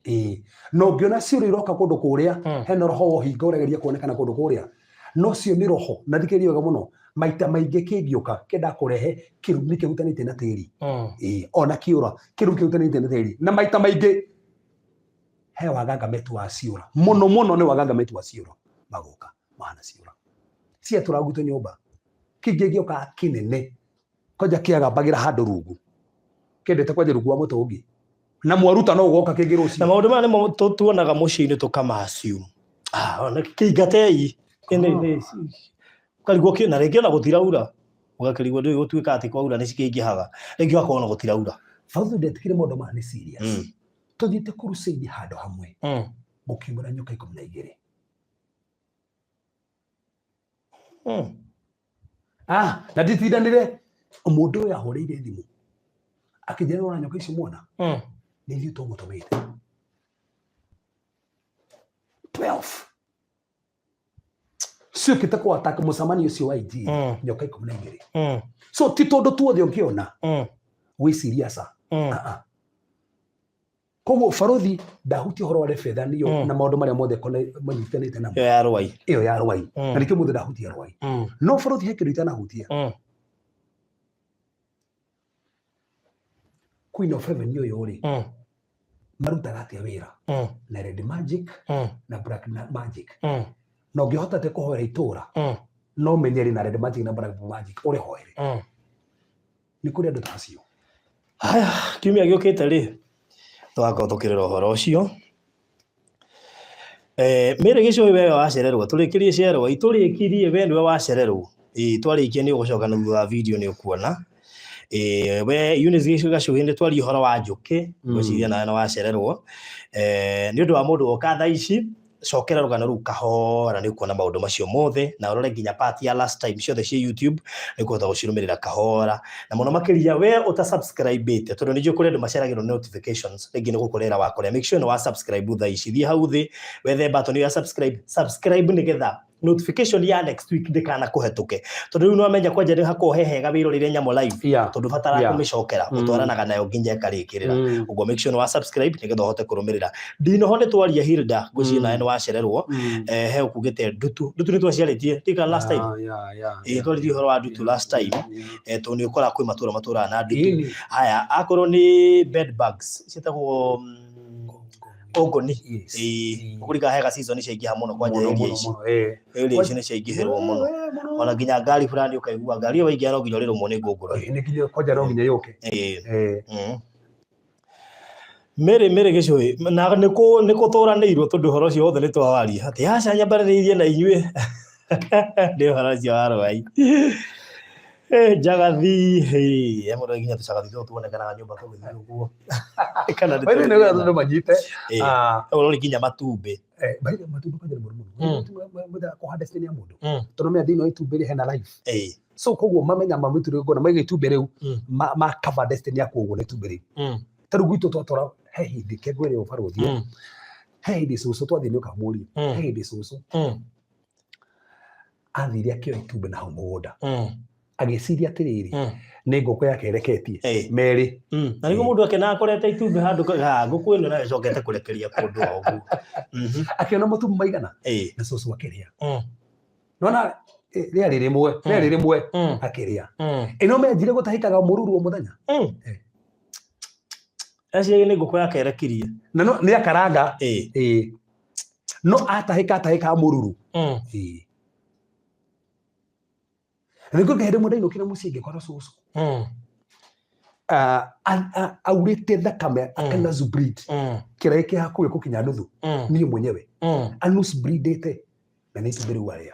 Ĩĩ, na ũngĩona ciũra iroka kũndũ kũrĩa hena roho wa ũhinga ũregeria kuonekana kũndũ kũrĩa, no cio nĩ roho. Na thikĩrĩria wega mũno, maita maingĩ kĩngĩũka kĩendaga kũrehe kĩrumi kĩhutanĩtie na tĩri. Ĩĩ, ona kĩũra kĩrumi kĩhutanĩtie na tĩri, na maita maingĩ he waganga metuaga ciũra mũno mũno, nĩ waganga metuaga ciũra, magoka mahana ciũra ciatũra gwitũ nyũmba. Kĩngĩ gĩokaga kĩnene kwanja kĩagambagĩra handũ rungu, kĩendete kwanja rungu wa mũtũngi, na mwaruta no ũgoka kĩngĩ Na rũciũ. Maũndũ maya nĩmo tuonaga mũciĩ-inĩ tũkama assume. Ah, ona kĩingatei. Ũkarigwo kĩ na rĩngĩ ona gũtiraura. Ũgakĩrigwo ndũĩ gũtuĩka atĩ kwaura nĩ cikĩingĩhaga. Rĩngĩ ũgakorwo ona gũtiraura. Bauthu, ndetikire maũndũ maya nĩ serious. Tũthiĩte crusade handũ hamwe, gũkiumĩra nyoka 12. Ah, na nditindanire, mũndũ ũyũ ahũrĩire thimũ akĩnjĩra, "Nĩwona nyoka icio mwana nĩ ithuĩ tũgũtũmĩte 12 ciũkĩte kũ attack mũcemanio ũcio wa injiri." Nyoka 12. So ti tũndũ tuothe ũngĩona wĩcirie aca. Ah, ah. Koguo barothi, ndahutia ũhoro wa rebethanio na maũndũ marĩa mothe manyitanĩte namo. Ĩyo ya rwai. Ĩyo ya rwai. Na nĩkĩo mũthĩ ndahutia rwai. No barothi, he kĩndũ itanahutia. Queen of Heaven ũyũ rĩ, marutaga atĩa wĩra na red magic na black magic? Na ũngĩhota atĩa kũhoera itũra no menye rĩ na red magic na black magic ũrĩhoere? Nĩ kũrĩ andũ ta acio. Haya, kiumia gĩũkĩte rĩ, tũgakorwo tũkĩrora ũhoro ũcio. Mary Gĩcũhĩ, we wacererwo, tũrĩkĩrie cererwo, tũrĩkirie, we nĩwe wacererwo. Ĩĩ, twarĩkia nĩ ũgũcoka na thutha wa video nĩ ũkuona. Ĩĩ, we Eunice Gacũhĩ, nĩ twaria ũhoro wa njũkĩ, ngwĩciria nawe nĩ wacererwo. Nĩ ũndũ wa mũndũ woka thaa ici, cokera rũgano rũu kahora, nĩ ũkuona maũndũ macio mothe, na ũrore nginya part ya last time, ciothe ciĩ YouTube, nĩ ũkũhota gũcirũmĩrĩra kahora. Na mũno makĩria we ũta subscribe-ĩte, tondũ nĩ njũĩ kũrĩ andũ maceragĩrwo nĩ notifications, rĩngĩ nĩ gũkorera wakorea. Make sure nĩ wa subscribe thaa ici. Thiĩ hau thĩ, wethe button ya subscribe, subscribe nĩgetha notification ya next week ndĩkana kũhetũke, tondũ rĩu nĩwamenya kwanja nĩ hakoragwo he hega wĩroreire nyamũ live, tondũ batara kũmĩcokera, ũtwaranaga nayo nginya ĩkarĩkĩrĩra. Ũguo make sure nĩ wa subscribe nĩgetha ũhote kũrũmĩrĩra. Ndinoho nĩ twaria Hilda, ngwĩciria nawe nĩ wacererwo. He ũkugĩte ndutu, ndutu nĩ twaciarĩtie tika last time. Yeah. Ĩĩ, twaririe ũhoro wa ndutu last time. Tondũ nĩ ũkoraga kwĩ matũra matũraga na ndutu. Ĩni. Haya, akorwo nĩ bed bugs ciĩtagwo ngũngũni. Yes. Ĩĩ, ũkũrika hega season ciaingĩha mũno kwanja Mũno, area mũno, ici. mũno, eh. Area ici nĩ ciaingĩhĩrwo mũno. Mũno. Ona nginya ngari fulani ũkaigua ngari ĩyo waingĩra no nginya ũrĩrũmwo nĩ ngũngũni. Nĩ nginya kwanja no nginya yũke. Ĩĩ. Mary Gĩcũhĩ, na nĩ kũtũranĩirwo, tondũ ũhoro ũcio wothe nĩ twawaria atĩ aca nyambarĩrĩirie na inyuĩ nĩ ũhoro ũcio wa rwai. Njagathi, he mũndũ nginya tũcagathi tũtũ tuonekanaga nyũmba tũgĩthiĩ ũguo. Kana nĩ By the way, tũrĩ nĩ manyite. Ĩĩ. Ah, Ũrori nginya matumbĩ. By the way, matumbĩ kwanja nĩ mũru mũno. Mũthenya kũhanda destiny ya mũndũ. Tondũ menya thĩinĩ wa itumbĩ rĩ hena life. So koguo mamenya mamĩture ngona maiga itumbĩ rĩu ma cover destiny yaku ũguo na itumbĩ rĩu. Ta rĩu gwitũ twatwara, he hĩndĩ kengwĩre ũbarũthi, he hĩndĩ cũcũ twathiĩ nĩ ũkamũria, he hĩndĩ cũcũ athire akĩoya itumbĩ na hau mũgũnda, agĩciria atĩrĩrĩ, nĩ ngũkũ yake ĩreketie merĩ. Na nĩguo mũndũ akenaga akorete itumbĩ handũ ngũkũ ĩno nayo ĩcokete kũrekeria kũndũ o ũguo. Akĩona matumbĩ maigana na cũcũ akĩrĩa. Nona rĩarĩ rĩmwe, rĩarĩ rĩmwe akĩrĩa. Ĩno menjire gũtahĩkaga mũruru o mũthenya. Eciria nĩ ngũkũ yake ĩrekirie. Na no nĩ akaranga. Ĩĩ. No atahĩka atahĩkaga mũruru. Ĩĩ. Nĩguo hĩndĩ ĩmwe ndainũkire mũciĩ ngĩkora cũcũ aurĩte thakame, akana bleed kĩraĩ kĩ hakuhĩ gũkinya nuthu. Niĩ mwenyewe anus bleedĩte, na nĩ itumbĩ rĩu arĩa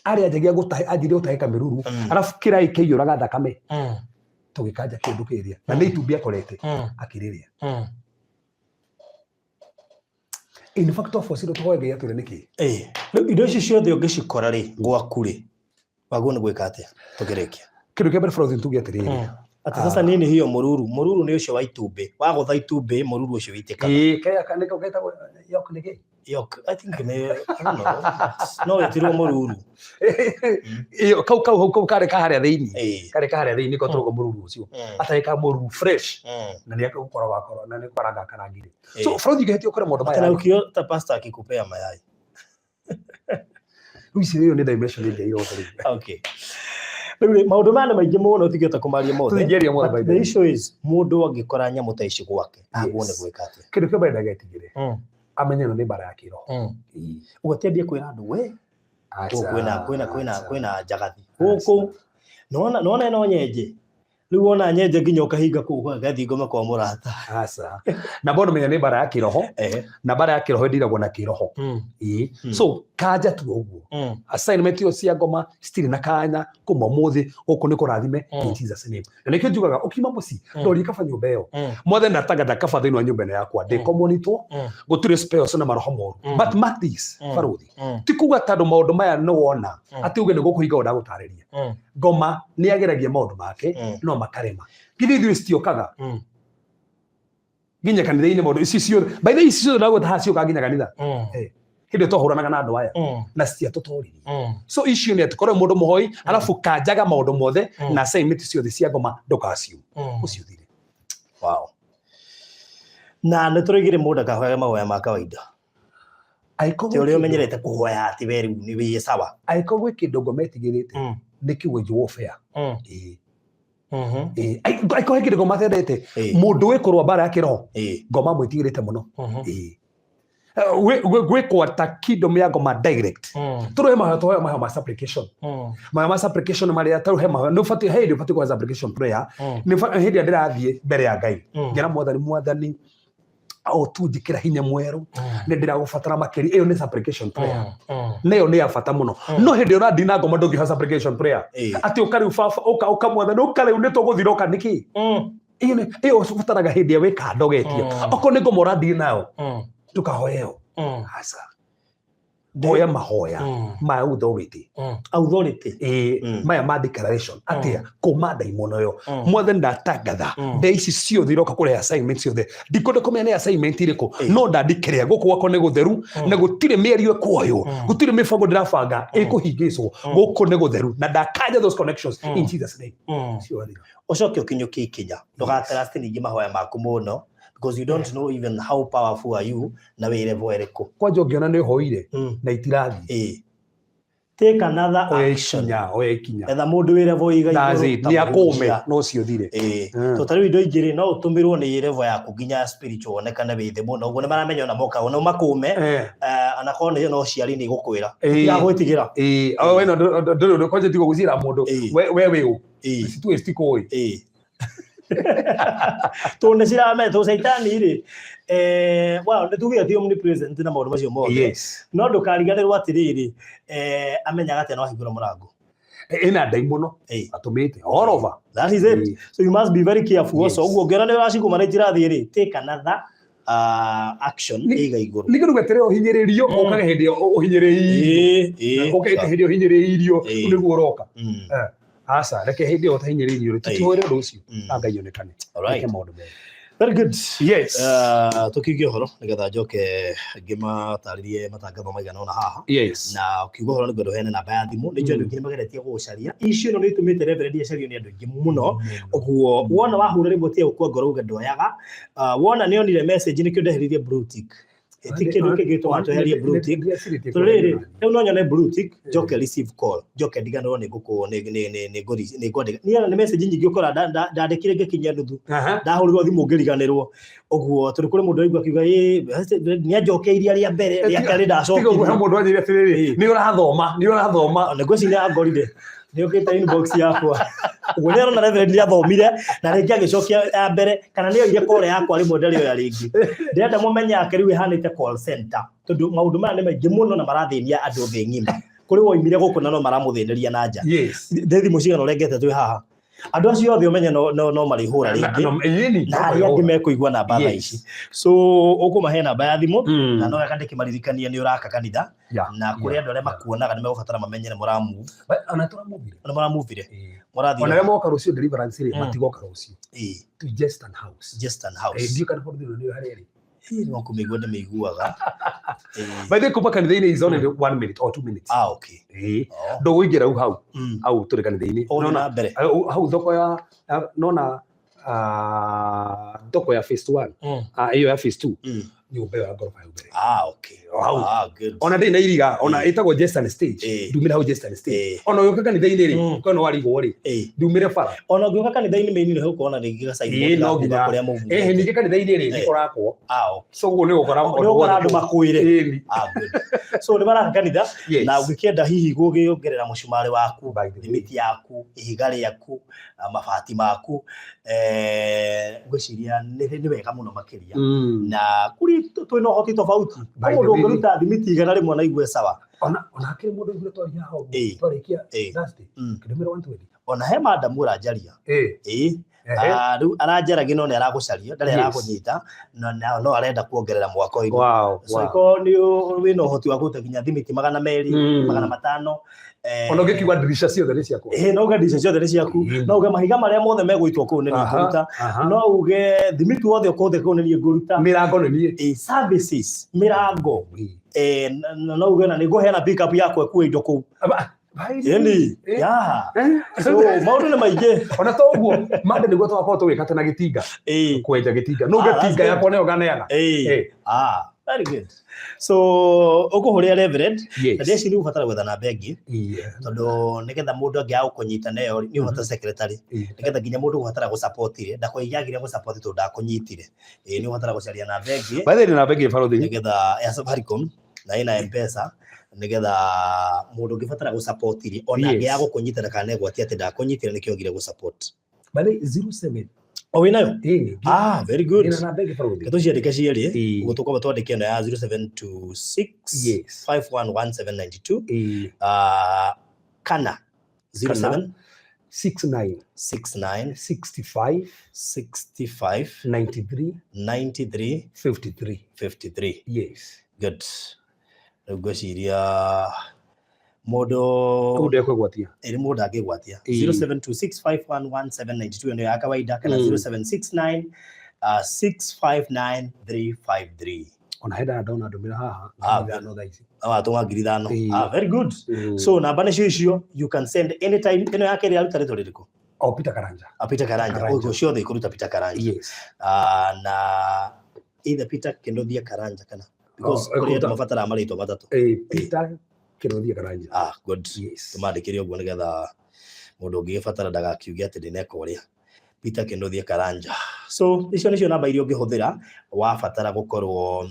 arĩa anjagia gũtahe, anjirie gũtahĩka mĩruru, arabu kĩraĩ kĩiyũraga thakame. Tũgĩkanja kĩndũ kĩrĩa, na nĩ itumbĩ akorete akĩrĩrĩa. In fact, twabocirwo tũhoe Ngai atwĩre nĩkĩ. Ĩĩ. Rĩu indo ici ciothe ũngĩcikora rĩ gwaku rĩ, wagwo nĩ gwĩka atĩa tũkĩrĩkia? Kĩndũ kĩa mbere, Frozen, tuge atĩrĩrĩ, Ati sasa nini hiyo mũruru? Mũruru nĩ ũcio wa itumbĩ. Wagũtha itumbĩ mũruru ũcio wĩitĩkaga. Ĩĩ, kaya nĩko getagwo yolk nĩ kĩ? Yolk, I think nĩ, I don't know. No wĩtirwo mũruru. Ĩyo, kau kau kau karĩ ka harĩa thĩinĩ. Ĩĩ. Karĩ ka harĩa thĩinĩ nĩko tũrũgo mũruru ũcio. Atarĩ ka mũruru fresh. Na nĩ akũkoragwo akorwo na nĩ kũkaranga akarangire. So bũrũri ũngĩhĩtia ũkore maũndũ Ati maya. na ukiota pastor akikupea mayai. Rĩu ici ĩyo nĩ dimension ĩngĩ yothe rĩu. Okay. Rĩu rĩ, maũndũ maya nĩ maingĩ mũno tũtingĩhota kũmaria mothe. Tũtingĩaria mothe But by the the way. issue is mũndũ angĩkora nyamũ ta ici gwake agwo nĩ Yes. gwĩka atĩa? Kĩndũ kĩa mbere ndagetigĩre. Amenye ĩno nĩ mbara ya kĩroho. Ĩĩ. Ũguo ti ambie kwĩra andũ we Aca, gũkũ kwĩna kwĩna kwĩna aca. kwĩna njagathi gũkũ nona nona ĩno nyenje rĩu wona nyenje nginya ũkahinga kũu ngathiĩ ngome kwa mũrata. Aca. Na bado menya nĩ mbara ya kĩroho na mbara ya kĩroho ĩndiragwo na kĩroho. Ĩĩ. So kanja tu ũguo. Assignment ĩyo cia ngoma citirĩ na kanya kuma ũmũthĩ gũkũ nĩ kũrathime in Jesus name. Na nĩkĩo njugaga ũkiuma mũciĩ ndorie kaba nyũmba ĩyo. Mothe ndatangatha kaba thĩinĩ wa nyũmba ĩno yakwa ndĩkomonitwo gũtirĩ spells na maroho moru. But mark this barũthi ti kuga tondũ maũndũ maya nĩ wona atĩ uge nĩ gũkũhinga ũndũ ndagũtarĩria. Ngoma nĩ ageragia maũndũ make no makarema. Githĩ ithuĩ citiokaga nginya kanitha-inĩ maũndũ ici ciothe by the way ici ciothe ndagweta haha ciokaga nginya kanitha. Hĩndĩ ĩyo twahũranaga na andũ aya na citiatũtoririe. So icio nĩ atĩ korwo mũndũ mũhoi arabu kanjaga maũndũ mothe na assignment ciothe cia ngoma ndũkaciu ũcio ũthire. Wow. Na nĩ tũroigire mũndũ akahoyaga mahoya ma kawaida. Angĩkorwo Ti ũrĩa gwĩ kĩndũ- ũmenyerete kũhoya atĩ we rĩu nĩ wĩ sawa. angĩkorwo gwĩ kĩndũ ngoma ĩtigĩrĩte nĩ kiugo warfare. Ĩĩ. Ĩĩ. Angĩkorwo he kĩndũ ngoma atendete mũndũ wĩ kũrũa mbara ya kĩroho ngoma mwĩtigĩrĩte mũno. Ĩĩ. Gwĩkwo ta kingdom ya ngoma direct. Tondũ he mahoya tũhoya mahoya ma supplication. Mahoya ma supplication marĩa tarĩu he mahoya nĩ ũbatiĩ he hĩndĩ ũbatiĩ kũhoya supplication prayer. Nĩ hĩndĩ ĩrĩa ndĩrathiĩ mbere ya Ngai. Ngera mwathani mwathani o tu njĩkĩra hinya mwerũ nĩ ndĩragũbatara makĩria ĩyo nĩ supplication prayer. Na ĩyo nĩ ya bata mũno. No hĩndĩ ĩyo ũrathiĩ na ngoma ndũngĩhoya supplication prayer. Atĩ ũka rĩu baba ũka ũka mwathani ũka rĩu nĩ tũgũthira ũka nĩkĩ? Ĩyo nĩ ĩyo ũbataraga hĩndĩ ĩrĩa wĩ kando ũgetia. Okorwo nĩ ngoma ũrathiĩ nayo ndũkahoye ĩyo. Aca. Hoya mahoya ma authority. Authority. Ĩĩ, maya ma declaration atĩa kũma ndaimono ĩyo mwathani ndatangatha nde ici ciothe iroka kũrehe assignment ciothe ndikwenda kũmenya nĩ assignment irĩkũ no ndandikĩrĩa gũkũ gwakwa nĩ gũtheru na gũtirĩ mĩario ĩkwoywo gũtirĩ mĩbango ndĩrabanga ĩkũhingĩcwo gũkũ nĩ gũtheru na ndakanja those connections in Jesus name. Ũcio wathira. Ũcoke ũkinyũkie ikinya. Ndũgatrust ningĩ mahoya maku mũno because you don't know even how powerful are you na wĩ level ĩrĩkũ. Kwanja ũngĩona nĩ ũhoire na itirathiĩ. Take another Oya action. ikinya, oya ikinya. Etha mũndũ wĩ level ĩiga That's igũrũ it. ta Nĩ akũme mũhunjia. no ũcio ũthire. Tondũ ta rĩu indo ingĩ rĩ no ũtũmĩrwo nĩ level yaku nginya spiritual wonekane wĩ thĩ mũno ũguo nĩ maramenya ona moka ona makũme ona korwo nĩ no ciari nĩ igũkwĩra. Tigagwĩtigĩra. Ĩĩ, o we no ndũrĩ ũndũ kwanja tiga gũcira mũndũ. We wĩ ũ? Situĩ citikũĩ. Tondũ nĩ ciramenya tondũ caitani rĩ well nĩ tugire ti omnipresent na maũndũ macio mothe. No ndũkariganĩrwo atĩrĩrĩ amenyaga atĩa no ahingũre mũrango. Ĩna ndaimono atũmĩte all over. That is it. So you must be very careful also. Ũguo ũngĩona nĩ ũracigũma na itirathiĩ rĩ, take another action ĩiga igũrũ. Nĩ kĩndũ gweterera ũhinyĩrĩrio ũkaga hĩndĩ ĩyo ũhinyĩrĩirio. Ũkĩte hĩndĩ ĩyo ũhinyĩrĩirio nĩguo ũroka. Aca, reke hĩndĩ ĩyo ũtahinyĩrĩirio rĩ, tũtihoere ũndũ ũcio na Ngai onekane. Reke maũndũ mega. Very good. Yes. Tũkiuge ũhoro nĩgetha njoke ngĩmatarĩrie matangatho maigana ũna haha. Yes. Na ũkiuga ũhoro nĩngwenda ũheane namba ya thimũ. Nĩ njũĩ andũ aingĩ nĩ mageretie gũgũcaria. Issue ĩno nĩ ĩtũmĩte Reverend acario nĩ andũ aingĩ mũno. Ũguo wona wahũra rĩmwe tiga gũkua ngoro uge ndoyaga. Wona nĩ onire message nĩkĩo ndeheririe blue tick. Ti kĩndũ kĩngĩtũma tweherie blue tick. Tondũ rĩrĩ, rĩu no nyone blue tick, njoke receive call, njoke ndiganĩrwo nĩ ngũkũ nĩ nĩ nĩ nĩ ngũri nĩ ngwandĩka. Niĩ nĩ message nyingĩ ũkora ndandĩkire ngĩkinyia nuthu. Ndahũrĩrwo thimũ ngĩriganĩrwo. Ũguo tondũ kũrĩ mũndũ ũraigua akiuga ĩ nĩ anjokeirie rĩa mbere, rĩa kerĩ Tiga ũguo he ndacokirie. mũndũ wanjĩrire atĩrĩrĩ, nĩ ũrathoma, nĩ ũrathoma. Ona ngwĩciria angorire. Nĩ ũkĩte inbox yakwa. Ũguo nĩ arona Reverend nĩ athomire na rĩngĩ agĩcokia ya mbere kana nĩ oire call yakwa rĩmwe ndarĩ oya rĩngĩ. Ndĩrenda mũmenye yake rĩu ĩhanĩte call center tondũ maũndũ maya nĩ maingĩ mũno na marathĩnia andũ thĩ ng'ima. Kũrĩ woimire gũkũ na no maramũthĩnĩria na nja. Yes. Ndĩ thimũ cigana ũrengete twĩ haha? Andũ acio othe ũmenye no marĩhũra rĩngĩ Ĩni. na arĩa angĩ mekũigua namba thaa ici. So ũkũmahe namba ya thimũ na no wega ndĩkĩmaririkanie nĩ ũraka kanitha na kũrĩ andũ arĩa makuonaga nĩ megũbatara mamenye nĩ mũramove. Ona tũramuvire. Nĩ mũramuvire. Ona mũrathiĩ arĩa moka rũciũ deliverance rĩ, matigoka rũciũ. To Jeston House. Jeston House. Ndiũ kana bũrũri nĩ harĩa ĩrĩ. Ĩĩ, no kũmĩigua ndĩmĩiguaga. By the way, kuma kanitha-inĩ is only 1 minute or 2 minutes. Ah, okay. Oh. Ndũgũingĩra hau hau hau tũrĩ kanitha-inĩ. Ũgũthiĩ Nona na mbere. Hau thoko ya nona, ah, thoko ya phase one, ah, ĩyo ya phase two, nyũmba ĩyo ya ngoroba hau mbere. Ah, okay. O hau. Ah, good. Ona ndĩ na iriga ona ĩtagwo Jeston Stage. Ndumĩre hau Jeston Stage. Ona ũgĩũka kanitha-inĩ rĩ, kwĩna warigwo rĩ, ndumĩre bara. Ona ũngĩũka kanitha-inĩ main nĩ ũkuona rĩngĩ ga Ĩĩ, no nginya. kũrĩa mũvumĩte. Ningĩ kanitha-inĩ rĩ, nĩ kũrakwo. Ah, okay. So ũguo nĩ ũgũkora Nĩ ũgũkora andũ makwĩre. Ĩni. Ah, good. So nĩ maraka kanitha na ũngĩkĩenda hihi gũgĩongerera mũcumarĩ waku, By the way. thimiti yaku, ihiga rĩaku, mabati maku, ngwĩciria nĩ wega mũno makĩria. Na kũrĩ twĩna ũhoti tofauti. By the Mũndũ way, ũngĩruta thimiti 100 na igue sawa. Ona hakĩrĩ mũndũ ũiguire twaria haha ũguo, twarĩkia Thursday, kĩndũmĩra 120. Ona he madamu ũranjaria. Ĩĩ. Ah, rĩu aranjaragia no nĩ aragũcaria, ndarĩ arakũnyita, no arenda kuongerera mwako-inĩ. So ĩkorwo nĩ wĩna ũhoti wa kũruta nginya thimiti 200, 500, Ona ũngĩkiuga ndirisha ciothe nĩ ciakwa. Ĩĩ, no uge ndirisha ciothe nĩ ciaku. No uge mahiga marĩa mothe megũitwo kũu nĩ niĩ ngũruta. No uge thimiti wothe ũkũhũthĩka kũu nĩ niĩ ngũruta. Mĩrango nĩ niĩ. Ĩĩ, services, mĩrango. Na no uge na nĩ ngũheana pick up yakwa ĩkue indo kũu. Ĩni, yeah. So maũndũ nĩ maingĩ. Ona to ũguo mande nĩguo tũgakorwo tũgĩka tena gĩtinga, kwenja gĩtinga, no Ah, that's gĩtinga good. yakwa nĩyo nganeana. Ah, very good. So ũkũhũrĩra Reverend na ndĩreciria nĩ ũgũbatara gwetha namba ĩngĩ tondũ nĩgetha mũndũ angĩaga gũkũnyita nayo nĩ ũbatara secretary, nĩgetha nginya mũndũ ũgũbatara gũsupport rĩ ndakoigagire gũsupport tondũ ndakũnyitire. Ĩĩ, nĩ ũbatara gũcaria namba ĩngĩ By the way, namba ĩngĩ barothi nĩgetha ya Safaricom na ĩna M-Pesa, nĩgetha mũndũ ũngĩbatara gũsupport rĩ ona angĩaga gũkũnyita ndakanegwatie atĩ ndakũnyitire nĩkĩo ogire gũsupport. By the way, 07. O wĩnayo? Ĩĩ. Ah, very good. Ndĩna namba ĩngĩ barothi. Reke tũciandĩke cierĩ. Ĩĩ. Ũguo tũkwamba twandĩke ĩno ya 0726 511792. Ah, kana 07 69 69 65 65 93 93 53. 53. Yes. Good. Rĩu ngwĩciria mũndũ Kũu ndekwĩgwatia. Ĩrĩ mũndũ angĩgwatia. 0726511792 ĩno ya kawaida kana 0769 659353. Ona henda ndona ndũmĩra haha Ah, 5,000 thaa ici. Watũma 5,000. Ĩĩ. Ah, very good. So namba nĩcio icio, you can send anytime. Ĩno ya kerĩ yaruta rĩtwa rĩrĩkũ? O Peter Karanja. Ah, Peter Karanja. Karanja. Ũguo ciothe ikũruta Peter Karanja. Yes. Ah, na either Peter Kĩnuthia Karanja kana because Oh, kũrĩ andũ mabataraga marĩtwa matatũ. Eh, Peter Kĩnuthia Karanja. Ah, good. Yes. Tũmandĩkĩre ũguo nĩgetha mũndũ ũngĩgĩbatara ndagakiuge atĩ ndĩneka ũrĩa. Peter Kĩnuthia Karanja. So icio nĩcio namba iria ũngĩhũthĩra wabatara gũkorwo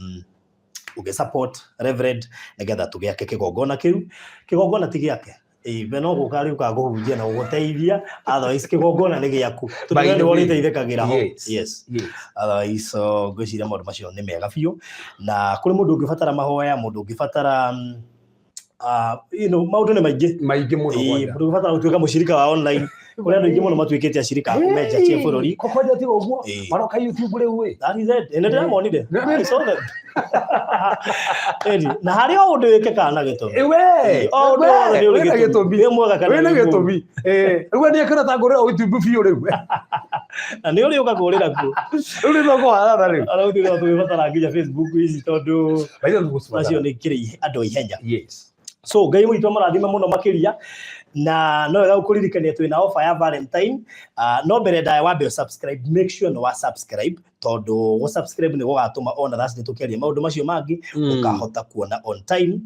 ũgĩ support Reverend nĩgetha tũgĩake kĩgongona kĩu. Kĩgongona ti gĩake. Ĩĩ, we no gũka rĩu kagũhunjia na gũgũteithia, otherwise kĩgongona nĩ gĩaku. Tondũ By we the nĩwe way, ũrĩteithĩkagĩra ho. Yes. Yes. Yes. Otherwise, so ngwĩciria maũndũ macio nĩ mega biũ. Na kũrĩ mũndũ ũngĩbatara mahoya, mũndũ ũngĩbatara maũndũ nĩ maingĩ. Maingĩ mũno Ĩĩ, kwanja. mũndũ ũngĩbatara gũtuĩka mũcirika wa online. Kũrĩ andũ aingĩ mũno matuĩkĩte acirika a kũmenja cia bũrũri. Ko kwanja tiga ũguo. Ĩĩ. Maroka YouTube rĩu ĩ. That is it. Nĩ ndĩramonire. Nĩ- I saw them. Ĩni, na harĩ o ũndũ wĩkĩkaga na gĩtũmi. Ĩ we. O ũndũ wothe nĩ ũrĩ Wĩna gĩtũmi. gĩtũmi. Wĩ mwega kana Wĩna wĩ mũũru. gĩtũmi. Rĩu nĩ ekĩra ta ngũrĩra YouTube biũ rĩu. Na nĩ ũrĩ ũkakũrĩra kuo. Rĩu nĩ tũkũharana rĩu. Ona gũtirĩ na tũgĩbatara nginya Facebook ici tondũ By the way, tũgũcibatara. nacio nĩ ikĩrĩ andũ a ihenya. Yes. So Ngai witũ amũrathime mũno makĩria, na no wega gũkũririkania twĩna offer ya Valentine. No mbere ndaya wambe subscribe, make sure nĩ wa subscribe tondũ gũ subscribe nĩ gũgatũma ona Thursday tũkĩaria maũndũ macio mangĩ ũkahota kuona on time.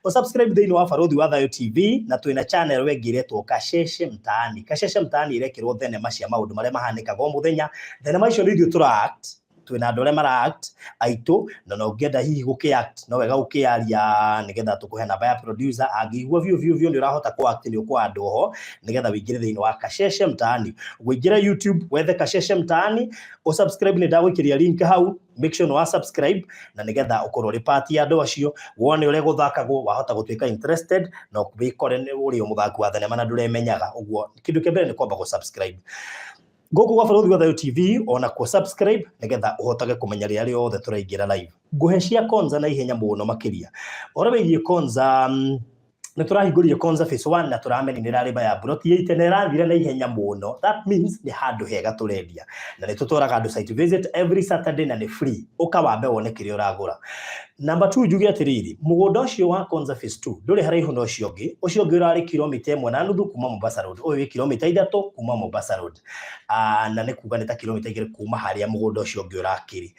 Ũ subscribe thĩinĩ wa Barũthi wa Thayũ TV, na twĩna channel ĩngĩ ĩretwo Kasheshe Mtaani. Kasheshe Mtaani ĩrekĩrwo thenema cia maũndũ marĩa mahanĩkaga o mũthenya. Thenema icio nĩ ithuĩ tũra act. Twĩna andũ arĩa mara act aitũ, na no ũngĩenda hihi gũkĩ act, no wega ũkĩaria nĩgetha tũkũhe namba ya producer. Angĩigua biũ biũ biũ nĩ ũrahota kũ act, nĩ ũkũandwo ho nĩgetha wĩingĩre thĩinĩ wa Kasheshe Mtaani. Ũngĩingĩra YouTube, wethe Kasheshe Mtaani, ũsubscribe, nĩ ndagũikĩria link hau. Make sure nĩ wa subscribe na nĩgetha ũkorwo ũrĩ part ya andũ acio, wone ũrĩa gũthakagwo, wahota gũtuĩka interested na wĩkore nĩ ũrĩ o mũthaki wa thenema na ndũremenyaga. Ũguo kĩndũ kĩa mbere nĩ kwamba gũ subscribe gũkũ gwa Barũthi wa Thayũ TV, ona kũ subscribe nĩgetha ũhotage kũmenya rĩrĩa rĩothe tũraingĩra live. Ngũhe cia Konza na ihenya mũno makĩria. Ũhoro wĩgiĩ Konza, nĩ tũrahingũrire Konza phase 1 na tũrameninĩra rĩba ya buroti 8 na ĩrathira na ihenya mũno. That means nĩ handũ hega tũrendia, na nĩ tũtwaraga andũ site visit every Saturday na nĩ free. Ũka wambe wone kĩrĩa ũragũra. Number 2, njuge atĩrĩrĩ, mũgũnda ũcio wa Konza phase 2 ndũrĩ haraihu na ũcio ũngĩ. Ũcio ũngĩ ũrarĩ kilomita 1.5 kuma Mombasa Road, ũyũ wĩ kilomita 3 kuma Mombasa Road. Na nĩ kuga nĩ ta kilomita 2 kuma harĩa mũgũnda ũcio ũngĩ ũrakĩrĩ.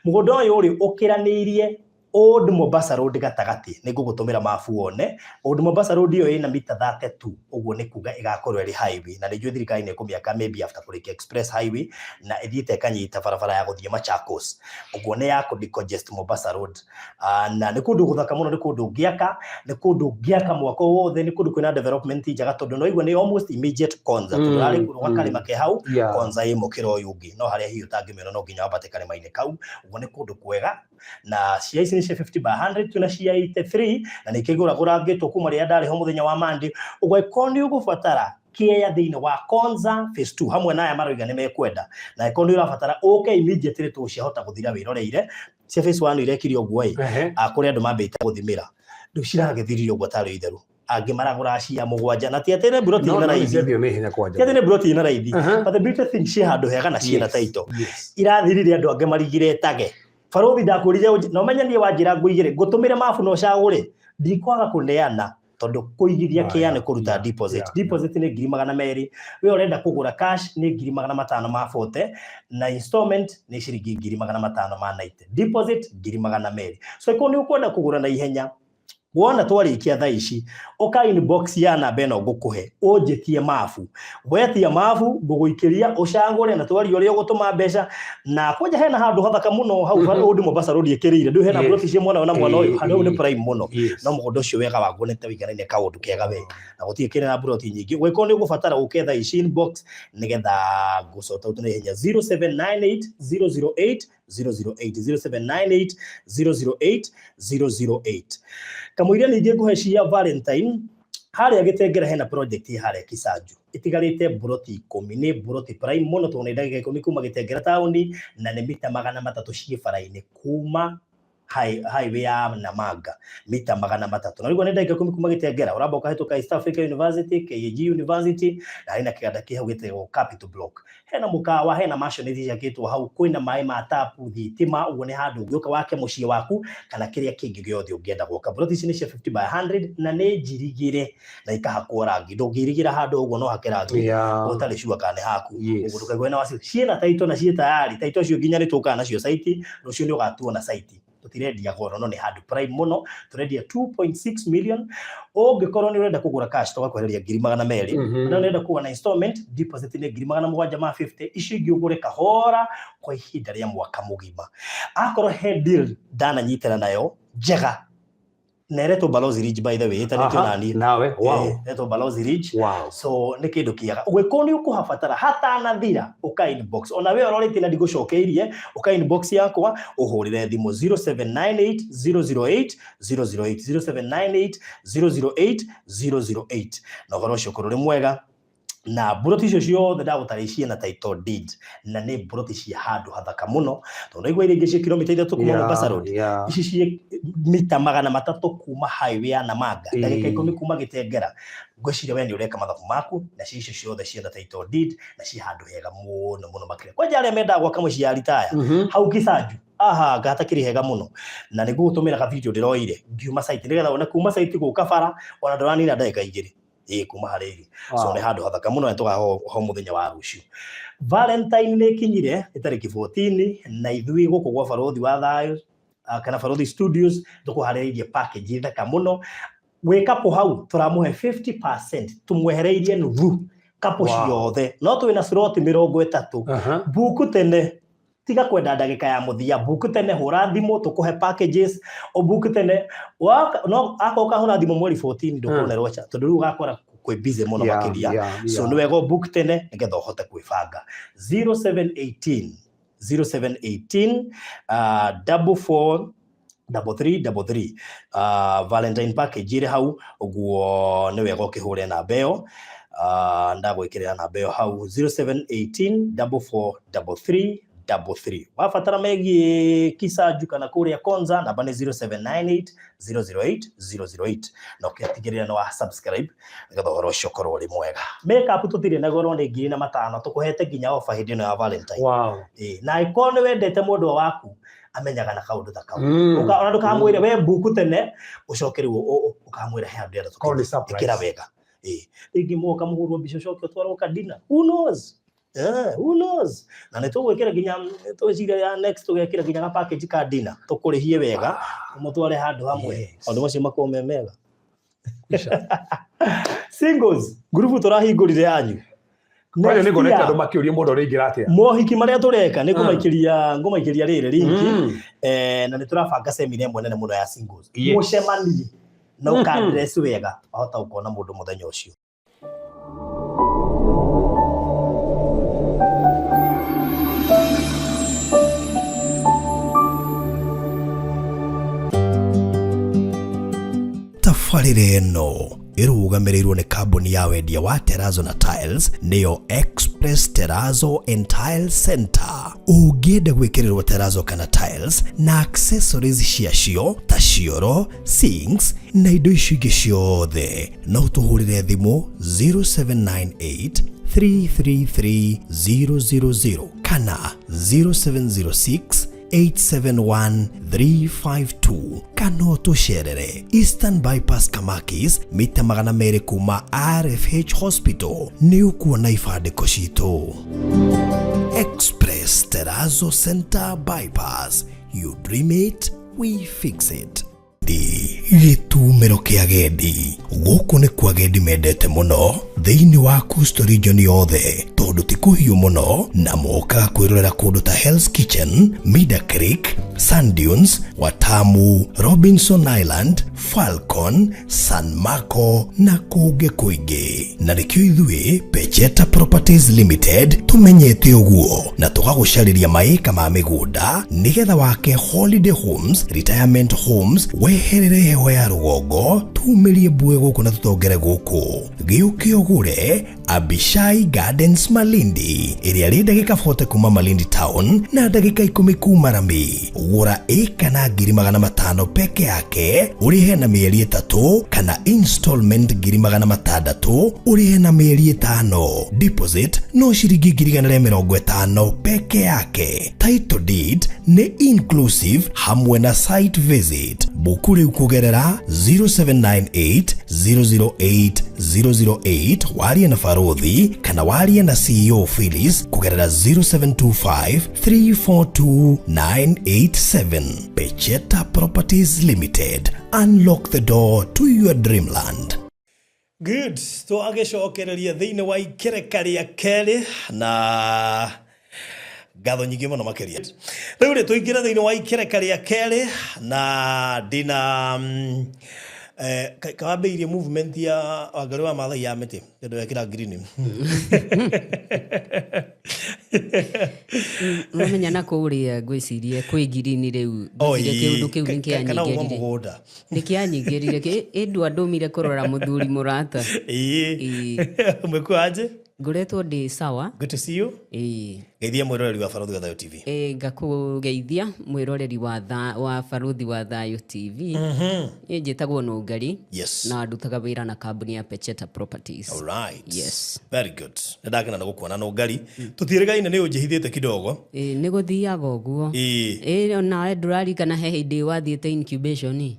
Mũgũnda ũyũ rĩ, ũkĩranĩirie Old Mombasa Road gatagatĩ. Nĩ ngũgũtũmĩra mabu wone. Old Mombasa Road ĩyo ĩna mita 32, ũguo nĩ kuga ĩgakorwo ĩrĩ highway, na nĩ njũĩ thirikari nĩ ĩkũmĩaka maybe after kũrĩkia express highway na ĩthiĩte ĩkanyita barabara ya gũthiĩ Machakos. Ũguo nĩ ya kũ decongest Mombasa Road. Na nĩ kũndũ gũthaka mũno, nĩ kũndũ ũngĩaka, nĩ kũndũ ũngĩaka mwako wothe, nĩ kũndũ kwĩna development njega, tondũ no igua nĩ almost immediate Konza, tondũ rarĩ gakarĩma ke hau. Konza ĩ mũkĩra ũyũ ũngĩ, no harĩa hihi ũtangĩmĩona no nginya wambate karĩma-inĩ kau. Ũguo nĩ kũndũ kwega, na cia ici nĩ cia 50 by 100, twĩna cia 83 na nĩ ikĩgũragũrangĩtwo kuma rĩrĩa ndarĩ ho mũthenya wa Monday. Ũguo angĩkorwo nĩ ũgũbatara kĩea thĩinĩ wa Konza phase 2 hamwe na aya maroiga nĩ mekwenda, na angĩkorwo nĩ ũrabatara ũke immediately, tũciahota gũthira wĩroreire. Cia phase 1 irekire ũguo ĩ, kũrĩ andũ mambĩte gũthimĩra, rĩu ciragĩthirire ũguo tarĩ itherũ, angĩ maragũra cia mũgwanja, na ti atĩ nĩ mburoti ina raithi. Nĩ ihenya kwanja. Ti atĩ nĩ mburoti ina raithi, but the beauty thing, ciĩ handũ hega na ciĩna title. Irathirire, andũ angĩ marigire tage barũthi ndakwĩrire na ũmenye niĩ wanjĩra ngũigĩre, ngũtũmĩre mabu na ũcagũre, ndikwaga kũneana, tondũ kũigithia kĩa nĩ kũruta deposit. Deposit nĩ 200,000. We ũrenda kũgũra cash nĩ 540,000, na installment nĩ ciringi 590,000. Deposit 200,000. So ĩkorwo nĩ ũkwenda kũgũra na ihenya, wona twarĩkia thaa ici, ũka inbox ya namba ĩno ngũkũhe, ũnjĩtie mabu. Wetia mabu, ngũgũikĩria ũcagũre na twaria ũrĩa ũgũtũma mbeca. Na kwanja hena handũ hathaka mũno hau. Old Mombasa Road ĩkĩrĩire ndũ hena plot cia mwena ũyũ na mwena ũyũ. Handũ hau nĩ prime mũno. No mũgũnda ũcio wega waguo nĩ ta wĩiganaine kaũndũ kega we, na gũtirĩ kĩrĩ na plot nyingĩ. Gwĩkorwo nĩ ũgũbatara, ũke thaa ici inbox nĩgetha ngũsort out na ihenya. 0798 008 008, 0798 008 008. Kamũira ningĩ ngũhe cia Valentine, harĩa Gĩtengera hena project harĩa Kisanju ĩtigarĩte mburoti 10. Nĩ mburoti prime mũno, tondũ nĩ ndagĩka 10 kuma Gĩtengera taũni, na nĩ mita 300 ciĩ bara-inĩ kuma highway ya Namanga, mita 300. Na rĩu nĩ ndagĩka 10 kuma Gĩtengera, ũramba ũkahĩtũka East Africa University, KAG University, na hena kĩganda kĩ hau gĩtagwo Capital Block, hena mũkawa, hena mansion ciakĩtwo hau, kwĩna maĩ ma tapu, thitima. Ũguo nĩ handũ ũngĩũka wake mũciĩ waku kana kĩrĩa kĩngĩ gĩothe ũngĩenda gwaka. Plot ici nĩ cia 50 by 100 na nĩ njirigĩre na ikahakwo rangi. Ndũngĩirigĩra handũ ũguo no hake rangi ũtarĩ sure kana nĩ haku. Ũguo ndũkaigue na waci. Ciĩna title na ciĩ tayari. Title icio nginya nĩ tũkaga nacio site rũciũ, nĩ ũgatuona site. Tũtirendia goro, no nĩ handũ prime mũno. Tũrendia 2.6 million. Ũngĩkorwo nĩ ũrenda kũgũra cash, tũgakwehereria 200,000. Na ũrenda kũgũra na installment, deposit nĩ 750,000, icio ingĩ ũgũre kahora kwa ihinda rĩa mwaka mũgima. Akorwo he deal ndananyitana nayo njega na ĩretwo Balozi Ridge, by the way, ĩtanĩtio nani. Nawe, wow. Ĩretwo Balozi Ridge. So nĩ kĩndũ kĩega. Ũgĩkorwo nĩ ũkũhabatara hatanathira, ũka inbox. Ona we ũrorĩtie na ndigũcokeirie, ũka inbox yakwa, ũhũrĩre thimũ 0798 008 008, 0798 008 008, na ũhoro ũcio ũkorwo ũrĩ mwega. Na mburoti icio ciothe ndagũtarĩria ciĩna title deed, na nĩ mburoti cia handũ hathaka mũno, tondũ naigua iria ingĩ ciĩ kilomita 3 kuma Mombasa Road, ici ciĩ mita 300 kuma highway ya Namanga, ndagĩka 10 kuma Gĩtengera. Ngwĩciria we nĩ ũreka mathabu maku, na icio ciothe ciĩna title deed na ciĩ handũ hega mũno mũno makĩria. Kwanja arĩa mendaga gwaka mũciĩ ya ritaya hau Kisanju, aha ngatakĩrĩ hega mũno. Na nĩ ngũgũtũmĩra ka video ndĩroire ngiuma site, nĩgetha wone kuma site gũka bara ona ndũranina ndagĩka 2 ĩĩ kuma harĩa ĩrĩ. So nĩ handũ hathaka mũno, na tũkaho ho mũthenya wa rũciũ. Valentine nĩ ĩkinyire, nĩ tarĩki 14, na ithuĩ gũkũ gwa Barũthi wa Thayũ, kana Barũthi Studios, tũkũharĩrĩirie package thaka mũno. Gwĩ couple hau tũramũhe 50%, tũmwehereirie nuthu couple ciothe, no twĩna slot 30. Buku tene. Tiga kwenda ndagĩka ya mũthia, book tene, hũra thimũ tũkũhe packages, ũbook tene. No akorwo ũkahũra thimũ mweri 14 ndũkũnerwo cha, tondũ rĩu ũgakora kwĩ busy mũno makĩria. So nĩ wega ũbook tene nĩgetha ũhote kwĩbanga. 0718 0718 44 33 33. Valentine package ĩrĩ hau ũguo, nĩ wega ũkĩhũre namba ĩyo. Ndagwĩkĩrĩra namba ĩyo hau, 0718 44 33 33. Wabatara megiĩ Kisaju kana kũrĩa Konza, namba nĩ 0798 008 008. Na ũkĩtigĩrĩra nĩ wa subscribe nĩgetha ũhoro ũcio ũkorwo ũrĩ mwega. Makeup tũtirĩ na goro, nĩ 5,000, tũkũhete nginya offer hĩndĩ ĩno ya Valentine. Ĩĩ, na angĩkorwo nĩ wendete mwendwa waku, amenyaga na kaũndũ ta kau. Ona ndũkamwĩre we book tene, ũcoke rĩu ũkamwĩra he handũ ndĩrenda Korwo nĩ tũkĩre. surprise. Ĩkĩra wega. Ĩĩ, rĩngĩ mwoka mũhũrwo mbica, ũcoke ũtwarwo ka dinner, who knows? Yeah, who knows? Na nĩ tũgwĩkĩra nginya, twĩciria ya next tũgekĩra nginya ga package ka dinner, tũkũrĩhie wega, ũmũtware handũ hamwe. Maũndũ macio makorwo me mega. Kwisha. Singles ngurubu tũrahingũrire yanyu. Kwani Next nĩ ngonete year, andũ makĩũria mũndũ ũrĩingĩra atĩa. Mohiki marĩa tũreka nĩ ngũmaikĩria, ngũmaikĩria rĩrĩ link. Na nĩ tũrabanga seminar ĩmwe nene mũno ya singles. Mũcemanie na ũkandress wega, wahota gũkona mũndũ mũthenya ũcio. Tabarĩra ĩno ĩrũgamĩrĩirwo nĩ kambuni ya wendia wa terazo na tiles, nĩyo Express Terazo and Tile Center. Ũngĩenda gwĩkĩrĩrwo terazo kana tiles na accessories ciacio ta cioro, sinks na indo icio ingĩ ciothe, no tũhũrĩre thimũ 0798 333 000 kana 0706 871 352, kana ũtũcerere Eastern Bypass, Kamakis, mita 200 kuma RFH Hospital, nĩ ũkuona ibandĩko citũ. Express Terazo Center, Bypass. You dream it, we fix it. Gĩtumĩro kĩa agendi, gũkũ nĩ kwa agendi mendete mũno thĩinĩ wa Coastal region yothe, tondũ ti kũhiũ mũno, na mokaga kwĩrorera kũndũ ta Hell's Kitchen, Mida Creek, Sand Dunes, Watamu, Robinson Island, Falcon, San Marco na kũngĩ kũingĩ. Na nĩkĩo ithuĩ Pecheta Properties Limited tũmenyete ũguo na tũgagũcarĩria maĩka ma mĩgũnda nĩgetha wake holiday homes, retirement homes, weherere heho ya rũgongo, tumĩrie mbue gũkũ na tũtongere gũkũ. Gĩũke ũgũre Abishai Gardens Malindi, ĩrĩa rĩ ndagĩka 40 kuma Malindi town na ndagĩka 10 kuma Rami. Gũra ĩka na 500,000 peke yake, ũrĩhe na mĩeri 3, kana installment 600,000, ũrĩhe na mĩeri 5. Deposit no ciringi 150,000 peke yake. Title deed nĩ inclusive hamwe na site visit. Buku rĩu kũgerera 0798 008 008, warie na Barothi kana warie na CEO Phyllis kũgerera 0725 342 987. Pecheta Properties Limited, unlock the door to your dreamland. Good, twagĩcokereria thĩinĩ wa ikereka rĩa kerĩ na ngatho nyingĩ mũno makĩria. Rĩu rĩ, tũingĩre thĩinĩ wa ikereka rĩa kerĩ na ndĩna kawambĩirie movement ya Wangari wa Maathai ya mĩtĩ, tondũ wekĩra green. Mũmenya na kũrĩa ngwĩciria kwĩ ngirini rĩu, ngwĩciria kĩũndũ kĩu nĩ Kana uma kĩanyingĩrire. Mũgũnda. Nĩ kĩanyingĩrire ĩndũ andũmire kũrora mũthuri mũrata. Ĩĩ. Umekuwa aje? Ngoretwo ndĩ sawa. Good to see you. Ĩĩ. Geithia mwĩroreri wa Barothi wa Thayũ TV. Ĩ, ngakũgeithia mwĩroreri wa Barothi wa Thayũ TV. Niĩ njĩtagwo Nũngari na ndutaga wĩra na kambuni ya Pecheta Properties. All right. Yes. Very good. Nĩ ndakena nĩ gũkuona Nũngari. Tũtiĩrĩgaine, nĩ ũnjĩhithĩte kidogo. Ĩ, nĩ gũthiaga ũguo. Ĩĩ. Ĩ, nawe ndũrarikana he hĩndĩ wathiĩte incubation?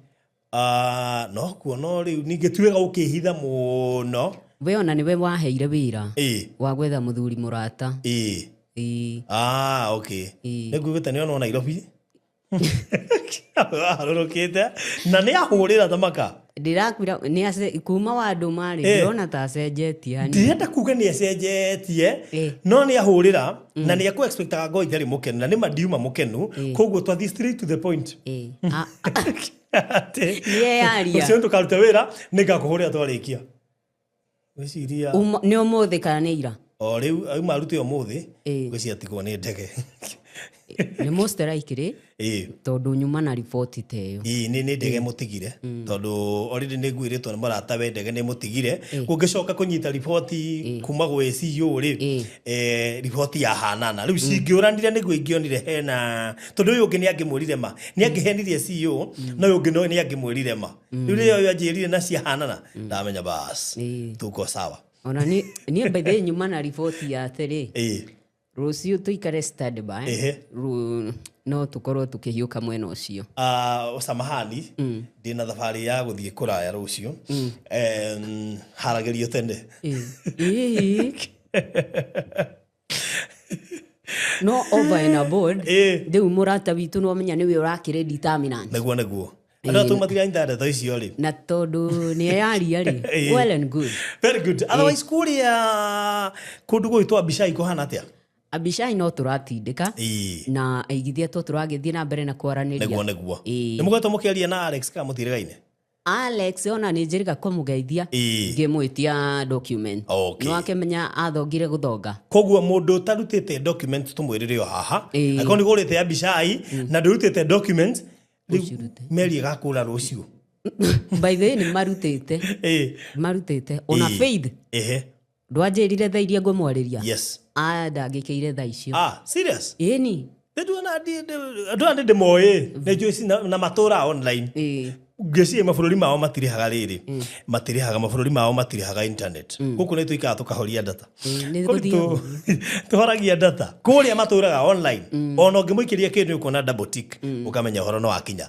Ah, no kuo, no rĩu ningĩ ti wega ũkĩhitha mũno. We ona nĩwe waheire wĩra wa gwetha mũthuri mũrata. Ĩĩ. Ah, okay. Ĩĩ. Nĩ nguĩte nĩ onwo Nairobi. Aharũrũkĩte na nĩ ahũrĩra thamaka. Ndĩrakwĩra nĩ kuma wandũma rĩ, ndĩrona ta acenjetie hanini. Ndirenda kuga nĩ acenjetie, no nĩ ahũrĩra na nĩ akũ expectaga ngo itarĩ mũkenu, na nĩ ma ndiuma mũkenu, koguo twathiĩ straight to the point. Atĩ Nĩeyaria. Ũcio tũkaruta wĩra, nĩ ngakũhũrĩra twarĩkia. Ngwĩciria Nĩ ũmũthĩ kana nĩ ira? O rĩu auma arute ũmũthĩ. Ngwĩciria atigwo nĩ ndege. Nĩ most likely, tondũ nyuma na riboti ta ĩyo. Ĩĩ, nĩ ndege mũtigire, tondũ already nĩ nguĩrĩtwo nĩ mũrata we ndege nĩ mũtigire. Kũngĩcoka kũnyita riboti kuma gwĩ CEO rĩ, riboti yahanana rĩu cingĩũranire nĩguo ingĩonire hena, tondũ ũyũ ũngĩ nĩ angĩmwĩrire ma, nĩ angĩhenirie CEO, na ũyũ ũngĩ no nĩ angĩmwĩrire ma. Rĩu rĩrĩa ũyũ anjĩrire na ciahanana, ndamenya bas, tuko sawa. Ona niĩ by the way nyuma na riboti ya atĩrĩ, rũciũ tũikare standby. No tũkorwo tũkĩhiũka mwena ũcio. Samahani, ndĩna thabarĩ ya gũthiĩ kũraya rũciũ. Haragĩrio tene. Ĩĩ. No over and above, rĩu mũrata witũ no amenya nĩwe ũrakĩrĩ determinant. Nĩguo andũ atũ matiranyita ndeto icio rĩ. Na tondũ nĩ eyaria rĩ, well and good. Very good. Otherwise kũrĩa kũndũ gwĩtwo Abishai kũhana atĩa? Abishai no tũratindĩka na aigithia to tũragĩthiĩ na mbere na kwaranĩria. Nĩguo. Nĩ mũkoretwo mũkĩaria na Alex kana mũtirĩgaine? Alex ona nĩ njĩrĩga kũmũgeithia, ngĩmwĩtia document. No akĩmenya athongire gũthonga. Koguo mũndũ ũtarutĩte document tũmwĩrĩre o haha, angĩkorwo nĩ gũrĩte Abishai na ndũrutĩte document rĩu, Ũcirute. Meri ĩgakũra rũciũ. By the way nĩ marutĩte, marutĩte ona Faith. Ndwanjĩrire thaa iria ngũmwarĩria? Yes. Andangĩkĩire thaa icio. Ah, serious? Ĩni. Ndona nĩ ndĩmoĩ, nĩ njũĩ na matũra online. Ngĩciria mabũrũri mao matirĩhaga rĩrĩ, matirĩhaga, mabũrũri mao matirĩhaga internet. Gũkũ nĩ tũikaraga tũkahoria data. Nĩ Kũrĩ gũthiaga. tũhoragia data kũrĩa matũraga online. Ona ũngĩmũikĩria kĩndũ nĩ ũkuona double tick, ũkamenya ũhoro no wakinya.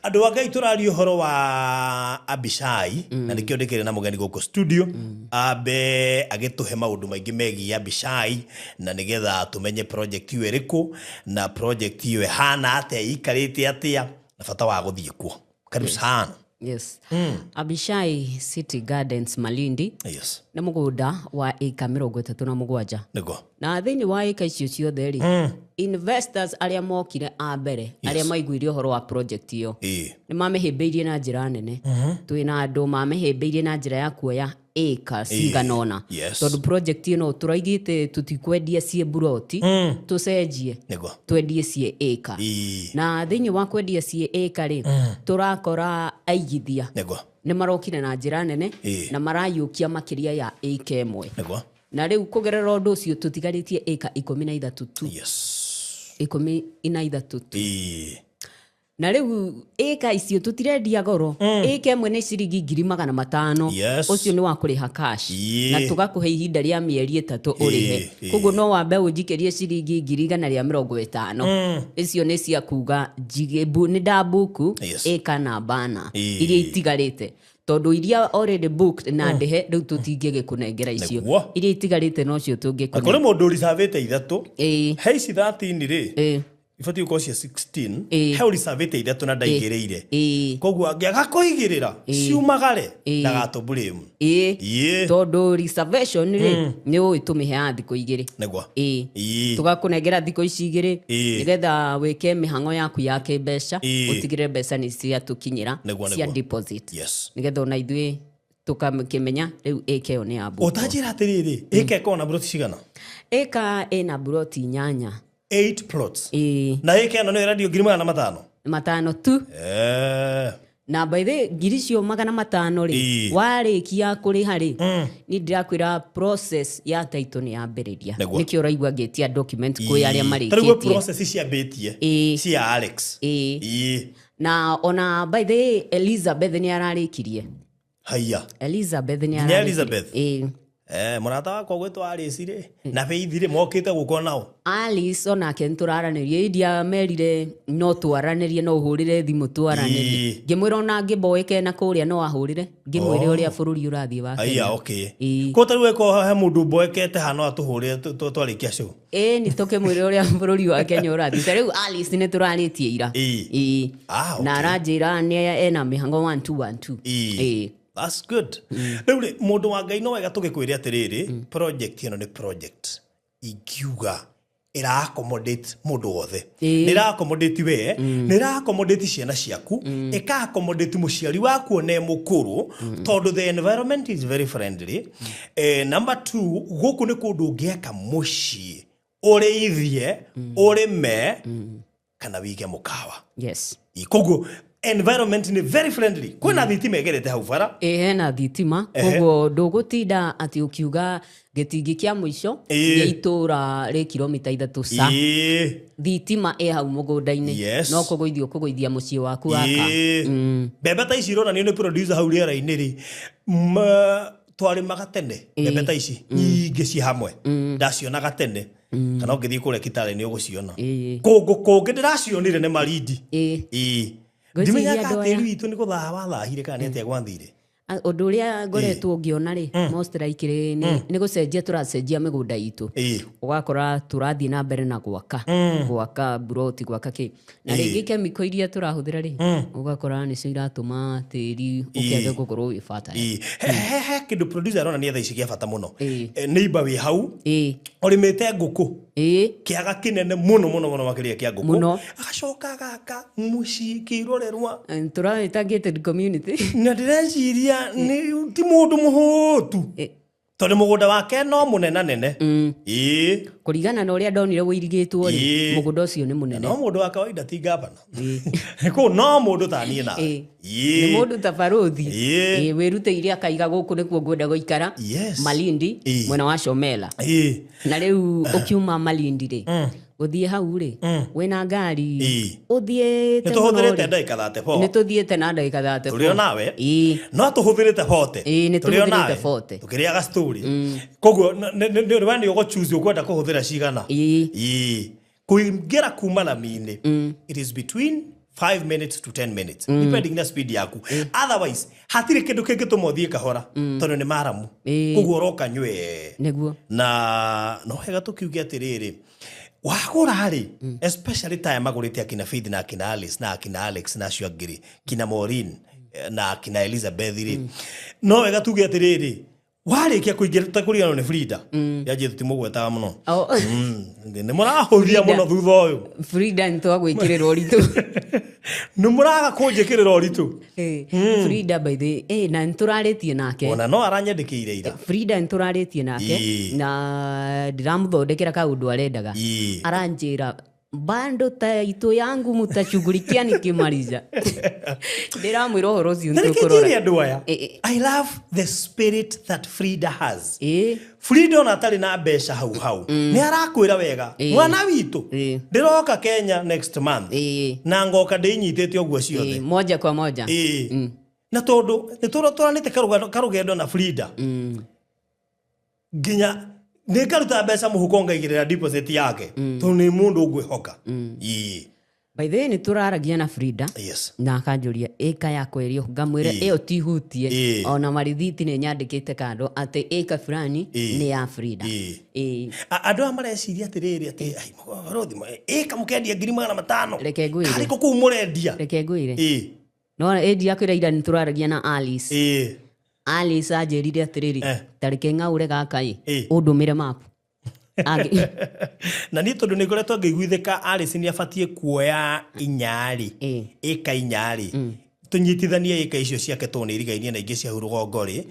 Andũ a Ngai, tũraria ũhoro wa Abishai, na nĩkĩo ndĩkĩrĩ na mũgeni gũkũ studio, ambe agĩtũhe maũndũ maingĩ megiĩ Abishai, na nĩgetha tũmenye project ĩyo ĩrĩkũ, na project ĩyo ĩhana atĩa, ĩikarĩte atĩa, na bata wa gũthiĩ kuo. Karibu sana. Yes. Abishai City Gardens Malindi nĩ mũgũnda wa ĩka 37. Na thĩinĩ wa ĩka icio ciothe rĩ, investors arĩa mokire a mbere, arĩa maiguire ũhoro wa project ĩyo, nĩ mamĩhĩmbĩirie na njĩra nene. Twĩna andũ mamĩhĩmbĩirie na njĩra ya kuoya ĩka cigana ũna, tondũ project ĩno tũraigĩte tũtikwendia ciĩ buroti, tũcenjie twendie ciĩ ĩka. Na thĩinĩ wa kwendia ciĩ ĩka rĩ, tũrakora aigithia nĩ marokire na njĩra nene na marayũkia makĩria ya ĩka 1. Na rĩu kũgerera ũndũ ũcio tũtigarĩtie ĩka 13 tu. 13 tu. Na rĩu ĩka icio tũtirendia goro. Ĩka 1 nĩ ciringi 500,000. Ũcio nĩ wa kũrĩha cash. Na tũgakũhe ihinda rĩa mĩeri 3 ũrĩhe. Koguo no wambe ũnjikĩrie ciringi 150,000. Icio nĩ cia kuga nĩ ndabuku ĩka namba na iria itigarĩte, tondũ iria already booked na ndĩhe rĩu tũtingĩgĩkũnengera icio. Iria itigarĩte nocio tũngĩkũnengera. Na kũrĩ mũndũ ũricavĩte 3. He ici 13 rĩ, ibatiĩ gũkorwo cia 16. He ũricavĩte 3 na ndaigĩrĩire. Koguo angĩaga kũigĩrĩra ciumagare, ndagatũmburĩmu. Tondũ reservation rĩ, nĩ ũĩ tũmĩheaga thikũ 2. Tũgakũnengera thikũ ici 2, nĩgetha wĩke mĩhang'o yaku ya kĩmbeca, ũtigĩrĩre mbeca nĩ ciatũkinyĩra cia deposit. Nĩgetha ona ithuĩ tũkamĩkĩmenya rĩu ĩka ĩyo nĩ ya book. Ũtanjĩra atĩrĩrĩ, ĩka ĩkoragwo na buroti cigana? Ĩka ĩna buroti 8. 8 plots. Na ĩka ĩno nĩyo ĩrendio 500,000? 5 tu. Na by the way, ngiri icio 500 rĩ, warĩkia kũrĩha rĩ, niĩ ndĩrakwĩra process ya title nĩ yambĩrĩria. Nĩkĩo ũraigua ngĩtia document kwĩ arĩa Ta rĩu marĩkĩtie. process ciambĩtie cia Alex. Na ona by the way, Elizabeth nĩ ararĩkirie. Haiya. Elizabeth nĩ Nginya ararĩkirie. Elizabeth? Eh, mũrata wakwa gwĩtwo Alice rĩ na Faith rĩ mokĩte gũka nao. Alice onake nĩ tũraranĩria, ndiamerire no twaranĩrie, no ũhũrĩre thimũ twaranĩrie. Ngĩmwĩra ona ngĩmboeke na kũrĩa no ahũrĩre, ngĩmwĩre ũrĩa bũrũri ũrathiĩ wa Aya, Kenya. okay. Ĩĩ. Ko tarĩu eko he mũndũ mboekete haha no atũhũrĩre twarĩkia show. Ĩĩ, nĩ tũkĩmwĩre ũrĩa bũrũri wa Kenya ũrathiĩ. Ta rĩu Alice nĩ tũrarĩtie ira. Ĩĩ. Ah, okay. Na aranjĩra nĩ ena mĩhang'o 1 2 1 2. Ĩĩ. That's good. Rĩu rĩ, mũndũ wa Ngai no wega tũgĩkwĩre atĩrĩrĩ, project ĩno nĩ project ingiuga ĩra accommodate mũndũ wothe. Nĩ ĩra accommodate we, nĩ ĩra accommodate ciana ciaku, ĩka accommodate mũciari waku ona e mũkũrũ, tondũ the environment is very friendly. Number two, gũkũ nĩ kũndũ ũngĩaka mũciĩ, ũrĩithie, ũrĩme, kana wige mũkawa. Yes. Koguo environment nĩ very friendly. Kwĩna thitima ĩgerete hau bara. Ĩ, hena thitima, koguo ndũgũtinda atĩ ũkiuga gĩtingĩ kĩa mũico gĩa itũra rĩ kilomita 3 ca. Thitima ĩ hau mũgũnda-inĩ. No kũgũithia ũkũgũithia mũciĩ waku waka. Mbembe ta ici ironanio nĩ producer hau rĩera-inĩ rĩ, twarĩmaga tene mbembe ta ici nyingĩ ci hamwe, ndacionaga tene. Kana ũngĩthiĩ kũrĩa Kitale nĩ ũgũciona. Kũngũ kũngĩ ndĩracionire nĩ Malindi. Ngwĩciria Ndimenyaga andũ aya tĩri witũ nĩ gũthaha wathahire kana nĩ atĩa gwathire. Ũndũ ũrĩa ngoretwo ngĩona rĩ, most likely nĩ gũcenjia tũracenjia mĩgũnda itũ. Ũgakora tũrathiĩ na mbere na gwaka, gwaka mburoti, gwaka kĩ. Na rĩngĩ chemical iria tũrahũthĩra rĩ, ũgakora nĩcio iratũma tĩri ũkĩage gũkorwo wĩ fertile. He kĩndũ producer aronania thaa ici gĩa bata mũno. Neighbor wĩ hau, ũrĩmĩte ngũkũ. Kĩaga kĩnene mũno mũno mũno makĩria kĩa ngũkũ. Mũno. Agacoka agaka mũciĩ kĩrorerwa. Tũrawĩta gated community. Na ndĩreciria nĩ ti mũndũ mũhũtu. Tondũ mũgũnda wake no mũnenanene. Kũringana na ũrĩa ndonire wũirigĩtwo rĩ, mũgũnda ũcio nĩ mũnene. No mũndũ wa kawaida ti gavana. Kũu no mũndũ ta niĩ nawe. Nĩ mũndũ ta barũthi. Wĩrutĩire akaiga gũkũ nĩkuo ngwenda gũikara. Malindi, mwena wa Shomela. Na rĩu ũkiuma Malindi rĩ, gũthiĩ hau rĩ, wĩna ngari, ũthiĩte Nĩ mũno tũhũthĩrĩte rĩ. ndagĩka thate four. Nĩ tũthiĩte na ndagĩka thate Tũrĩ o four. nawe. No tũhũthĩrĩte forty. Nĩ Tũrĩ o tũhũthĩrĩte nawe. forty. Tũkĩrĩaga story. Koguo, nĩ we nĩ ũgũ choose ũkwenda kũhũthĩra cigana. Kũingĩra kuma lami-inĩ, it is between 5 minutes to 10 minutes, depending na speed yaku. Otherwise, hatirĩ kĩndũ kĩngĩtũma ũthiĩ kahora, tondũ nĩ maramu. Koguo ũroka nywee. Nĩguo. Na no wega tũkiuge atĩrĩrĩ, wagũra rĩ, especially ta aya magũrĩte akina Faith na akina Alice na akina Alex na acio angĩ rĩ, kina Maureen na akina Elizabeth rĩ, no wega tuge atĩrĩrĩ, warĩkia kũingĩra tũtekũriganĩrwo nĩ Frida. Yanjie tũtimũgwetaga mũno. Nĩ mũrahũthia mũno thutha ũyũ. Frida nĩ twagwĩkĩrĩra ũritũ. Nĩ mũraga kũnjĩkĩrĩra ũritũ. Frida by the way, na nĩ tũrarĩtie nake. Ona no aranyandĩkĩire ira. Frida nĩ tũrarĩtie nake, na ndĩramũthondekera kaũndũ arendaga. Aranjĩra bando ta itu yangu mutashughulikia nikimaliza. Ndĩramwĩra ũhoro ũcio Na reke nĩtũkũrora. njĩre andũ aya, I love the spirit that Frida has. Frida ona atarĩ na mbeca hau hau, nĩ arakwĩra wega, mwana witũ, ndĩroka Kenya next month. Na ngoka ndĩnyitĩte ũguo ciothe. Moja kwa moja. Na tondũ nĩ tũratwaranĩte karũgendo na Frida. Nginya nĩ ngaruta mbeca mũhuko ngaigĩrĩra deposit yake. Tondũ nĩ mũndũ ngwĩhoka. By the way, nĩ tũraragia na Frida. Na akanjũria ĩka yakwa ĩrĩ ũũ. Ngamwĩra ĩyo tihutie. Ona marithiti nĩ nyandĩkĩte kando atĩ ĩka fulani nĩ ya Frida. Andũ aya mareciria atĩrĩrĩ atĩ, ai, mũrothi, ĩka mũkendia ngiri magana matano. Reke ngwĩre. Karĩ kũ kũu mũrendia? Reke ngwĩre. No, ĩndi yakwĩra ira nĩ tũraragia na Alice. Alice anjĩrire atĩrĩrĩ, ta reke ng'aũre gaka ĩ, ũndũmĩre map. Angĩ- Na niĩ tondũ nĩ ngoretwo ngĩiguithĩka Alice nĩ abatiĩ kuoya inyarĩ, ĩka inyarĩ. Tũnyitithanie ĩka icio ciake tondũ nĩ irigainie na ingĩ cia hau rũgongo rĩ,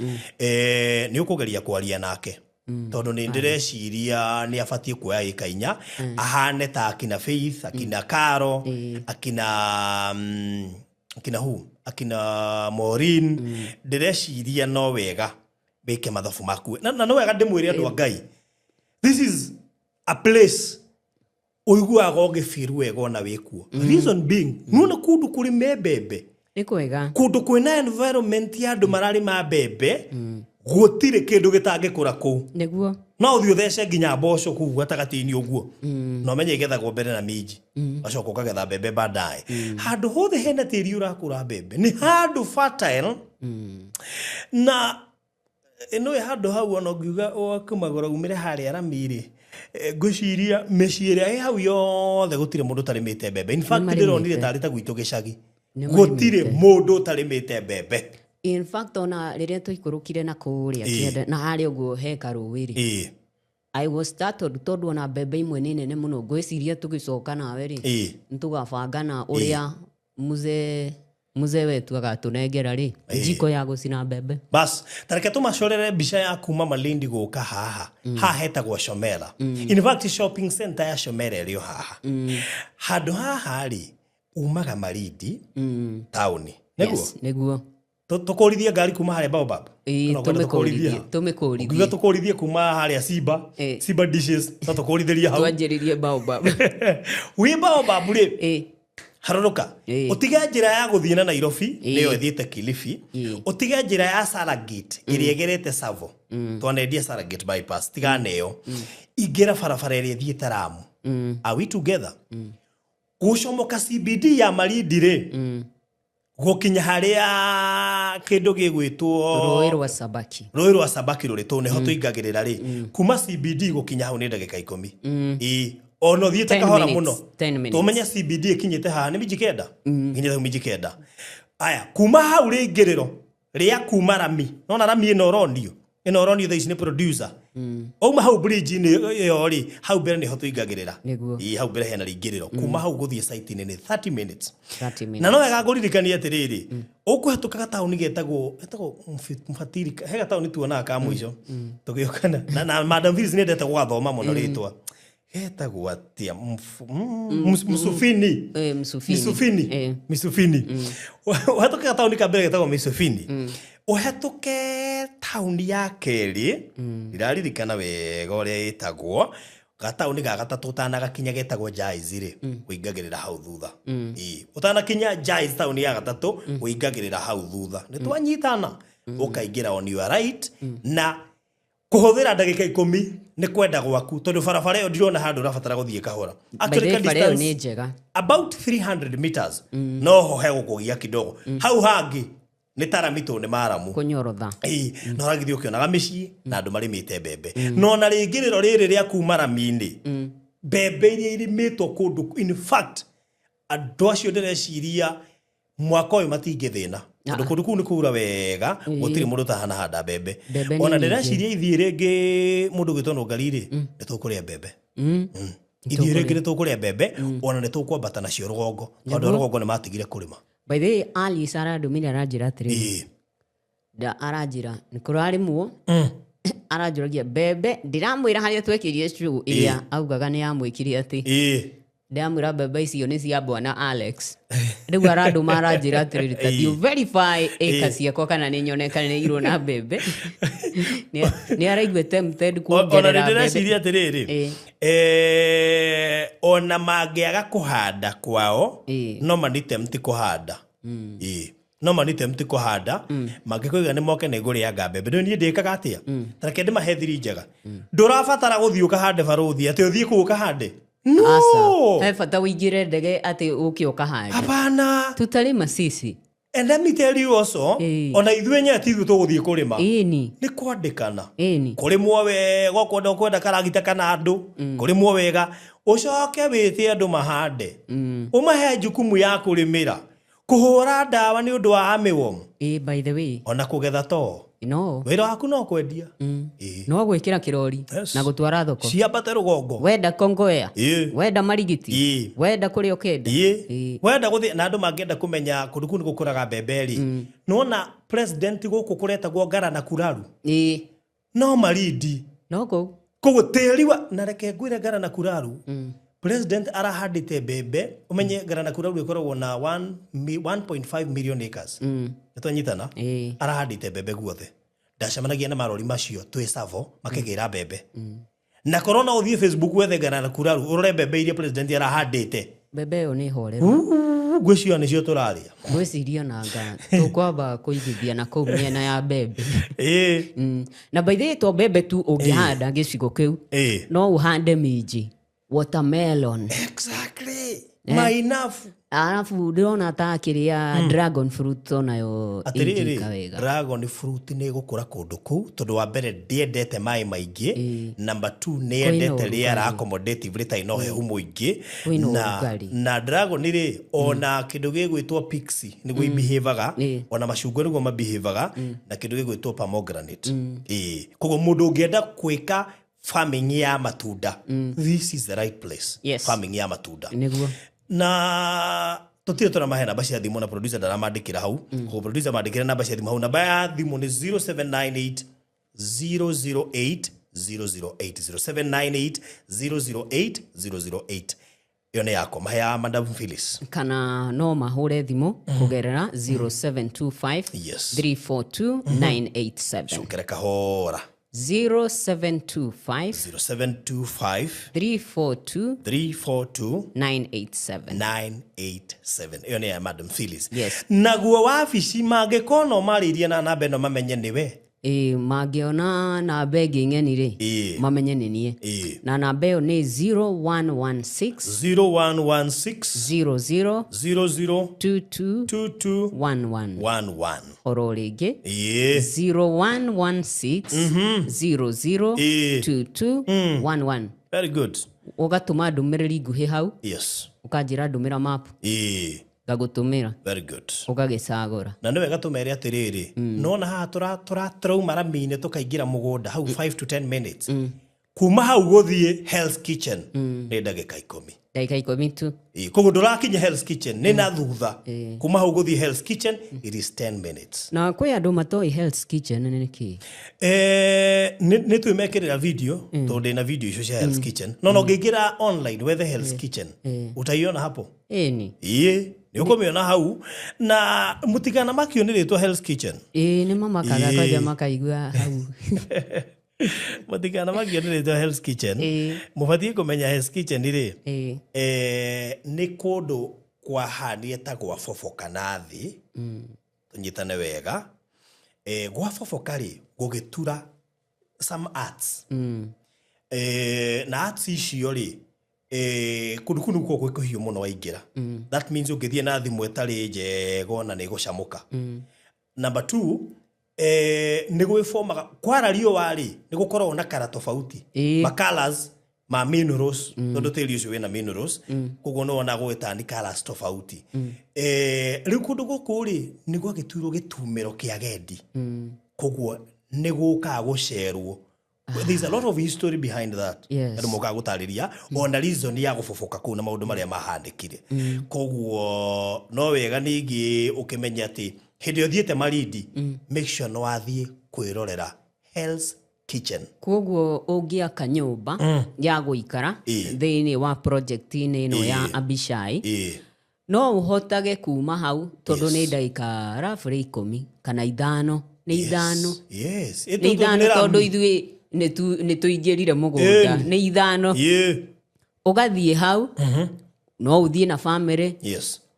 nĩ ũkũgeria kwaria nake. Tondũ nĩ ndĩreciria nĩ abatiĩ kuoya ĩka inya, ahane ta akina Faith, akina Caro, akina who? Akina Maureen. Ndĩreciria no wega wĩke mathabu maku. Na no wega ndĩmwĩre andũ a Ngai. This is a place ũiguaga ũgĩbiru wega ona wĩ kuo. Reason being, nĩwona kũndũ kũrĩ me mbembe. Nĩ kwega. Kũndũ kwĩna environment ya andũ mararĩma mbembe, Gũtirĩ kĩndũ gĩtangĩkũra kũu. Nĩguo. No ũthiĩ ũthece nginya mboco kũu gatagatĩ-inĩ ũguo, na ũmenye igethagwo mbere na minji, ũgacoka ũkagetha mbembe baadaye. Handũ hothe hena tĩri ũrakũra mbembe nĩ handũ fertile. Na nĩũĩ handũ hau ona ũngiuga ũkumagũra umĩre harĩa rami-rĩ, ngwĩciria mĩciĩ ĩrĩa ĩ hau yothe gũtirĩ mũndũ ũtarĩmĩte mbembe. In fact ndĩronire tarĩ ta gwitũ gĩcagi, gũtirĩ mũndũ ũtarĩmĩte mbembe. In fact ona rĩrĩa twaikũrũkire na kũrĩa kĩanda na harĩa ũguo he karũĩ rĩ, I was startled tondũ ona mbembe imwe nĩ nene mũno. Ngwĩciria tũgĩcoka nawe rĩ, nĩ tũgabanga na ũrĩa mzee mzee wetu agatũnengera rĩ, njiko ya gũcina mbembe. Bas, ta reke tũmacorere mbica ya kuma Malindi gũka haha. Haha hetagwo Shomela. In fact shopping center ya Shomela ĩrĩ o haha. Handũ haha rĩ, umaga Malindi taũni. Nĩguo? Yes, nĩguo. Tũkũrithie ngari kuma harĩa Baobab? Ĩĩ, Kana ũkwenda tũmĩkũrithie, tũkũrithie? tũmĩkũrithie. Ũngiuga tũkũrithie kuma harĩa Simba, Simba dishes, no tũkũrithĩrie hau. Twanjĩrĩrie Baobab. Wĩ Baobab rĩ, harũrũka. Ũtige njĩra ya gũthiĩ na Nairobi, nĩyo ĩthiĩte Kilifi. Ũtige njĩra ya Saragate, ĩrĩa ĩgerete Tsavo. Twanendia Saragate bypass, tigana ĩyo. Ingĩra barabara ĩrĩa ĩthiĩte Lamu. Are we together? Gũcomoka CBD ya Malindi rĩ, gũkinya harĩa kĩndũ gĩgwĩtwo Rũĩ rwa Sabaki. Rũĩ rwa Sabaki rũrĩ tũu nĩho tũingagĩrĩra rĩ, kuma CBD gũkinya hau nĩ ndagĩka 10. Ĩĩ, ona ũthiĩte 10 kahora minutes, mũno. 10 minutes. Tũmenye CBD ĩkinyĩte haha nĩ minji 9? Nginyĩte hau minji 9. Aya, kuma hau rĩingĩrĩro rĩa kuma rami, nona rami ĩno ũronio, ĩno ũronio thaa ici nĩ producer. Wauma hau bridge-inĩ ĩyo rĩ, hau mbere nĩho tũingagĩrĩra. Ĩĩ, hau mbere hena rĩingĩrĩro. Kuma hau gũthiĩ site-inĩ nĩ 30 minutes. 30 minutes. Na no wega ngũririkanie atĩrĩrĩ, ũkũhetũka gataũni getagwo, getagwo Mfatiri, he gataũni tuonaga ka mũico. Tũgĩũka na Madam Phyllis nĩendete gũgathoma mũno rĩtwa. Getagwo atĩa? Msufini. Msufini. Misufini. Misufini. Ũhetũke gataũni ka mbere getagwo Misufini. Ũhetũke taũni ya kerĩ, ndiraririkana wega ũrĩa ĩtagwo, gataũni ga gatatũ ũtanagakinya getagwo Jaiz rĩ, ũingagĩrĩra hau thutha. Ĩĩ, ũtanakinya Jaiz taũni ya gatatũ, ũingagĩrĩra hau thutha. Nĩ twanyitana? Ũkaingĩra on your right, na kũhũthĩra ndagĩka 10 nĩ kwenda gwaku, tondũ barabara ĩyo ndirona handũ ũrabatara gũthiĩ kahora. By the Actually, way, ka bara ĩyo distance nĩ njega. about 300 meters, no ho hegũkũgia kidogo. Hau hangĩ nĩ tarami tondũ nĩ maramu. Kũnyorotha. Ĩĩ, na ũragĩthiĩ ũkĩonaga mĩciĩ na andũ marĩmĩte mbembe. No ona rĩngĩrĩro rĩrĩ rĩa kuma rami-inĩ, mbembe iria irĩmĩtwo kũndũ, in fact, andũ acio ndĩreciria mwaka ũyũ matingĩthĩna. Tondũ kũndũ kũu nĩ kũura wega, gũtirĩ mũndũ ũtahanahanda mbembe. Mbembe nĩ Ona nyingĩ. ndĩreciria ithiĩ rĩngĩ mũndũ ũgwĩtwo Nũngari rĩ, nĩ tũkũrĩa mbembe. Ithiĩ rĩngĩ nĩ tũkũrĩa mbembe, ona nĩ tũkwambata nacio rũgongo, tondũ rũgongo nĩ matigire kũrĩma. By the way, Alice arandũmĩire aranjĩra atĩrĩrĩ. Da aranjĩra nĩ kũrarĩmwo. Aranjũragia mbembe, ndĩramwĩra harĩa twekĩrie show ĩrĩa augaga nĩ yamwĩkire atĩ. Ndamwĩra mbembe icio nĩ cia bwana Alex. Rĩu arandũma aranjĩra atĩrĩrĩ, ta thiĩ verify ĩka ciakwa kana nĩ nyonekanĩirwo na mbembe. Nĩ araigua tempted Ona kuongerera nĩ mbembe. ndĩreciria atĩrĩrĩ, ona mangĩaga kũhanda kwao, no mani tempt kũhanda. No mani tempt kũhanda, mangĩkoiga nĩ moke nĩ ngũrĩanga mbembe. Rĩu niĩ ndĩkaga atĩa? Ta reke ndĩmahe thiri njega. Ndũrabatara gũthiĩ ũkahande barũthi, atĩ ũthiĩ kũu ũkahande. No! Aca. He bata ũingĩre ndege atĩ ũke ũkahande. Hapana. Tutarĩma sisi. And let me tell you also, ona ithuĩ enyewe ti ithuĩ tũgũthiĩ kũrĩma. Nĩ kwandĩkana. Kũrĩmwo wega, ũkwenda ũkwenda karagita kana andũ, kũrĩmwo wega, ũcoke wĩte andũ mahande. Ũmahe jukumu ya kũrĩmĩra. Kũhũra ndawa nĩ ũndũ wa armyworm. By the way. Ona kũgetha to. No. Wĩra waku no kwendia. No gwĩkĩra kĩrori na gũtwara thoko. Ciambate rũgongo. Wenda Kongowea. Wenda Marigiti. Wenda kũrĩa ũkenda. Wenda gũthiĩ na andũ mangĩenda kũmenya kũndũ kũu nĩ gũkũraga mbembe rĩ. Nĩwona president gũkũ kũretagwo Ngara na Kuraru. No Malindi. No kũu. Koguo tĩri wa na reke ngwĩre Ngara na Kuraru. President arahandĩte mbembe, ũmenye Ngara na Kuraru ĩkoragwo na 1.5 million acres. Nĩtwanyitana? Arahandĩte mbembe guothe. Ndacemanagia na marori macio twĩ Tsavo makĩgĩra mbembe. Na korwo no ũthiĩ Facebook wethe Ngara na Kuraru ũrore mbembe iria president arahandĩte. Mbembe ĩyo nĩ horeru. Ngwĩciria nĩcio tũrarĩa. Ngwĩciria nanga tũkwamba kũigithia na kũu mĩena ya mbembe. Ĩĩ. Na by the way to mbembe tu ũngĩhanda gĩcigo kĩu, no ũhande minji, watermelon. Exactly. Mainabu. Arabu ndĩrona ta kĩrĩa dragon fruit onayo Atĩrĩrĩ, ĩngĩka wega. Dragon fruit nĩ ĩgũkũra kũndũ kũu tondũ wa mbere ndĩendete maĩ maingĩ, number two nĩ Kwĩna yendete rĩera ũrugarĩ. accommodative rĩtarĩ na ũhehu mũingĩ. Kwĩna Na, ũrugarĩ. na dragon rĩ, ona kĩndũ gĩgwĩtwo pixie nĩguo ibihevaga, ona macungwa nĩguo mabihevaga, na kĩndũ gĩgwĩtwo pomegranate. Ĩĩ, koguo mũndũ ũngĩenda gwĩka farming ya matunda, this is the right place. Farming ya matunda. Nĩguo. Na tũtirĩ tũramahe namba cia thimũ na producer ndaramandĩkĩra hau. Koguo producer mandĩkĩre namba cia thimũ hau. Namba ya thimũ nĩ 0798 008 008, 0798 008 008. Ĩyo nĩ yakwa, mahe ya Madam Phyllis. Kana no mahũre thimũ kũgerera 0725 342 987. Cokere kahora. 0725 0725 342 342 987. 987. Ĩyo nĩ ya Madam Phyllis. Yes. Naguo wabici mangĩkorwo no marĩirie na namba ĩno mamenye nĩwe. Ĩĩ, mangĩona namba ĩngĩ ng'eni rĩ, mamenye nĩ niĩ. Na namba ĩyo nĩ 0116 0116 00 00 22 22 11. 11. Oro rĩngĩ. 0116 00 22 11. Very good. Ũgatũma ndũmĩrĩri nguhĩ hau. Ũkanjĩra ndũmĩra map. Ngagũtũmĩra. Very good. Ũgagĩcagũra. Na nĩ wega tũmere atĩrĩrĩ, nona haha tũrauma rami-inĩ tũkaingĩra mũgũnda hau 5 to 10 minutes. Kuma hau gũthiĩ Hell's Kitchen nĩ ndagĩka 10. Ndagĩka 10 tu. Ĩĩ, koguo ndũrakinya Hell's Kitchen nĩ na thutha. Kuma hau gũthiĩ Hell's Kitchen it is 10 minutes. Na kwĩ andũ matoĩ Hell's Kitchen nĩ kĩĩ? Nĩ twĩmekĩrĩra video, tondũ ndĩna video icio cia Hell's Kitchen. No no ũngĩingĩra online wethe Hell's Kitchen, utaiona hapo. Ĩni. Ĩĩ, nĩ ũkũmĩona hau. Na mũtikana makio nĩ rĩtwa Hell's Kitchen. Ĩĩ, nĩ mamakaga kwanja makaigua hau. Mũtikana makio nĩ rĩtwa Hell's Kitchen. Mũbatiĩ kũmenya Hell's Kitchen rĩ, nĩ kũndũ kwahanire ta gwaboboka na thĩ. Tũnyitane wega. Gwaboboka rĩ, gũgĩtura some arts. Na arts icio rĩ, kũndũ kũu nĩkuo gwĩ kũhiũ mũno waingĩra. That means ũngĩthiĩ na thimũ ĩtarĩ njega ona nĩ ĩgũcamũka. Number 2, nĩ gwĩbomaga kwara riũa rĩ, nĩ gũkoragwo na kara tofauti. Ma colors ma minerals, tondũ tĩri ũcio wĩna minerals, koguo nĩ wonaga gũgĩtani colors tofauti. Rĩu kũndũ gũkũ rĩ, nĩ gwagĩtuirwo gĩtumĩro kĩa agendi. Koguo nĩ gũkaga gũcerwo. There's a lot of history behind that. Andũ mokaga gũtarĩria ona reason ya gũboboka kũu na maũndũ marĩa mahanĩkire. Koguo no wega ningĩ ũkĩmenye atĩ hĩndĩ ĩrĩa ũthiĩte Malindi, make sure nĩ wathiĩ kwĩrorera Hell's Kitchen. Koguo ũngĩaka nyũmba ya gũikara thĩinĩ wa project-inĩ ĩno ya Abishai, no ũhotage kuma hau tondũ nĩ ndagĩka roughly 10 kana 5, nĩ 5. Nĩ 5 tondũ ithuĩ nĩ tũingĩrire mũgũnda. Nĩ 5. Ũgathiĩ hau, no ũthiĩ na family,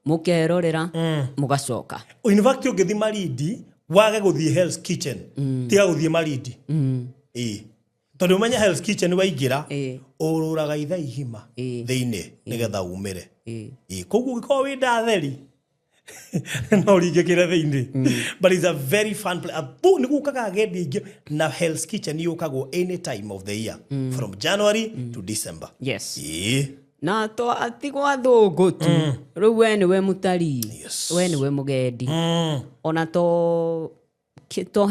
mũkerorera, mũgacoka. In fact, ũngĩthiĩ Malindi, wage gũthiĩ Hell's Kitchen, tiga gũthiĩ Malindi. Tondũ ũmenye Hell's Kitchen waingĩra, ũrũraga ithaa igima thĩinĩ nĩgetha umĩre. Koguo ũngĩkorwo wĩ ndatheri, no ũringĩkĩre thĩinĩ. But it's a very fun place. Abu, nĩ gũkaga agendi aingĩ na Hell's Kitchen yũkagwo any time of the year, from January to December. Na to ati gwa thũngũ tu. Rĩu we nĩwe mũtarii. We nĩwe mũgendi. Ona to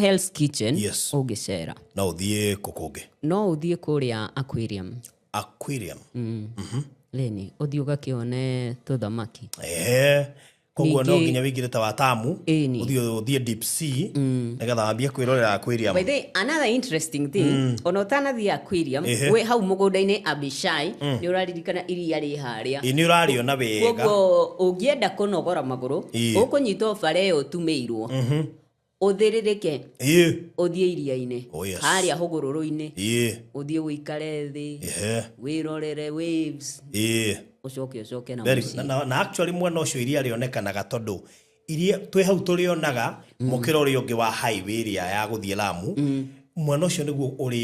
Hell's Kitchen ũngĩcera. No ũthiĩ kũ kũngĩ? No ũthiĩ kũrĩa aquarium. Aquarium. Leni, ũthiĩ ũgakĩone tũthamaki. Koguo no Ningĩ nginya wĩingĩre ta wa tamu, Ĩni. ũthiĩ deep sea, nĩgetha wambie kwĩrorera aquarium. By the way, another interesting thing, ona ũtanathiĩ aquarium, wĩ hau mũgũnda-inĩ Abishai, nĩ ũraririkana iria rĩ harĩa. Ĩ, nĩ ũrarĩona wega. Koguo ũngĩenda kũnogora magũrũ, ũkũnyita bara ĩyo ũtumĩirwo. Ũthĩrĩrĩke. Ũthiĩ iria-inĩ. Oh, yes. Harĩa hũgũrũrũ-inĩ. Ũthiĩ ũikare thĩ. Wĩrorere waves. Ũcoke ũcoke na Very mũciĩ. Na actually mwena ũcio iria rĩonekanaga, tondũ iria twĩ hau tũrĩonaga mũkĩra ũrĩa ũngĩ wa highway ĩrĩa ya gũthiĩ Lamu. Mwena ũcio nĩguo ũrĩ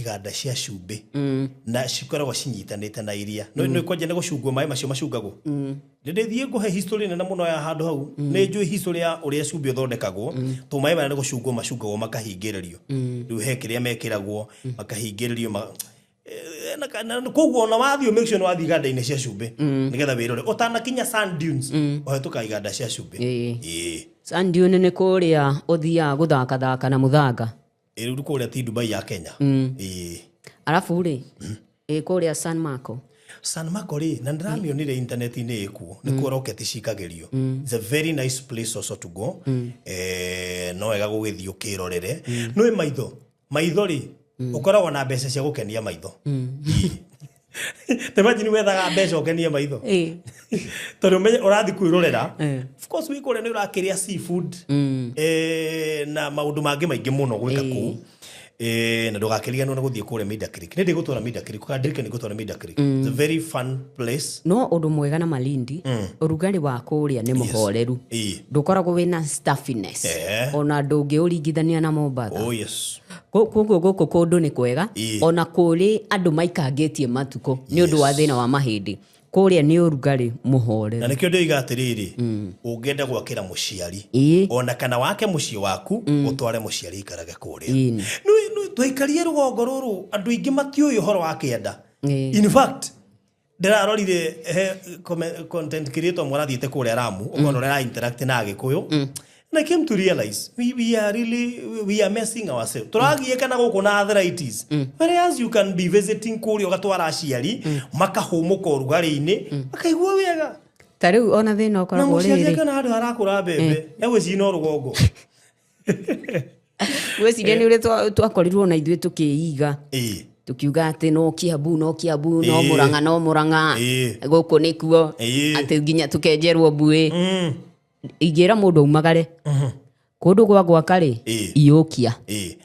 iganda cia cumbĩ na cikoragwo cinyitanĩte na iria. Nĩ kwanja nĩ gũcungwo, maĩ macio macungagwo. Nĩ ndĩthiĩ ngũhe history nene mũno ya handũ hau. Nĩ njũĩ history ya ũrĩa cumbĩ ũthondekagwo, tondũ maĩ marĩa nĩ gũcungwo macungagwo, makahingĩrĩrio. Rĩu he kĩrĩa mekĩragwo makahingĩrĩrio koguo ona wathiĩ, make sure nĩ wathiĩ iganda-inĩ cia cumbĩ, nĩgetha wĩrore ũtanakinya sand dunes, ũhetũka iganda cia cumbĩ. Ĩĩ. Sand dune nĩ kũrĩa ũthiaga gũthakathaka na mũthanga. Ĩ, rĩu kũrĩa ti Dubai ya Kenya. Ĩĩ. Arabu rĩ, ĩ kũrĩa San Marco? San Marco rĩ, na ndĩramĩonire intaneti-inĩ ĩkuo, nĩkuo rocket cikagĩrio. It's a very nice place also to go. No wega gũgĩthiĩ ũkĩrorere. Nĩũĩ maitho rĩ, ũkoragwo na mbeca cia gũkenia maitho. Ta imagine wethaga mbeca ũkenie maitho, tondũ ũmenye ũrathiĩ kwĩrorera. Of course wĩ kũrĩa nĩ ũrakĩrĩa seafood na maũndũ mangĩ maingĩ mũno gwĩka kũu. Na ndũgakĩriganĩrwo nĩ gũthiĩ kũrĩa Mida Creek. Nĩ ndĩgũtwara Mida Creek, kandirike nĩ ngũtwara Mida Creek. It's a very fun place. No ũndũ mwega na Malindi, ũrugarĩ wa kũrĩa nĩ mũhoreru. Ndũkoragwo wĩna stuffiness. Ona ndũngĩũringithania na Mombatha. Oh yes. Koguo gũkũ kũndũ nĩ kwega. Ona kũrĩ andũ maikangĩtie matukũ nĩ ũndũ wa thĩna wa mahĩndĩ, kũrĩa nĩ ũrugarĩ mũhoreru. Na nĩkĩo ndĩoiga atĩrĩrĩ, ũngĩenda gwakĩra mũciari ona kana wake mũciĩ waku, ũtware mũciari aikarage kũrĩa. Nĩ twaikarie rũgongo rũrũ, andũ aingĩ matiũĩ ũhoro wa kĩanda. In fact, ndĩrarorire he content creator ũmwe arathiĩte kũrĩa Lamu, ũkona ũrĩa ara interact na Agĩkũyũ, and I came to realize we are really, we are messing ourselves. Tũragiĩka na gũkũ na arthritis, whereas you can be visiting kũrĩa, ũgatwara aciari makahũmũka ũrugarĩ-inĩ, makaigua wega. Ta rĩu ona thĩna Na ũkoragwo mũciari rĩrĩ akĩona handũ harakũra mbembe, egwĩciria no rũgongo. Gwĩciria nĩ ũrĩa twakorirwo na ithuĩ tũkĩiga, tukiuga atĩ no Kiambu, no Kiambu, no Mũrang'a, no Mũrang'a, gũkũ nĩkuo, atĩ nginya tũkenjerwo mbuĩ. Ingĩra mũndũ aumagare kũndũ gwa gwaka rĩ, iyũkia,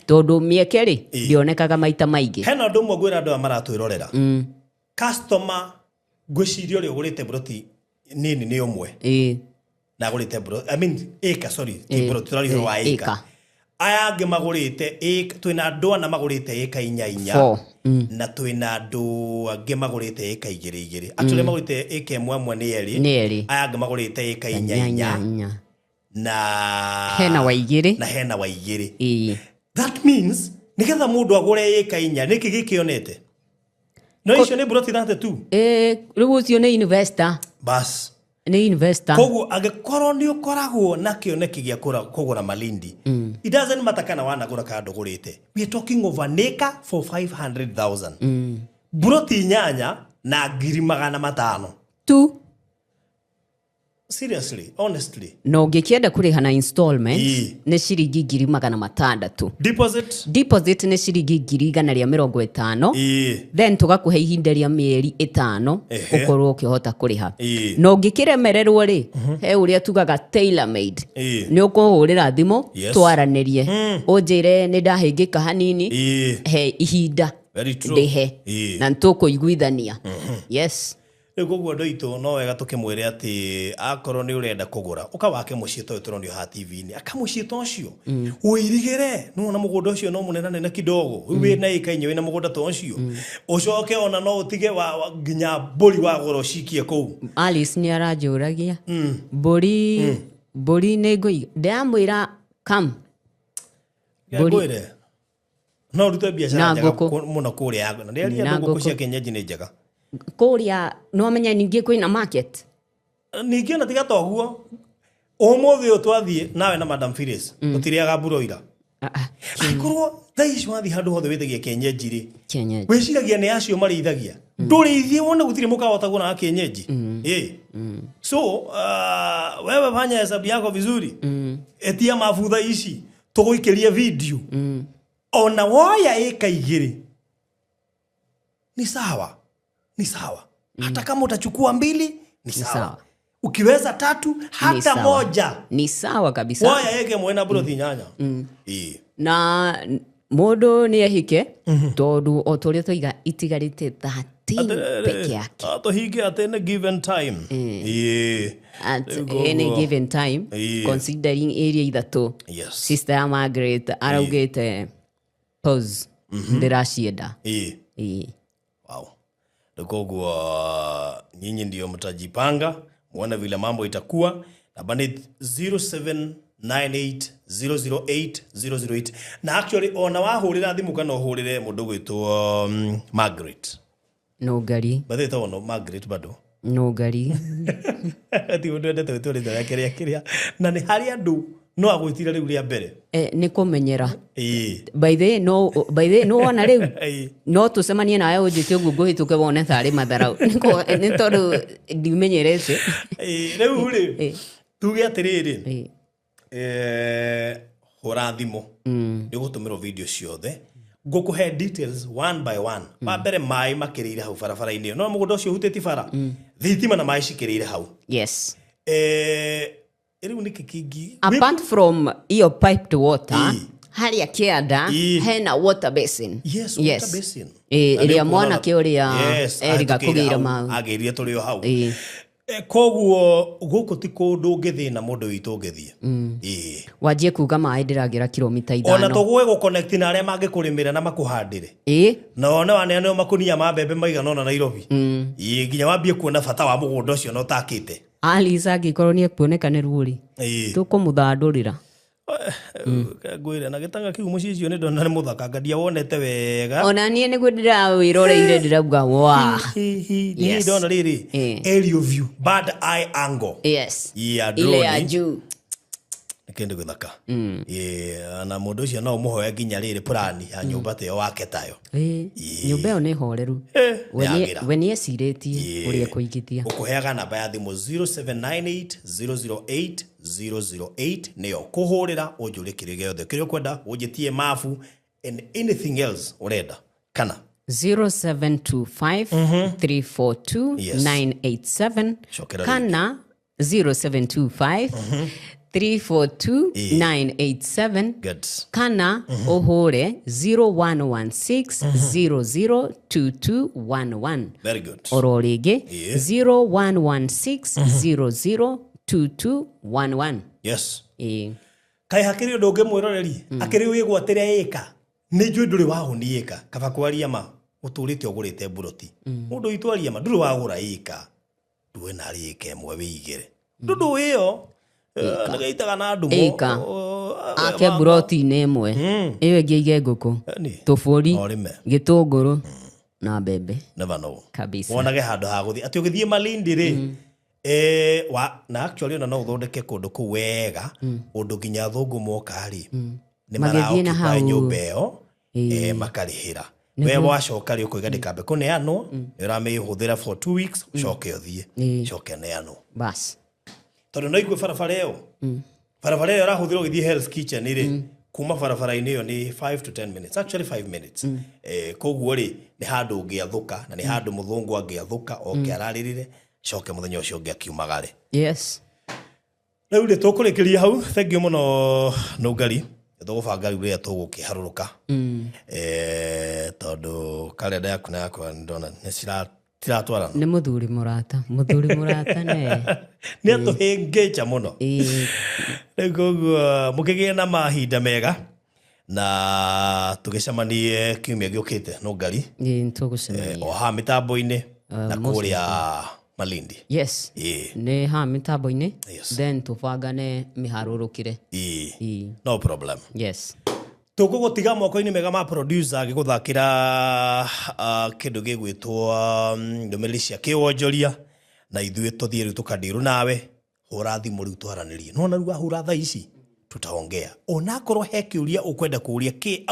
tondũ mĩeke rĩ, ndĩonekaga maita maingĩ. Hena ũndũ ũmwe ngwĩra andũ aya maratwĩrorera. Customer, ngwĩciria ũrĩa ũgũrĩte mburoti nini nĩ ũmwe na agũrĩte I mean acre, sorry, ti mburoti, tũraria ũhoro wa acre. Acre. Aya angĩ magũrĩte acre, twĩna andũ ana magũrĩte ĩka inya inya. Four. Na twĩna andũ angĩ magũrĩte ĩka igĩrĩ igĩrĩ. Actually magũrĩte ĩka ĩmwe ĩmwe nĩ erĩ. Nĩ erĩ. Aya angĩ magũrĩte ĩka inya inya inya. Inya. Na hena wa igĩrĩ. Na hena wa igĩrĩ. That means nĩgetha mũndũ agũre ĩka 4, nĩkĩ gĩkĩonete no icio nĩ mburoti 32. Rĩu ũcio nĩ investor. Bas. Nĩ investor. Koguo angĩkorwo nĩ ũkoragwo na kĩoneki gĩa kũgũra Malindi, it doesn't matter kana wanagũra kana ndũgũrĩte, we are talking of an acre for 500,000, mburoti 8 na 500,000. Tu. Seriously, honestly. Na ũngĩkĩenda kũrĩha na installment, nĩ ciringi 600,000. Deposit? Deposit nĩ ciringi 150,000. Then tũgakũhe ihinda rĩa mĩeri 5 ũkorwo ũkĩhota kũrĩha. Na ũngĩkĩremererwo rĩ, he ũrĩa tugaga tailor made. Nĩ ũkũhũrĩra thimũ, twaranĩrie, ũnjĩre nĩ ndahĩngĩka hanini, he ihinda Very true. ndĩhe, na nĩtũkũiguithania. Yes. Rĩu koguo andũ aitũ, no wega tũkĩmwĩre atĩ akorwo nĩ ũrenda kũgũra, ũka wake mũciĩ ta ũyũ tũronio haha TV-inĩ. Aka mũciĩ ta ũcio, ũirigĩre, nĩwona mũgũnda ũcio no mũnenanene kidogo. Rĩu wĩna ĩka 4, wĩna mũgũnda ta ũcio, ũcoke ona no ũtige nginya mbũri wagũra ũcikie kũu. Alice nĩ aranjũragia mbũri nĩ ngũiga, ndĩramwĩra come. Mbũri. Ngwĩre no ũrute biacara Na njega ngũkũ. mũno kũrĩa na ndĩaria Na andũ ngũkũ ngũkũ. cia kienyeji nĩ njega. Kũrĩa no menya ningĩ kwĩna market. Ningĩ ona tiga ta ũguo, ũmũthĩ ũyũ twathiĩ nawe na Madam Phyllis, tũtirĩaga mburoira. Ah, ah, Angĩkorwo thaa ici wathiĩ handũ hothe wĩtagia kienyeji rĩ, kienyeji. Wĩciragia nĩ acio marĩithagia, ndũrĩithie wone gũtirĩ mũkawa ũtagũraga kienyeji. Ĩ, so wewe fanya hesabu yako vizuri. Etia mabutha ici tũgũikĩrie video. Ona woya ĩka 2 ni sawa, ni sawa. Hata kama utachukua 2 ni sawa. Sawa. Ukiweza 3, Ni hata sawa. 1. Ni sawa kabisa. Woya ĩka 1 na mburoti 8. Ĩ. Na mũndũ nĩ ehike, tondũ o ta ũrĩa twaiga itigarĩte 13. 13 peke yake. Tũhinge at any given time. Ĩĩ. At Rĩu any koguo- given time, Ĩĩ. considering area ithatũ. Sister ya Margaret araugĩte pause, ndĩracienda. Ĩĩ. Wow. Rĩu koguo nyinyi ndio mtajipanga muone vile mambo itakuwa. Namba nĩ 0798008008, na actually ona wahũrĩra thimũ kana ũhũrĩre mũndũ gwĩtwo Margaret. Nũngari. Bathĩtagwo no Margaret bado. Nũngari. Ti mũndũ endete gwĩtwo rĩtwa rĩake rĩa kĩrĩa, na nĩ harĩ andũ no agwĩtire rĩu rĩa mbere. Nĩ kũmenyera. By the way, no, by the way, no wona rĩu no tũcemanie nawe ũnjĩte ũguo ngũhĩtũke wone tarĩ matharau. Nĩ tondũ ndimenyerete. Ĩĩ, rĩu rĩ, tuge atĩrĩrĩ, hũra thimũ, nĩ ũgũtũmĩrwo video ciothe, ngũkũhe details one by one. Wa mbere, maĩ makĩrĩire hau barabara-inĩ ĩyo, no mũgũnda ũcio ũhutĩtie bara, thitima na maĩ cikĩrĩire hau. Rĩu nĩkĩ kĩngĩ? Apart from iyo piped water, harĩa kĩanda hena water basin. Yes, water basin. Ĩĩ, Na nĩ ĩrĩa ũkuona mwanake ũrĩa eriga ahĩtũkĩire kũgĩra hau, mau. agĩrire tũrĩ o hau. Koguo gũkũ ti kũndũ ũngĩthĩna mũndũ witũ ũngĩthiĩ. Ĩĩ. Wanjie kuga maĩ ndĩragĩra kilomita Ona 5. tũgũe gũconnect na arĩa mangĩkũrĩmĩra na makũhandĩre, na one waneanwo makunia ma mbembe maigana ũna Nairobi. Ĩĩ, nginya wambie kuona bata wa mũgũnda ũcio na ũtakĩte. Alice angĩkorwo nĩ ekuoneka nĩ ruo-rĩ, tũkũmũthandũrĩra. Ngwĩre na gĩtanga kĩu mũciĩ ũcio nĩ ndona nĩ mũthaka, ngadia wonete wega. Ona niĩ nĩguo ndĩrawĩroreire, ndĩrauga wa. Niĩ ndona rĩrĩ aerial view, bird eye angle ya Ile ya drone. juu. Nĩ kĩndũ gĩthaka. Ĩĩ, na mũndũ ũcio no ũmũhoe nginya rĩrĩ plani ya nyũmba ta ĩyo wake tayo. Nyũmba ĩyo nĩ horeru. We Yagĩra. We nĩ ecirĩtie ũrĩa ekũigithia. Ũkũheaga namba ya thimũ 0798 008 008, nĩyo kũhũrĩra ũnjũrie kĩrĩa gĩothe kĩrĩa ũkwenda, ũnjĩtie mabu and anything else ũrenda kana 0725 342 987. Cokera rĩngĩ. Kana 0725 342 987. Good. Kana ũhũre 0116 002211. Very good. Oro rĩngĩ, 0116 002211. Ĩĩ. Kaĩ hakĩrĩ ũndũ ũngĩ mwĩroreri akĩrĩ wĩgwatĩre ĩka? Nĩ njũĩ ndũrĩ wahũni ĩka, kaba kwaria ma ũtũrĩte ũgũrĩte mburoti. Mũndũ witũ, aria ma, ndũrĩ wagũra ĩka, nduwe narĩ ĩka ĩmwe wĩigĩre ndũndũ ĩyo nĩgeitaga na ndumo. Ĩka. Ake mburoti-inĩ ĩmwe, ĩyo ĩngĩ aige ngũkũ, tũbũri, Ũrĩme. gĩtũngũrũ na mbembe. Never know. Kabisa. Wonage handũ ha gũthiĩ atĩ ũgĩthiĩ Malindi rĩ, na actually ona no ũthondeke kũndũ kũu wega ũndũ nginya athũngũ moka rĩ, nĩ Magĩthiĩ na maraoccupy hau. nyũmba ĩyo, makarĩhĩra. We wacoka rĩ, ũkoiga ndĩkambe kũneanwo, nĩ ũramĩhũthĩra for 2 weeks, ũcoke ũthiĩ, coke neanwo. Bas. Tondũ no igue barabara ĩyo, barabara ĩyo ĩrahũthĩrwo ũgĩthiĩ Hell's Kitchen rĩ, kuma barabara-inĩ ĩyo nĩ 5 to 10 minutes, actually 5 minutes. Koguo rĩ, nĩ handũ ũngĩathũka, na nĩ handũ mũthũngũ angĩathũka oke ararĩrĩre, coke mũthenya ũcio ũngĩ akiumagare. Rĩu rĩ, tũkũrĩkĩria hau. Thank you mũno Nũngari. Tũgũbanga rĩu rĩrĩa tũgũkĩharũrũka, tondũ karenda yaku na yakwa nĩ ndona nĩ tiratwarana. Nĩ mũthuri mũrata, mũthuri mũrata ne. Nĩ atũhĩngĩca mũno. Rĩu koguo mũkĩgĩe na mahinda mega na tũgĩcemanie kiumia gĩũkĩte, Nũngari. Ĩĩ, nĩtũgũcemania. O haha mĩtambo-inĩ na Most. Kũrĩa Malindi. Nĩ haha mĩtambo-inĩ. Then tũbangane mĩharũrũkĩre. Ĩĩ. No problem. Tũgũgũtiga moko-inĩ mega ma producer agĩgũthakĩra kĩndũ gĩgwĩtwo ndũmĩrĩri cia kĩwonjoria, na ithuĩ tũthiĩ rĩu tũkandirũ nawe. Hũra thimũ rĩu twaranĩrie, nona rĩu wahũra thaa ici tutaongea, onakorwo he kĩũria ũkwenda kũũria kĩ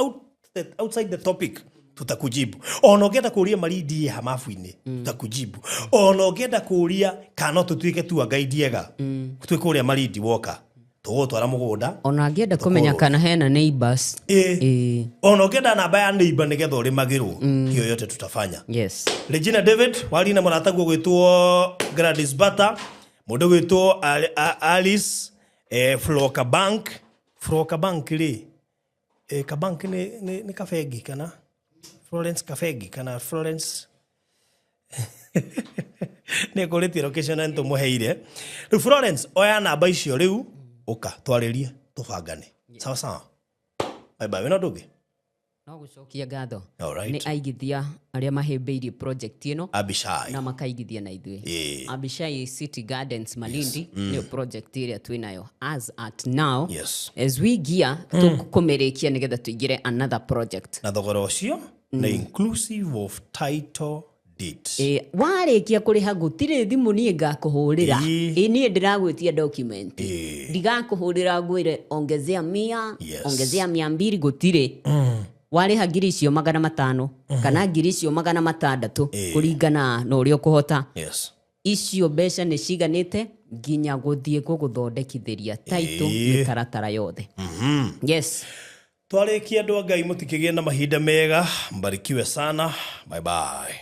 outside the topic, tutakujibu. Ona ũngĩenda kũũria Malindi ĩ hamabu-inĩ, tutakujibu. Ona ũngĩenda kũũria kana no tũtuĩke tour guide ega twĩ kũrĩa Malindi, woka tũgũgũtwara mũgũnda. Ona angĩenda kũmenya kana hena neighbors. Ĩĩ. Ona ũngĩenda namba ya neighbor nĩgetha ũrĩmagĩrwo, hiyo yote tutafanya. Regina David wari na mũrataguo gwĩtwo Gladys Bata, mũndũ gwĩtwo Alice Floka Bank. Floka Bank rĩ, Kabank nĩ kabengi kana Florence Kabengi kana Florence. Nä kå rä tie location na nä tå må heire. Rä u Florence, oya namba icio rä u å twarä rie tå bangane. Sawa sawa. Bye bye. Wĩna ũndũ ũngĩ? No gũcokia ngatho Alright. nĩ aigithia arĩa mahĩmbĩirie project ĩno Abishai. Na makaigithia na ithuĩ. Abishai City Gardens Malindi nĩyo project ĩrĩa twĩ nayo as at now, as we gear tũkũmĩrĩkia nĩgetha tũingĩre another project. Na thogora ũcio nĩ inclusive of title deed. Ĩ, warĩkia kũrĩha gũtirĩ thimũ niĩ ngakũhũrĩra. Ĩ niĩ ndĩragwĩtia document, ndigakũhũrĩra ngwĩre ongezea 100, ongezea 200, gũtirĩ. Warĩha ngiri icio 500 kana ngiri icio 600 kũringana na ũrĩa ũkũhota, icio mbeca nĩ ciganĩte nginya gũthiĩ gũgũthondekithĩria title, mĩtaratara yothe. Yes. Twarĩkia, andũ a Ngai, mũtikĩgĩe na mahinda mega, mbarikiwe sana, bye bye.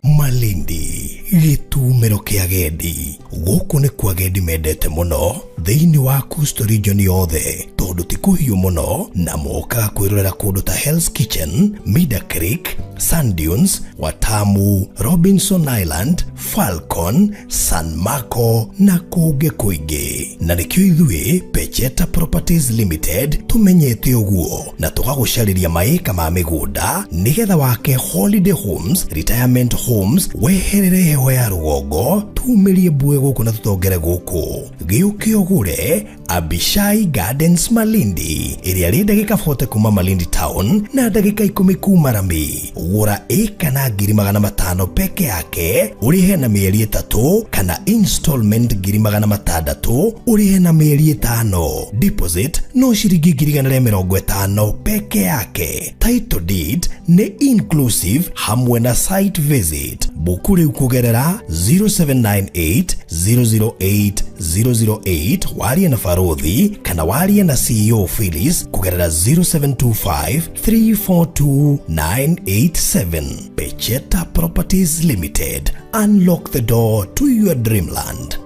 Malindi, gĩtumĩro kĩa agendi. Gũkũ nĩ kwa agendi mendete mũno thĩinĩ wa Coastal region yothe, tondũ ti kũhiũ mũno na mokaga kwĩrorera kũndũ ta Hell's Kitchen, Mida Creek, Sand Dunes, Watamu, Robinson Island, Falcon, San Marco na kũngĩ kũingĩ. Na nĩkĩo ithuĩ Pecheta Properties Limited tũmenyete ũguo na tũgagũcarĩria maĩka ma mĩgũnda nĩgetha wake holiday homes, retirement homes, weherere heho ya rũgongo, tumĩrie mbue gũkũ na tũtongere gũkũ. Gĩũke ũgũre Abishai Gardens Malindi, ĩrĩa rĩ ndagĩka 40 kuma Malindi town na ndagĩka 10 kuma rami. Gũra ĩka na ngiri 500 peke yake ũrĩhe na mĩeri 3, kana installment ngiri 600 ũrĩhe na mĩeri 5. Deposit no ciringi ngiri 150 peke yake. Title deed nĩ inclusive hamwe na site visit. Buku rĩu kũgerera 0798 008 008, warie na Barothi kana warie na CEO Phyllis kũgerera 0725 342 987. Pecheta Properties Limited, unlock the door to your dreamland.